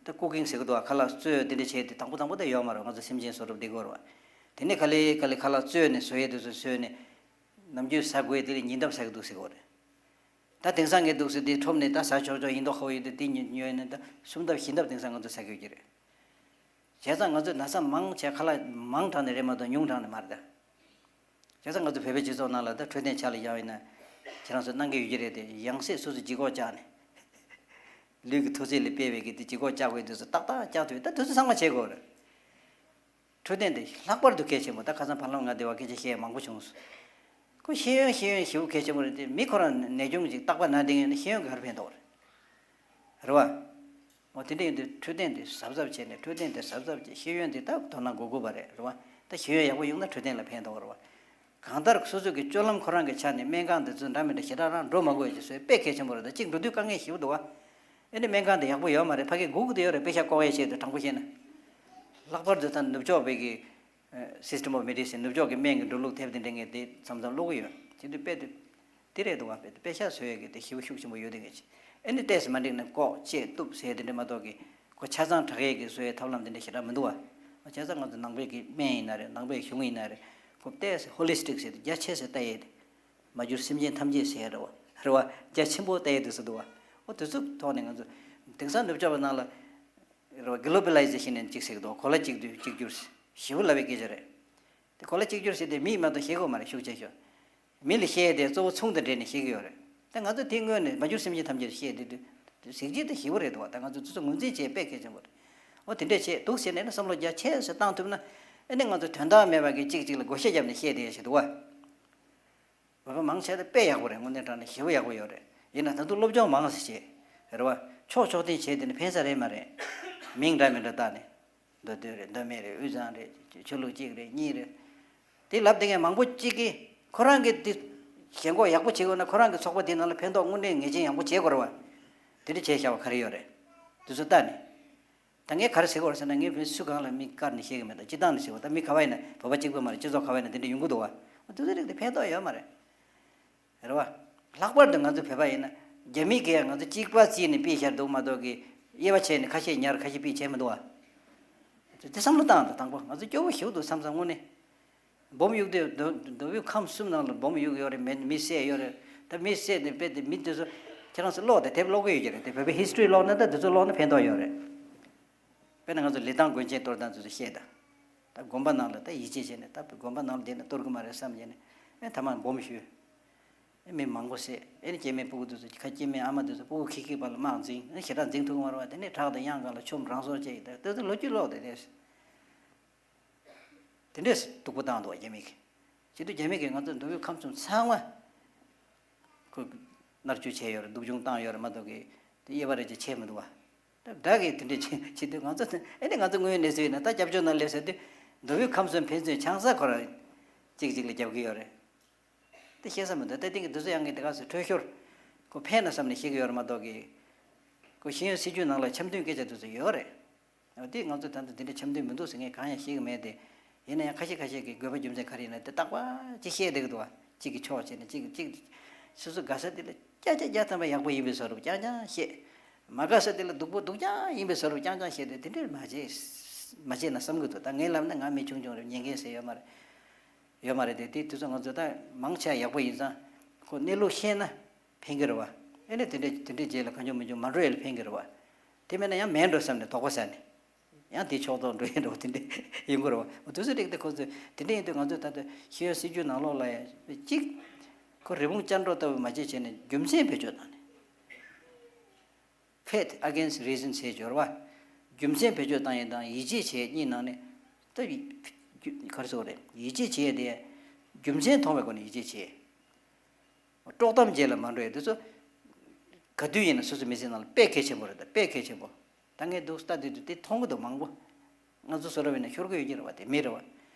ད་ཀུ་ཀིང་ཟེར་གི་འདུག་ག་ཁ་ལག་བཙོས་འདི་འདྲ་བྱས་ཏེ་དང་པོ་དང་པོ་ད་ཡོད་མ་རེད། ང་ཚོ་སེམས་ཅན་བཟོ་གྲུབ་འདི་གོ་རེད་བ། དེ་ནས་ག་ལེ་ག་ལེ་ཁ་ལག་བཙོས་ནས་བཟོ་ཡས་དུས་སུ་བཟོས་ནས། ནམ་རྒྱུན་ཟ་དགོས་དེ་ལས་ཉིན་ལྟར་ཟ་གི་འདུག་ཟེར་གོ་རེད། ད་དེང་སང་གི་འདུག་ཟེར་དེ་ཁྲོམ་ནས་ད་ཟ་ཆོག་ཆོག་ཡིན་མདོག་ཁ་པོ་ཡོད་དེ་དེ་ཉོས་ནས་ད་གསུམ་ལྡབ་བཞི་ལྡབ་དེང་སང་ང་ཚོ་ཟ་གི་ཡོད་ཀྱི་རེད། བྱས་ཙང་ང་ཚོས་ན་ཚ་མང་ཆེ་ཁ་ལག་མང་དྲགས་ནས་རེད་མ་གཏོགས་ཉུང་དྲགས་ནས་མ་རེད་ད། བྱས་ཙང་ང་ཚོ་བོད་པའི་སྤྱི་ཚོགས་ནང་ལ་ད་འཕྲོད་བསྟེན་ཆ་ལ་བཞག་པ་ཡིན་ན། ཁྱེད་རང་ཚོ་གནང་གི་ཡོད་ཀྱི་རེད་དེ། ཡང་སྲིད་སོ་སོ་ལྗིད་ཁོག་བཅག་ནས། ལུས་ཀྱི་ཐོག་ཚད་ལས་སྤེལ་བའི་གི་དེ་ལྗིད་ཁོག་བཅག་དགོས་དུས་སུ་ཏག་ཏག་བཅག་ཐུབ་ཡོད། ད་དུས་ཚོད་ཚང་མ་བྱེད་དགོས་རེད། འཕྲོད་བསྟེན་དེ་ལྷག་པར་དུ་གལ་ཆེན་པོ། ད་ཁ་སང་བར་ལམ་ང་བདེ་བ་སྐད་ཆ་བཤད་ཡ་མང་པོ་བྱུང་སོང་། ཁོ་ཤེས་ཡོན་ཤེས་ཡོན་ཞེ་པོ་གལ་ཆེན་པོ་རེད་དེ། མི་ཁོ་རང་ནད་གཅོང་ཅིག་རྟག་པར་ན་བསྡད་ཡོད་ན་ཤེས་ཡོན་ག་རེ་ཕན་ཐོགས་རེད། རེད་བ། འོ་དེ་འདྲ་ཡིན་དུས་འཕྲོད་བསྟེན་དེ་གཟབ་གཟབ་བྱས་ནས། འཕྲོད་བསྟེན་དེ་གཟབ་གཟབ་བྱས། ཤེས་ཡོན་དེ་ད་དོ་སྣང་དགོས་དགོས་པ་རེད། རེད་བ། ད་ཤེས་ཡོན་ཡག་པོ་ཡོང་ན་འཕྲོད་བསྟེན་ལ་ཕན་ཐོགས་རེད་བ། གང་ལྟར་སོ་སོ་གི་སྤྱོད་ལམ་ཁོ་རང་གི་ཆ་ནས་སྨན་ཁང་དེ་ཚོ་འདྲ་མི་འདྲ་ཞེ་དྲག་རང་འགྲོ་མ་དགོས་ཀྱི་བཟོ་དཔེ་གལ་ཆེན་པོ་རེད། ད་གཅིག་འགྲོ་དུས་དཀའ་ངལ་ཞེ་པོ་འདུག་བ། ཨེ་ནི་སྨན་ཁང་དེ་ཡག་པོ་ཡོད་མ་རེད། ཕ་གིར་སྒུག་གི་དེ་ཡོད་རེད། པེ་ཤ་བཀོག་ཡས་ཆེད་དུ། དྲང་པོ་བཤད་ན། ལྷག་པར་དུ་ད་ནུབ་ཕྱོགས་པའི་གི་System of Medicine། ནུབ་ཕྱོགས་ཀྱི་སྨན་གྱི་འགྲོ་ལུགས་དེབ་དེ་འདྲ་ངས་དེ་མཚམས་མཚམས་ཀློག་གི་ཡོད། བྱེད་དུས་དཔེ་དེ་དེ་རེད་འདུག་བ། དཔེ་དཔེ་ཤ་བཟོ་ཡས་ཀྱི་དེ་ཞེ་པོ་ཤུགས་ཆེན་པོ་ཡོད་དེ་ངས་བྱས། ཨེ་ནི་ཏོག་ཙམ་མ་འགྲིག་ན་བཀོག་བཅད་གཏུབ་ཟེར་དེ་འདྲ་མ་གཏོགས་ཀྱི། ཁོ་ཆ་ཚང་དྲག་ཡས་ཀྱི་བཟོ་ཡས་ཐབས་ལམ་དེ་འདྲ་ཞེ་དྲག་མི་འདུག་བ། བྱས་ཙང་ང་ཚོ་ནང་པའི་གི་སྨན་ཡིན་ན་རེད། ནང་པའི་གཞུང་ཡིན་ན་རེད། ཁོ་ཏོག་ཙམ་ཧོ་ལི་སི་ཊིག་ཟེར་དེ་རྒྱ་ཆེ་ས་ལྟ་ཡས་དེ། མ་གྱུར་སེམས་ཅན་ཐམས་ཅད་ཟེར་རེད་བ། རེད་བ། རྒྱ་ཆེན་པོ་ལྟ་ཡས་དེ་ཟེར་འདུག་བ། འོ་དེ་ཚོ་ཐོག་ནས་ང་ཚོ་དེང་སང་ནུབ་ཕྱོགས་པ་ནང་ལ། རེད་བ། གི་ལོ་བི་ལའི་ཟེ་ཤན་ནས་གཅིག་ཟེར་གི་འདུག་གོ་ལ་གཅིག་བསྡུས་གཅིག་གྱུར་ཞེ་པོ་ལབ་པའི་སྐད་ཆ་རེད། དེ་གོ་ལ་གཅིག་གྱུར་ཟེར་དེ་མིས་མ་གཏོགས་ཤེས་གི་མ་རེད། ཤུགས་ཆེ་ཤོས། མི་ལ་བཤད་དེ་གཙོ་བོ་ཚོང་དང་འབྲེལ་ནས་བཤད་ཀྱི་ཡོད་རེད། ད་ང་ཚོ་དེ་སྔོན་ནས་མ་གྱུར་སེམས་ཅན་ཐམས་ཅད་བཤད་དེ་དུས་གཟི་བརྗིད་དང་ཞེ་པོ་རེད་འདུག་བ། ད་ང་ཚོ་དེ་ཚོ་ངོས་འཛིན་བྱེད་དཔེ་གལ་ཆེན་པོ་རེད། འོ་དེ་འདྲས་བྱེད་འདུག་ཟེར་ནས་ནི་བསམ་བློ་རྒྱ་ཆེ་ཙམ་བཏང་ཐུབ་ན། ཨ་ནི་ང་ཚོ་དོན་དག་མེད་པ་གི་གཅིག་གཅིག་ལ་བགོ་བཤའ་བརྒྱབ་ནས་བཤད་བསྡད་ཡ་ཞིག་འདུག་བ། བོད་པ་མང་ཆེ་ད་དཔེ་ཡག་པོ་རེད། དངོས་གནས་དྲང་གནས་ཞེ་པོ་ཡག་པོ་ཡོད་རེད། ཡིན་ན་ད་དུང་སློབ་སྦྱོང་མང་ཙམ་བྱེད། རེད་བ། ཕྱོགས་ཕྱོགས་འཐེན་བྱས་དེ་ནི་ཕན་ས་རེད་མ་རེད། མིང་འདྲ་མི་འདྲ་བཏགས་ནས། མདོ་སྟོད་རེད། མདོ་སྨད་རེད། དབུས་གཙང་རེད། ཆོས་ལུགས་གཅིག་རེད། གཉིས་རེད། དེ་ལབ་བསྡད་མཁན་མང་པོ་གཅིག་གིས་ཁོ་རང་གིས་དེ་ཞེན་ཁོག་ཡག་པོ་བྱེད་དགོས་ན། ཁོ་རང་གི་ཚོགས་པ་དེ་ནང་ལ་ཕན་ཐོགས་དངོས་གནས་ངེས་ཅན་ཡག་པོ་བྱེད་དགོས་རེད་བ། དེ་འདྲ་བྱས་བཞག་པ་ག་རེ་ཡོད་རེད། དེ་ཚོ་ལྟ་ནས། ད་ངས་ག་རེ་ཟེར་དགོས་རེད་ཟེར་ན། ངས་བོད་སུ་གང་ལ་མིང་བཀར་ནས་བཤད་གི་མེད། ད་སྤྱིར་བཏང་ནས་ཟེར་བ། ད་མི་ག་བ་ཡིན་ན། བོད་པ་གཅིག་པུ་མ་རེད། སྤྱི་ཚོགས་ག་བ་ཡིན་ན་དེ་འདྲ་ཡོང་གི་འདུག་བ། དེ་ཚོ་རིགས་དེ་ཕན་ཐོགས་ཡོད་མ་རེད། རེད་བ། ལྷག་པར་དུ་ང་ཚོ་བོད་པ་ཡིན་ན། རྒྱ་མི་གིས་ང་ཚོ་གཅིག་པ་བརྩིས་ནས་ཕུད་བཞག་འདུག་མ་གཏོགས་ཀྱི། དབྱེ་བ་ཕྱེ་ནས་ཁ་ཤས་ཉར་ཁ་ཤས་ཕུད་བྱས་མི་འདུག་བ། དེ་བསམ་བློ་བཏང་དང་། དང་པོ་ང་ཚོ་སྐྱོ་བོ་ཞེ་པོ་འདུག་བསམ་བསམ་དངོས་གནས། སྦོམ་གཡུག་དུས་མདོ་མདོ་དབུས་ཁམས་གསུམ་ནང་ལ་སྦོམ་གཡུག་ཡོད་རེད། མི་མི་བསད་ཡོད་རེད། ད་མི་བསད་དེ་དཔེ་དེ་མི་དེ་ཚོ་ཁྱེད་རང་ཚོ་ཀློག་དེ། དེབ་ཀློག་གི་ཡོད་ཀྱི་རེད་དེ། བོད་པའི་ཧི་སི་ཊོ་རི་ཀློག་ན། ད་དེ་ཚོ་ཀློག་ན་ཕན་ཐོགས་ཡོད་རེད། དཔེར་ན་ང་ཚོ་ལི་ཐང་དགོན་ཆེན་གཏོར་སྟངས་དེ་ཚོ་བཤད་དང་། ད་དགོན་པ་ནང་ལ་ད་ཡིད་ཆེས་བྱས་ནས། ད་དགོན་པ་ནང་ལ་བསྡད་ན་གཏོར་གི་མ་རེད་བསམ་བྱས་ནས། ཨེ་ཐ་མག་སྦོམ་ཞུས། ཨེ་མི་མང་པོ་བསད། ཨེ་ནི་སྐྱེ་དམན་སྤུ་གུ་དེ་ཚོ། ཁ་སྐྱེ་དམན་ཨ་མ་དེ་ཚོ་སྤུ་གུ་ཁྱི་ཁྱི་བར་ལ་དམག་འཛིང་། ཨེ་ཞེ་དྲག་འཛིང་ཐུབ་གི་མ་རེད་བ། དེ་ནས་བྲག་དང་གཡང་སྒང་ལ་ཆུ་རང་སྲོག་བཅད་ཡི། ད་དེ་ཚོ་ལོ་རྒྱུས་ཀློག་དེ་རེད། དེ་འདྲས་སྡུག་པོ་བཏང་འདུག་བ་རྒྱ་མི་གིས། བྱེད་དུས་རྒྱ་མི་གིས་ང་ཚོ་མདོ་དབུས་ཁམས་གསུམ་ཚང་མ་ཁོ་མནར་གཅོད་བྱས་ཡོད་རེད། སྡུག་སྦྱོང་བཏང་ཡོད་རེད་མ་གཏོགས་ཀྱི། དེ་དབྱེ་བ་རེ་ཅིག་ཕྱེ་མི་འདུག་བ། ད་བདག་གིས་དེ་འདྲས་བྱེད་བྱེད་དུས་ང་ཚོ། ཨེ་ནི་ང་ཚོ་དངོས་ཡོད་གནས་ཚུལ་ཡིན་ན། ད་སྐྱབས་བཅོལ་ནང་སླེབས་ཟེར་དུས་མདོ་དབུས་ཁམས་གསུམ་ཕན་ཚུན་ཆང་ས་ཁོ་རང་གཅིག་གཅིག་ལ་རྒྱབ་ཀྱི་ཡོད་རེད། དེ་ཤེས་ས་མི་འདུག་ད་དེང་གི་དུས་ཚོད་ཡང་གི་དེ་ག་ཚོད་འཕྲོད་ཤོར། ཁོ་ཕན་ན་བསམ་ནས་བཤད་ཀྱི་ཡོད་རེད་མ་གཏོགས་ཀྱི། ཁོ་ཤེས་ཡོན་སྲིད་བྱུས་ནང་ལ་འཆམ་མཐུན་སྐད་ཆ་དེ་ཚོ་ཡོད་རེད། འོ་དེ་ང་ཚོ་ད་ལྟ་དེ་འདྲ་འཆམ་མཐུན་མི་འདུག་ཟེར་ངས་གང་ཡང་བཤད་ཀྱི་མེད་དེ། ཡིན་ན་ཡང་ཁ་ཤས་ཁ་ཤས་ཀྱིས་དགོས་པ་རྒྱུ་མཚན་ག་རེ་ཡིན་ན་དེ་རྟག་པར་ཅིག་བཤད་བསྡད་ཀྱི་འདུག་བ། གཅིག་གི་ཕྱོགས་བྱས་ནས་གཅིག་གཅིག་སོ་སོ་དགའ་ས་དེ་ལ་བརྒྱ་ཆ་བརྒྱ་ཐམ་པ་ཡག་པོ་ཡིན་པའི་བཟོ་འདྲ་རྐྱང་རྐྱང་བཤད། མ་དགའ་ས་དེ་ལ་སྡུག་པོ་སྡུག་ཅག་ཡིན་པའི་བཟོ་འདྲ་རྐྱང་རྐྱང་བཤད་དེ། དེ་འདྲས་མ་བྱེད། མ་བྱེད་ན་བསམ་གྱི་འདུག་ད་ངས་ལབ་ན་ང་མི་ཆུང་ཆུང་རེད། ཉན་མཁན་ཟེར་ཡོད་མ་རེད། ཡོད་མ་རེད་དེ། དེ་དུས་ཚོད་ང་ཚོ་ད་མང་ཆེ་བ་ཡག་པོ་ཡིན་ཙང་ཁོ་གནས་ལུགས་ཤེས་ན་ཕན་གྱི་རེད་བ། ཨེ་ནས་དེ་འདྲས་དེ་འདྲས་རྗེས་ལ་གང་བྱུང་མང་བྱུང་མ་འགྲོ་ཡས་ལ་ཕན་གྱི་རེད་བ། དེ་མེད་ན་ཡང་མེད་འགྲོ་བསམ་ནས་དོགས་པ་ཟ་ནས། ཡང་དེའི་ཕྱོགས་གཏོགས་འགྲོ་ཡས་འགྲོ་བ་དེ་འདྲས་ཡིན་དགོས་རེད་བ། འོ་དུས་ཚོད་རིགས་དེ་ཁོ་ཚོས་དེ་འདྲས་ཡིན་དུས་ང་ཚོས་ད་ལྟ་ཤེས་ཡོན་སྲིད་བྱུས་ནང་ལོགས་ལ་ཡང་གཅིག་ཁོ་རི་བོང་ཅལ་འདྲོགས་ལྟ་བུ་མ་བྱེད་བྱས་ནས་རྒྱུ་མཚན་བེད་སྤྱོད་བཏང་ནས། Faith against reason ཟེར་སྦྱོར་བ། རྒྱུ་མཚན་བེད་སྤྱོད་བཏང་ཡས་དང་ཡིད་ཆེས་བྱེད་ཡས་གཉིས་ནང་ནས། ད་ག་རེ་ཟེར་དགོས་རེད། ཡིད་ཆེས་བྱེད་ཡས་དེ་རྒྱུ་མཚན་མཐོང་བའི་སྒོ་ནས་ཡིད་ཆེས་བྱེད། དཀྲོག་གཏམ་རྗེས་ལ་མ་འགྲོ་ཡས་དེ་ཚོ་ག་དུས་ཡིན་ན་སོ་སོའི་མི་ཚེ་ནང་ལ་དཔེ་གལ་ཆེན་པོ་རེད། ད་དཔེ་གལ་ཆེན་པོ། ད་ངས་འདུག་ལྟ་དུས་དུས་དེ་མཐོང་གི་འདུག་མང་པོ། ང་ཚོ་བཟོ་འདྲ་བས་ན་ཤོར་གི་ཡོད་ཀྱི་རེད་བ། དེ་མི་རེད་བ།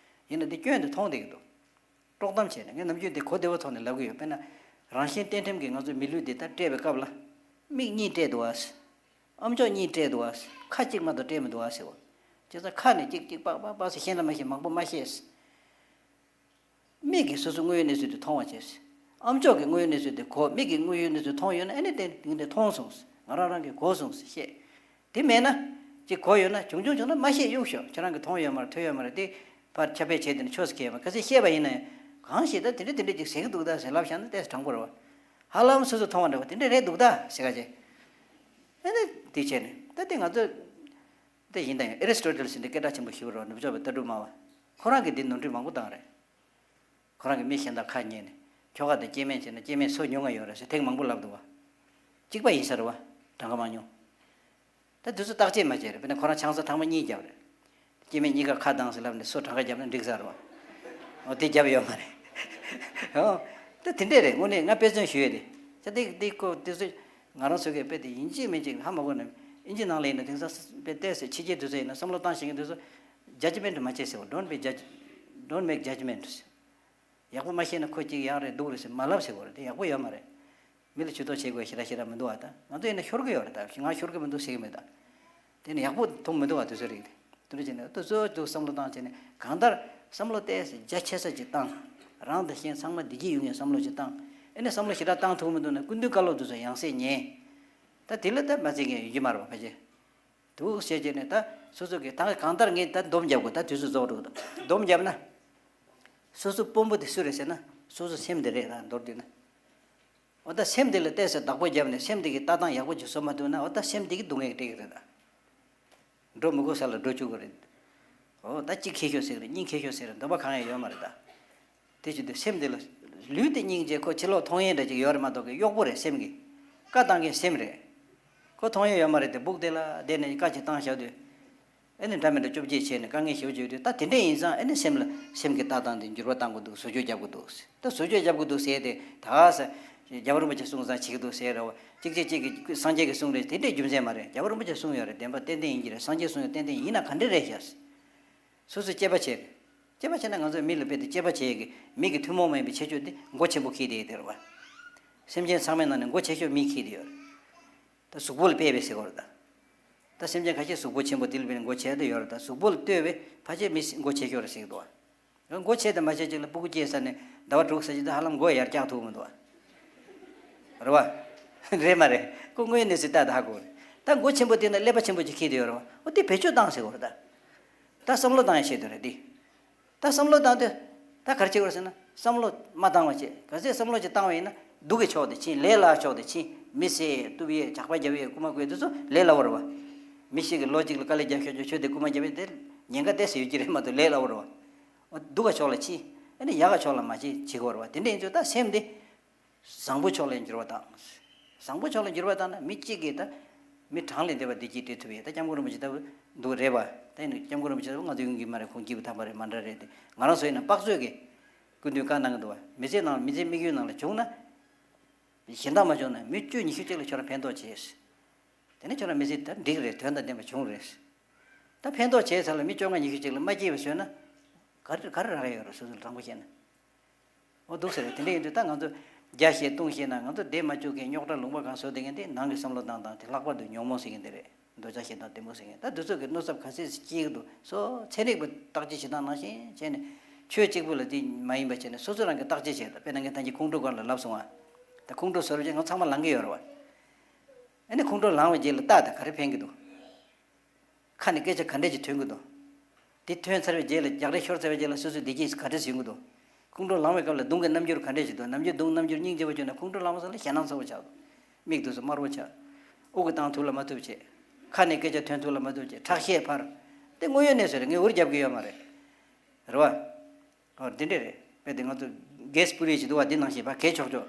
ཡིན་ན་དེ་སྐྱོན་དེ་མཐོང་བསྡད་ཀྱི་འདུག་དཀྲོག་གཏམ་བྱས་ནས། ངས་ནམ་རྒྱུན་དེ་གོ་བདེ་བོ་ཐོག་ནས་ལབ་གི་ཡོད། དཔེར་ན། རང་གཞན་གཏན་ཁྲིམས་ཀྱིས་ང་ཚོའི་མི་ལུས་འདི་ལྟར་སྤྲད་པའི་སྐབས་ལ། མིག་གཉིས་སྤྲད་འདུག་ཨ། ཨམ་ཅོག་གཉིས་སྤྲད་འདུག་ཨ། ཁ་གཅིག་མ་གཏོགས་སྤྲད་མི་འདུག་ཨ་ཟེར་བ། བྱས་ཙང་ཁ་ནས་གཅིག་གཅིག་པག་པག་པག་ཟེར་ཤེས་ན་མ་ཤེས་མང་པོ་མ་ཤེས། མིག་གིས་སོ་སོ་དངོས་ཡོད་གནས་ཚུལ་དེ་མཐོང་བ་བྱས། ཨམ་ཅོག་གིས་དངོས་ཡོད་གནས་ཚུལ་དེ་གོ། མིག་གིས་དངོས་ཡོད་གནས་ཚུལ་མཐོང་ཡོད་ན་ཨ་ནི་དེ་དེ་འདྲ་མཐོང་སོང་། ང་རང་རང་གིས་གོ་སོང་ཟེར་བཤད། དེ་མེད་ན། ཅིག་གོ་ཡོད་ན་བྱུང་བྱུང་བྱུང་ན་མ་ཤེས་གཡུག་ཤོག་ཁྱེད་རང་གིས་མཐོང་ཡོད་མ་རེད་ཐོས་ཡོད་མ་རེད་དེ། ཕར་ཁྱབ་སྤེལ་བྱས་དེ་ནི་ཆོས་སུ་ཁེལ་ཡོད་མ་རེད། གལ་སྲིད་བཤད་པ་ཡིན་ན་ཡང་གང་ཞིག་ད་དེ་འདྲ་དེ་འདྲ་ཅིག་ཟེར་གི་འདུག་ད་ཟེར་ལབ་བཞག་ན་ཏོག་ཙམ་དྲང་པོ་རེད་བ། ཧ་ལམ་སོ་སོ་མཐོང་བ་འདྲ་བ་དེ་འདྲ་རེད་འདུག་ད་ཟེར་ག་བྱས། ཨེ་ནི་དེ་བྱས་ནས་ད་དེ་ང་ཚོ། དེ་ཡིན་ད་ཡང་ཨེ་རི་སི་ཊོ་ཊལ་ཟེར་འདི་སྐད་གྲགས་ཆེན་པོ་ཞིག་རེད་བ། ནུབ་ཕྱོགས་པའི་ལྟ་གྲུབ་སྨྲ་བ། ཁོ་རང་གིས་འདི་ནོར་འཁྲུལ་མང་པོ་བཏང་རེད། ཁོ་རང་གིས་མི་གཞན་དང་ཁ་ཉན་ནས། ཁྱོ་ག་དང་སྐྱེ་དམན་བྱས་ན་སྐྱེ་དམན་སོ་ཉུང་ང་ཡོད་རེད་ཟེར་ཐེངས་མང་པོ་ལབ་འདུག་བ། གཅིག་པ་ཡིན་ས་རེད་བ། གྲངས་ཀ་མང་ཉུང་། ད་དུས་ཚོད་བརྟག་དཔྱད་མ་བྱས་རེད། དཔེར་ན་ཁོ་རང་ཆང་ས་ཐེངས་མ་གཉིས་བརྒྱབ་རེད། སྐྱེ་དམན་གཉིས་ཀ་ཁ་གདངས་ཟེར་ལབ་ནས་སོ་གྲངས་ཀ་བརྒྱབ་ན་འགྲིག་ས་རེད་བ། འོ་དེ་བརྒྱབ་ཡོད་མ་རེད། འོ། ད་དེ་འདྲས་རེད། དངོས་གནས་ང་དཔེ་མཚོན་ཞུ་ཡས་རེད། ད་དེ་དེ་ཁོ་དུས་ཚོད་ང་རང་ཚོ་གིས་དཔེ་དེ་ཡིན་གཅིག་མིན་གཅིག་ཧ་མ་གོ་ན། ཨིན་ཇི་ནང་ལ་ཡིན་ན་དེང་སང་དཔེ་བལྟས་ཟེར་ཕྱི་རྒྱལ་དུས་ཚོད་ཡིན་ན་བསམ་བློ་བཏང་ཤེས་མཁན་དུས་ཚོད། Judgment མ་བྱེད་ཟེར་བ། Don't be judge, don't make judgment. ཡག་པོ་མ་ཤེས་ན་ཁོ་གཅིག་ཡག་རེད་སྡུག་རེད་ཟེར་མ་ལབ་ཟེར་བ་རེད། དེ་ཡག་པོ་ཡོད་མ་རེད། མི་ལ་ཇུས་གཏོགས་བྱེད་དགོས་ཞེ་དྲག་ཞེ་དྲག་མི་འདུག་བ། ད་ང་ཚོ་ཡིན་ན་ཤོར་གི་ཡོད་རེད། ད་ང་ཤོར་གི་མི་འདུག་ཟེར་གི་མེད་ད། དེ་ནི་ཡག་པོ་མཐོང་མི་འདུག་བ། དུས་ཚོད་རིག་དེ་འདུག་བྱས་ནས་ད་གཙོ་བོ་བསམ་བློ་བཏང་བྱས་ནས་གང་ལྟར་བསམ་བློ་ཏོག་ཙམ་རྒྱ་ཆེ་ས་ཅིག་བཏང་། རང་དང་གཞན་ཚང་མ་བདེ་སྐྱིད་ཡོང་ཡའི་བསམ་བློ་ཅིག་བཏང་། ཨེ་ནས་བསམ་བློ་ཞེ་དྲག་བཏང་ཐུབ་མི་འདུག་ན་སྐུ་མདུན་བཀའ་སློབ་དེ་ཚོ་ཡང་སེ་ཉན། ད་དེ་ལ་ད་མ་བརྩི་མཁན་ཡོད་ཀྱི་མ་རེད་བ། ཕལ་ཆེར་འདུག་བྱས་བྱས་ནས་ད་སོ་སོ་གི་ད་གང་ལྟར་ངས་ད་སྡོམ་རྒྱབ་དགོས། ད་དུས་ཚོད་རྫོགས་འགྲོ་གི་འདུག་སྡོམ་བརྒྱབ་ན། སོ་སོ་དཔོན་པོ་དེ་སུ་རེད་ཟེར་ན་སོ་སོ་སེམས་དེ་རེད། ད་མདོར་བསྡུས་ན། འོ་ད་སེམས་དེ་ལ་ཏོག་ཙམ་བདག་པོ་བརྒྱབ་ནས་སེམས་དེ་གི་ལྟ་སྟངས་ཡག་པོ་ཅིག་བཟོ་མ་ཐུབ་ན་འོ་ད་སེམས་དེ་གི་སྡུག་བསྔལ་སྤྲད་ཀྱི་རེད་ད། འགྲོ་མི་དགོས་ས་ལ་འགྲོ་བཅུག་གི་རེད། འོ་ད་གཅིག་ཁེ་ཤོར་ཟེར་རེད། གཉིས་ཁེ་ཤོར་ཟེར་རེད། འདོད་པ་གང་ཡང་ཡོད་མ་རེད་ད། དེ་བྱེད་དུས་སེམས་དེ་ལ་ལུས་དེ་སྙིང་རྗེ་ཁོ་ཕྱི་ལོགས་མཐོང་ཡས་འདྲ་ཅིག་ཡོད་རེད་མ་གཏོགས་གི་གཡོག་པོ་རེད་སེམས་ཀྱི། བཀའ་བཏང་མཁན་སེམས་རེད། ཁོ་མཐོང་ཡས་ཡོད་མ་རེད་དེ་སྦུག་དེ་ལ་བསྡད་ནས་བཀའ་ཅིག་བཏང་བཞག་དུས། ཨེ་ནི་འདྲ་མི་འདྲ་བཅོ་བརྒྱད་བྱས་ནས་དཀའ་ངལ་ཞེ་པོ་ཅིག་ཡོད་དུས་ད་དེ་འདྲ་ཡིན་ཙང་ཨེ་ནི་སེམས་ལ་སེམས་ཀྱི་ལྟ་སྟངས་དེ་འགྱུར་བ་གཏང་དགོས་འདུག་བཟོ་བཅོས་རྒྱབ་དགོས་འདུག་ད་བཟོ་བཅོས་རྒྱབ་དགོས་འདུག་ཟེར་ཏེ་ད་ག་ས། རྒྱལ་བ་རིན་པོ་ཆེ་གསུངས་ཙང་བྱེད་ཀྱི་འདུག་ཟེར་རོ། གཅིག་གཅིག་གཅིག་གིས་སངས་རྒྱས་ཀྱིས་གསུངས་རེད་དེ་འདྲའི་རྒྱུ་མཚན་མ་རེད། རྒྱལ་བ་རིན་པོ་ཆེ་གསུངས་ཡོད་རེད། བདེན་པ་ཏན་ཏན་ཡིན་གྱི་རེད། སངས་རྒྱས་གསུངས་ཡོད་ཏན་ཏན་ཡིན་ན་ག་འདྲ་རེད་ཤག་སོ་སོས་དཔྱད་པ་བྱེད་རེད། དཔྱད་པ་བྱས་ན་ང་ཚོས་མི་ལ་དཔེ་དེ་དཔྱད་པ་བྱེད་ཀྱི་མི་གི་ཐུན་མོང་མ་ཡིན་པའི་ཁྱད་ཆོས་དེ་མགོ་ཆེན་པོ་འཁྱེར་བསྡད་ཡོད་དེ་རེད་བ། སེམས་ཅན་ཚང་མའི་ནང་ནས་མགོ་ཆེ་ཤོས་མིས་འཁྱེར་བསྡད་ཡོད་རེད། ད་གཟུགས་པོ་ལ་དཔེ་བས་ཟེར་གོ་རེད་ད། ད་སེམས་ཅན་ཁ་ཤས་གཟུགས་པོ་ཆེན་པོ་དེ་ལ་དཔེ་ནས་མགོ་ཆེ་བསྡད་ཡོད་རེད། ད་གཟུགས་པོ་ལ་ལྟོས་པས་ཕལ་ཆེར་མི་མགོ་ཆེ་ཤོས་རེད་ཟེར་གི་འདུག་བ། མགོ་ཆེ་དང་མ་ཆེ་གཅིག་ལ་སྤུ་གུ་སྐྱེས་ས་ནས་ཟླ་བ་དྲུག་ཙམ་ཅིག་ད་ཧ་ལམ་མགོ་ཡར་བཀྱག་ཐུབ་མི་འདུག་བ། རེད་བ། རེད་མ་རེད། ཁོ་དངོས་གནས་སུ་ལྟ་ད་ཧ་གོ་རེད། ད་མགོ་ཆེན་པོ་དེ་ན་ཀླད་པ་ཆེན་པོ་ཅིག་འཁྱེར་བསྡད་ཡོད་རེད་བ། འོ་དེ་བེད་སྤྱོད་བཏང་ཟེར་གོ་རེད་ད། ད་བསམ་བློ་བཏང་ཡ་ཆེད་དུ་རེད་དེ། ད་བསམ་བློ་བཏང་དུས་ད་ག་རེ་བྱེད་དགོས་ཟེར་ན་བསམ་བློ་མ་བཏང་བ་བྱེད། གལ་སྲིད་བསམ་བློ་ཅིག་བཏང་བ་ཡིན་ན་སྡུག་གི་ཕྱོགས་དེ་ཕྱིན། ལས་སླ་ཕྱོགས་དེ་ཕྱིན། མི་བསད་གཏུབ་ཡས་ཇག་པ་རྒྱབ་ཡས་རྐུ་མ་རྐུ་ཡས་དེ་ཚོ་ལས་སླ་བོ་རེད་བ། མི་ཞིག་གིས་ལོ་གཅིག་ལ་དཀའ་ལས་རྒྱབ་ཤོར་ཆོག་ཁྱོད་དེ་རྐུ་མ་རྒྱབ་ཡས་དེ་ཉེན་ཁ་ཏོག་ཙམ་ཡོད་ཀྱི་རེད་མ་གཏོགས་ལས་སླ་བོ་རེད་བ། འོ་སྡུག་ག་ཕྱོགས་ལ་ཕྱིན། ཨ་ནི་ཡག་ག་ཕྱོགས་ལ་མ་ཕྱིན་བྱེད་དགོས་རེད་བ། དེ་འདྲ་ཡིན་ཚུལ་ད་སེམས་དེ་བཟང་པོ་ཕྱོགས་ལ་འགྱུར་བ་བཏང་། བཟང་པོ་ཕྱོགས་ལ་འགྱུར་བ་བཏང་ན་མི་གཅིག་གིས་ད་མི་གྲངས་ལས་འདས་པ་བདེ་སྐྱིད་སྤྲད་ཐུབ་ཡས། ད་སྐྱབས་མགོན་རིན་པོ་ཆེ་ལྟ་བུ་འདུག་རེད་བ། ད་ཡིན་ན་སྐྱབས་མགོན་རིན་པོ་ཆེ་ལྟ་བུ་ང་ཚོ་ཡོང་གི་མ་རེད། ཁོང་སྐྱིད་པོ་ཐང་པ་རེད་མ་འདྲ་རེད་དེ། ང་རང་ཚོ་ཡིན་ན་དཔག་ཚོད་ཀྱིས་སྐུ་མདུན་བཀའ་གནང་གི་འདུག་བ། མི་ཚེ་ནང་མི་ཚེ་དམིགས་ཡུལ་ནང་ལ་བྱུང་ན། གཞན་དག་མ་བྱུང་ན་མི་བཅུ་ཉི་ཤུ་གཅིག་ལ་ཁྱོད་རང་ཕན་ཐོགས་བྱས། དེ་ནས་ཁྱོད་རང་མི་ཚེ་ད་འགྲིག་རེད། དོན་དང་ལྡན་པ་བྱུང་རེད། ད་ཕན་ཐོགས་བྱས་ཚར་ལ་མི་བཅོ་ལྔ་ཉི་ཤུ་གཅིག་ལ་མ་སྐྱིད་པ་བཟོས་ན། ག་རེ་ག་རེ་རག་ཡ་ཡོད་རེད། སོ་སོ་ལ་དྲང་པོ་བཤད་ན། འོ་འདུག་ཟེར་རེད། དེ་འདྲ་ཡིན་དུས་ད་ང་ཚོ་རྒྱ་བཤད་བཏུང་བཤད་ན་ང་ཚོ་བསྡད་མ་བཅུག་མཁན་རྙོག་དྲ་ལུང་པ་གང་བཟོ་བསྡད་མཁན་དེ་ནང་གི་བསམ་བློ་བཏང་སྟངས་དེ། ལྷག་པར་དུ་ཉོན་མོངས་ཟེར་མཁན་དེ་རེད། འདོད་ཆགས་ཞེ་སྡང་གཏི་མུག་ཟེར་མཁན། ད་འདི་ཚོ་གི་གནོད་ཚབས་ག་ཚད་སྐྱེལ་གི་འདུག་སོ་ཚན་རིག་པ་བརྟག་དཔྱད་བྱེད་སྟངས་ནང་བཞིན་བྱས་ནས་ཆོས་གཅིག་པུ་ལ་དེ་མ་ཡིན་པ་བྱས་ནས་སོ་སོ་རང་གི་བརྟག་དཔྱད་བྱས། ད་དཔེར་ན་ངས་ད་གིན་ཁོང་ཁྲོ་སྐོར་ལ་ལབ་སོང་ང་། ད་ཁོང་ཁྲོ་ཟེར་བ་བྱས་ང་ཚང་མ་ལངས་ཀྱི་ཡོད་རེད་བ། ཨ་ནི་ཁོང་ཁྲོ་ལངས་པའི་རྗེས་ལ་ལྟ་ད་ག་རེ་ཕན་གི་འདུག་ཁ་ནས་སྐད་ཆ་ག་འདྲས་ཅིག་ཐོན་གི་འདུག་དེ་ཐོན་ཚར་བའི་རྗེས་ལ་རྒྱག་རེས་ཤོར་ཚར་བའི་རྗེས་ལ་སོ་སོའི་བདེ་སྐྱིད་ག་འདྲས་ཡོང་གི་འདུག་ཁོང་ཁྲོ་ལངས་པའི་སྐབས་ལ་གདོང་གི་རྣམ་འགྱུར་ག་འདྲས་ཅིག་འདུག་རྣམ་འགྱུར་གདོང་རྣམ་འགྱུར་སྙིང་རྗེ་པོ་བྱུང་ན་ཁོང་ཁྲོ་ལངས་པ་ཙམ་ལ་ཞེད་སྣང་ཚ་པོ་ཆགས་འདུག་མིག་ཏོ་ཚོ་དམར་པོ་ཆགས། དབུགས་བཏང་ཐུབ་ལ་མ་ཐུབ་བྱས། ཁ་ནས་སྐད་ཆ་ཐོན་ཐུབ་ལ་མ་ཐུབ་བྱས། ཁྲག་ཤེད་འཕར། དེ་དངོས་ཡོད་གནས་ཚུལ་རེད། ངས་འུར་རྒྱབ་གི་ཡོད་མ་རེད། རེད་བ། ཨོ་འདི་འདྲས་རེད། དཔེ་དེ་ང་ཚོ་གེ་སི་པུ་རི་ཞིག་འདུག་བ། འདི་ནང་བཞིན་ཕར་གས་ཆོག་ཆོག་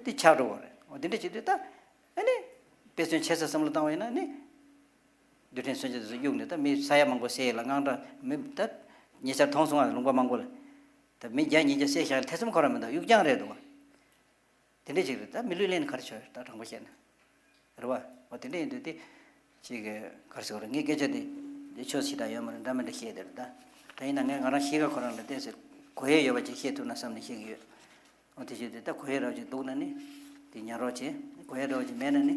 འདི་ཆགས་འགྲོ་བ་རེད། ཨོ་འདི་འདྲས་བྱེད་དུས་ད། ཨ་ནི། དཔེ་མཚོན་ཆེ་ས་བསམ་བློ་བཏང་བ་ཡིན་ན་ནི། རྡུལ་ཕྲན་མཚོན་ཆ་དེ་ཚོ་གཡུགས་ནས་ད་མི་ས་ཡ་མང་པོ་བསད་ཡས་ལ་དངངས་སྐྲག་མི་ད། ཉེ་ཆར་མཐོང་སོང་ང་ལུང་པ་མང་པོ་ལ། ད་མི་བརྒྱ་ཉིས་བརྒྱ་བསད་བཞག་ཡས་ཐེ་ཚོམ་ཁོ་རང་མི་འདུག་གཡུག་རྐྱང་རེད་འདུག་བ། དེ་འདྲས་ཅིག་རེད། ད་མི་ལུས་ལེན་ནས་ག་རེ་བྱོས་ད་དྲང་པོ་བཤད་ན། རེད་བ། འོ་དེ་འདྲས་ཡིན་དུས་དེ། ཅིག་གི་ག་རེ་ཟེར་དགོས་རེད། ངའི་སྐད་ཆ་དེ། དེ་ཆོས་ཤིག་དང་ཡོད་མ་རེད། འདྲ་མི་འདྲ་བཤད་དེ་རེད་ད། ད་ཡིན་ན་ངས་ང་རང་གཤིས་ཀ་ཁོ་རང་ལ་ཏོག་ཙམ་གོ་ཡས་ཡོད་པ་ཅིག་བཤད་ཐུབ་ན་བསམ་ནས་བཤད་ཀྱི་ཡོད། འོ་དེ་བྱས་དུས་ད་གོ་ཡས་རོགས་ཅིག་འདུག་ན་ནི། དེ་ཉར་རོགས་བྱེད། གོ་ཡས་རོགས་ཅིག་མེད་ན་ནི།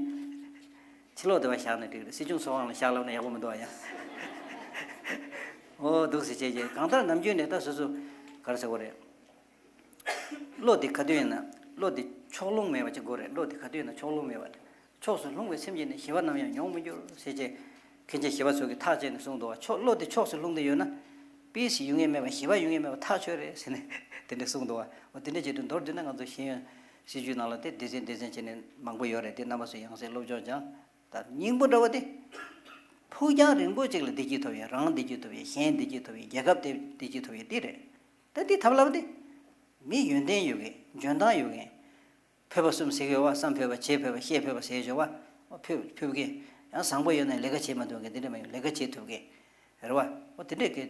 ཕྱི་ལོགས་དེ་བ་བཞག་ན་འགྲིག་རེད། སྲིད་སྐྱོང་ཚོགས་ཁང་ལ་བཞག་ལབ་ན་ཡག་པོ་མི་འདུག་ཨ། ཡང་འོ་འདུག་ཟེར་བྱས་རྗེས་གང་ལྟར་ནམ་རྒྱུན་ནས་ད་སོ་སོ་ག་རེ་ཟེར་དགོས་རེད། བློ་དེ་ག་དུས་ཡིན་ན་བློ་དེ་ཕྱོགས་ལྷུང་མེད་པ་ཅིག་དགོས་རེད། བློ་དེ་ག་དུས་ཡིན་ན་ཕྱོགས་ལྷུང་མེད་པ། ཕྱོགས་སུ་ལྷུང་བའི་སེམས་ཀྱིས་ནི་ཞི་བ་ནམ་ཡང་མྱོང་མི་འགྱུར་ཟེར་བྱས། མཁན་ཆེན་ཞི་བ་འཚོ་གིས་ཐག་བཅད་ནས་གསུངས་འདུག་བ། ཕྱོགས་བློ་དེ་ཕྱོགས་སུ་ལྷུང་སྟེ་ཡོད་ན། པི་སི་ཡོང་ངེས་མེད་པ་ཞི་བ་ཡོང་ངེས་མེད་པ་ཐག་ཆོད་རེད་ཟེར་ནས་དེ་འདྲ་གསུངས་འདུག་བ། འོ་དེ་འདྲ་བྱེད་དུས་མདོར་བསྡུས་ན་ང་ཚོ་ཤེས་ཡོན་སྲིད་བྱུས་ནང་ལ་དེ་སྡེ་ཚན་སྡེ་ཚན་བྱས་ནས་མང་པོ་ཡོད་རེད། དེ་རྣམ་པ་ཚོས་ཡང་སེ་སློབ་སྦྱོང་སྦྱང་། ད་སྙིང་པོ་འདྲ་བ་དེ། ཕུགས་རྒྱང་རིང་པོ་ཅིག་ལ་བདེ་སྐྱིད་ཐོབ་ཡས། རང་བདེ་སྐྱིད་ཐོབ་ཡས། གཞན་བདེ་སྐྱིད་ཐོབ་ཡས། རྒྱལ་ཁབ་དེ་བདེ་སྐྱིད་ཐོབ་ཡས་དེ་རེད། ད་འདི་ཐབས་ལམ་དེ། མི་ཡོན་ཏན་ཡོད་མཁན། འཇོན་ཐང་ཡོད་མཁན། ཕོད་པ་གསུམ་ཟེར་གྱི་ཡོད་པ། བསམ་ཕོད་པ། བྱེད་ཕོད་པ། ཤེས་ཕོད་པ་ཟེར་གྱི་ཡོད་པ། ཕོད་ཕོད་མཁན། ཡང་བཟང་པོ་ཡོད་ན་ལས་ཀ་བྱེད་མ་ཐུབ་མཁན་དེ་འདྲ་མ་ཡོང་། ལས་ཀ་བྱེད་ཐུབ་མཁན། རེད་བ། འོ་དེ་འདྲས་ཀྱི་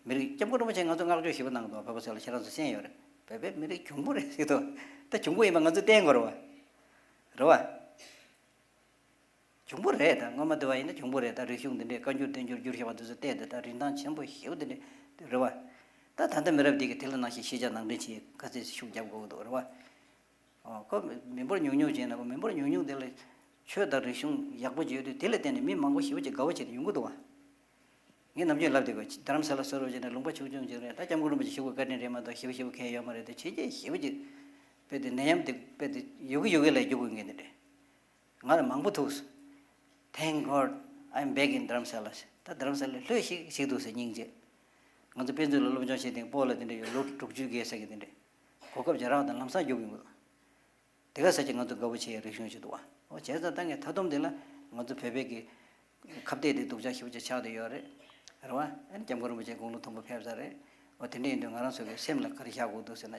མི་རིགས། སྐྱབས་མགོན་རིན་པོ་ཆེས་ང་ཚོ་བསྔགས་བརྗོད་ཞེ་པོ་གནང་འདུག་བོད་པ་ཚོ་ལ་ཁྱེད་རང་ཚོ་གསན་ཡོད་རེད། བོད་པའི་མི་རིགས་གྱོང་པོ་རེད་ཟེར་འདུག་ད་གྱོང་པོ་ཡིན་པ་ང་ཚོས་བསྟན་དགོས་རེད་བ། རེད་བ། གྱོང་པོ་རེད། ད་སྔོན་མ་དེ་བ་ཡིན་ན་གྱོང་པོ་རེད། ད་རིག་གཞུང་འདི་འདྲས་བཀའ་འགྱུར་བསྟན་འགྱུར་བསྒྱུར་བཞག་པ་འདི་ཚོ་བལྟས་ཏེ་ད་རིན་ཐང་ཆེན་པོ་ཞེ་པོ་འདི་འདྲས་རེད་བ། ད་ད་ལྟ་མི་རབས་འདི་གིས་དེ་ལ་ནང་བཞིན་ཤེས་བྱ་ནང་འདྲེན་བྱེད་དཀའ་ཚེགས་ཤུགས་རྒྱབ་དགོས་ཀྱི་འདུག་རེད་བ། ཨོ་ཁོ་མི་འབོར་ཉུང་ཉུང་བྱས་ན། ཁོ་མི་འབོར་ཉུང་ཉུང་དེ་ལ་ཆོས་དང་རིག་གཞུང་ཡག་པོ་ཅིག་ཡོད་དུས་དེ་ལ་བརྟེན་ནས་མི་མང་པོ་ཞེ་པོ་ཅིག་དགའ་བོ་བྱས་ནས་ཡོང་གི་འདུག་བ། ངས་ནམ་རྒྱུན་ལབ་བསྡད་ཀྱི་ཡོད། རྡ་རམ་ས་ལ་བཟོ་འདྲ་བྱས་ན་ལུང་པ་ཆུང་ཆུང་ཅིག་རེད། ད་སྐྱབས་མགོན་རིན་པོ་ཆེ་ཞུ་དགོས་བཀའ་དྲིན་རེད་མ་གཏོགས་ཞེ་པོ་ཞེ་པོ་གང་ཡང་ཡོད་མ་རེད། དེ་བྱས་རྗེས་ཞེ་པོ་ཅིག་དཔེ་དེ་ནད་ཡམས་དེ་དཔེ་དེ་ཡོད་གི་ཡོད་གི་ལ་རྒྱུག་དགོས་མཁན་དེ་འདྲས། ང་ལ་མང་པོ་ཐུག Thank God I'm back in Dharamsala. ད་རྡ་རམ་ས་ལར་ལྷོད་ཤིག་ཤིག་འདུག་ཟེར་སྙིང་རྗེ། ང་ཚོ་དཔེ་མཛོད་ལ་སློབ་སྦྱོང་བྱེད་སྟེང་སྤོ་ལགས་དེ་འདྲ་ཡོད། ལོ་དྲུག་ཅུ་བརྒལ་ས་གི་དེ་འདྲ། གོ་སྐབས་ཅིག་རག་དང་ལམ་སང་རྒྱུག་གི་ཡོད། དེ་ག་ས་ཅིག་ང་ཚོ་དགའ་པོ་བྱེད་ཡའི་རིག་གཞུང་ཞིག་འདུག་བ། འོ་བྱས་ཙང་ད་ངས་མཐའ་སྡོམ་དེ་ལ་ང་ཚོ་བོད་པའི་གི་ཁ་གཏད་དེ་སྡུག་ཅག་ཞེ་པོ་ཅིག་ཆགས་བསྡད་ཡོད་རེད། རེད་བ། ཨ་ནི་སྐྱབས་མགོན་རིན་པོ་ཆེ་དགུང་ལོ་མཐོན་པོ་ཕེབས་ས་རེད། འོ་དེ་འདྲ་ཡིན་དུས་ང་རང་ཚོ་གི་སེམས་ལ་ག་རེ་བཞག་དགོས་འདུག་ཟེར་ན།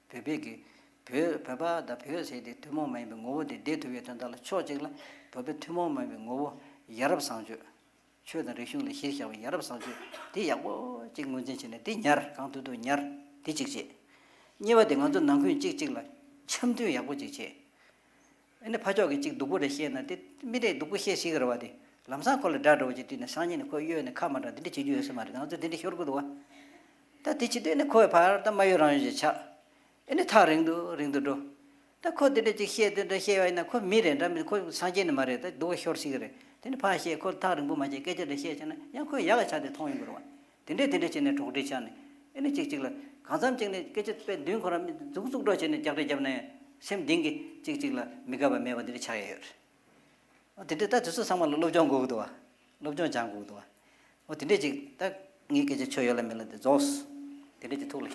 བོད་པའི་གི་བོད་བོད་པ་དང་བོད་ཟེར་དེ་ཐུན་མོང་མ་ཡིན་པའི་ངོ་བོ་དེ་བདེ་ཐུབ་ཡའི་དོན་དག་ལ་ཕྱོགས་གཅིག་ལ་བོད་པའི་ཐུན་མོང་མ་ཡིན་པའི་ངོ་བོ་ཡ་རབས་བཟང་སྤྱོད། ཆོས་དང་རིག་གཞུང་ལ་གཞི་བཞག་པའི་ཡ་རབས་བཟང་སྤྱོད་དེ་ཡག་པོ་གཅིག་ངོས་འཛིན་བྱས་ནས་དེ་ཉར། གང་ཐུབ་ཐུབ་ཉར། དེ་གཅིག་བྱེད། གཉིས་པ་དེ་ང་ཚོ་ནང་ཁུལ་གཅིག་གཅིག་ལ་འཆམ་མཐུན་ཡག་པོ་གཅིག་བྱེད། ཨ་ནི་ཕ་ཕྱོགས་ཀྱིས་གཅིག་སྡུག་པོ་རེ་བཤད་ན་དེ་མི་རེས་སྡུག་པོ་བཤད་སྲིད་ཀྱི་རེད་བ། དེ་ལམ་སང་ཁོ་ལ་དགྲ་འདྲ་བོ་ཅིག་བསྟན་ནས་སང་ཉིན་ནས་ཁོ་གཡོལ་ནས་ཁ་མ་གྲགས་འདི་འདྲ་བྱེད་རྒྱུ་ཡོད་ས་མ་རེད། ང་ཚོ་དེ་འདྲ་ཤོར་གི་འདུག་བ། ད་དེ་བྱེད་དུས་ཨ་ནི་ཁོ་བས་ཕར་ད་མ་གཡོལ་རང་གཡོལ་ཅིག་ཆགས། ཨ་ནི་ཐག་རིང་དུ་རིང་དུ་འགྲོ། ད་ཁོ་དེ་འདྲ་ཅིག་བཤད་དེ་འདྲ་བཤད་པ་ཡིན་ན་ཁོ་མི་རེད་འདྲ་མི། ཁོ་སངས་རྒྱས་ནི་མ་རེད། ད་སྡུག་པ་ཤོར་སྲིད་ཀྱི་རེད། དེ་ནི་ཕར་བཤད། ཁོ་ཐག་རིང་པོ་མ་བྱས་སྐད་ཆ་འདྲ་བཤད་བྱས་ན་ཡང་ཁོས་ཡག་ག་ཆགས་ཏེ་མཐོང་ཡོང་གི་རེད་བ། དེ་འདྲས་དེ་འདྲས་བྱས་ནས་གྲོགས་འདྲིས་ཆགས་ནས་ཨ་ནི་གཅིག་གཅིག་ལ་གང་འཚམ་གཅིག་ནས་སྐད་ཆ་དཔེ་མདུན་ཁོ་རང་མི་མཛུག་མཛུག་འགྲོ་བྱས་ནས་རྒྱག་རེས་བརྒྱབ་ན་ཡང་སེམས་གཏིང་གི་གཅིག་གཅིག་ལ་མི་དགའ་བ་མེད་པ་འདི་འདྲས་ཆགས་ཡ་ཡོད་རེད། ཨ་དེ་འདྲས་ད་དེ་ཚོ་ཚང་མ་ལ་སློབ་སྦྱོང་དགོས་ཀྱི་འདུག་བ། སློབ་སྦྱོང་སྦྱང་དགོས་ཀྱི་འདུག་བ། ཨོ་དེ་འདྲས་ཅིག་ད་ངའི་སྐད་ཆ་ཆོ་ཡོད་ལ་མེད་ལ་དེ་རྫོགས། དེ་འདྲས་ཀྱི་ཐུགས་ལ།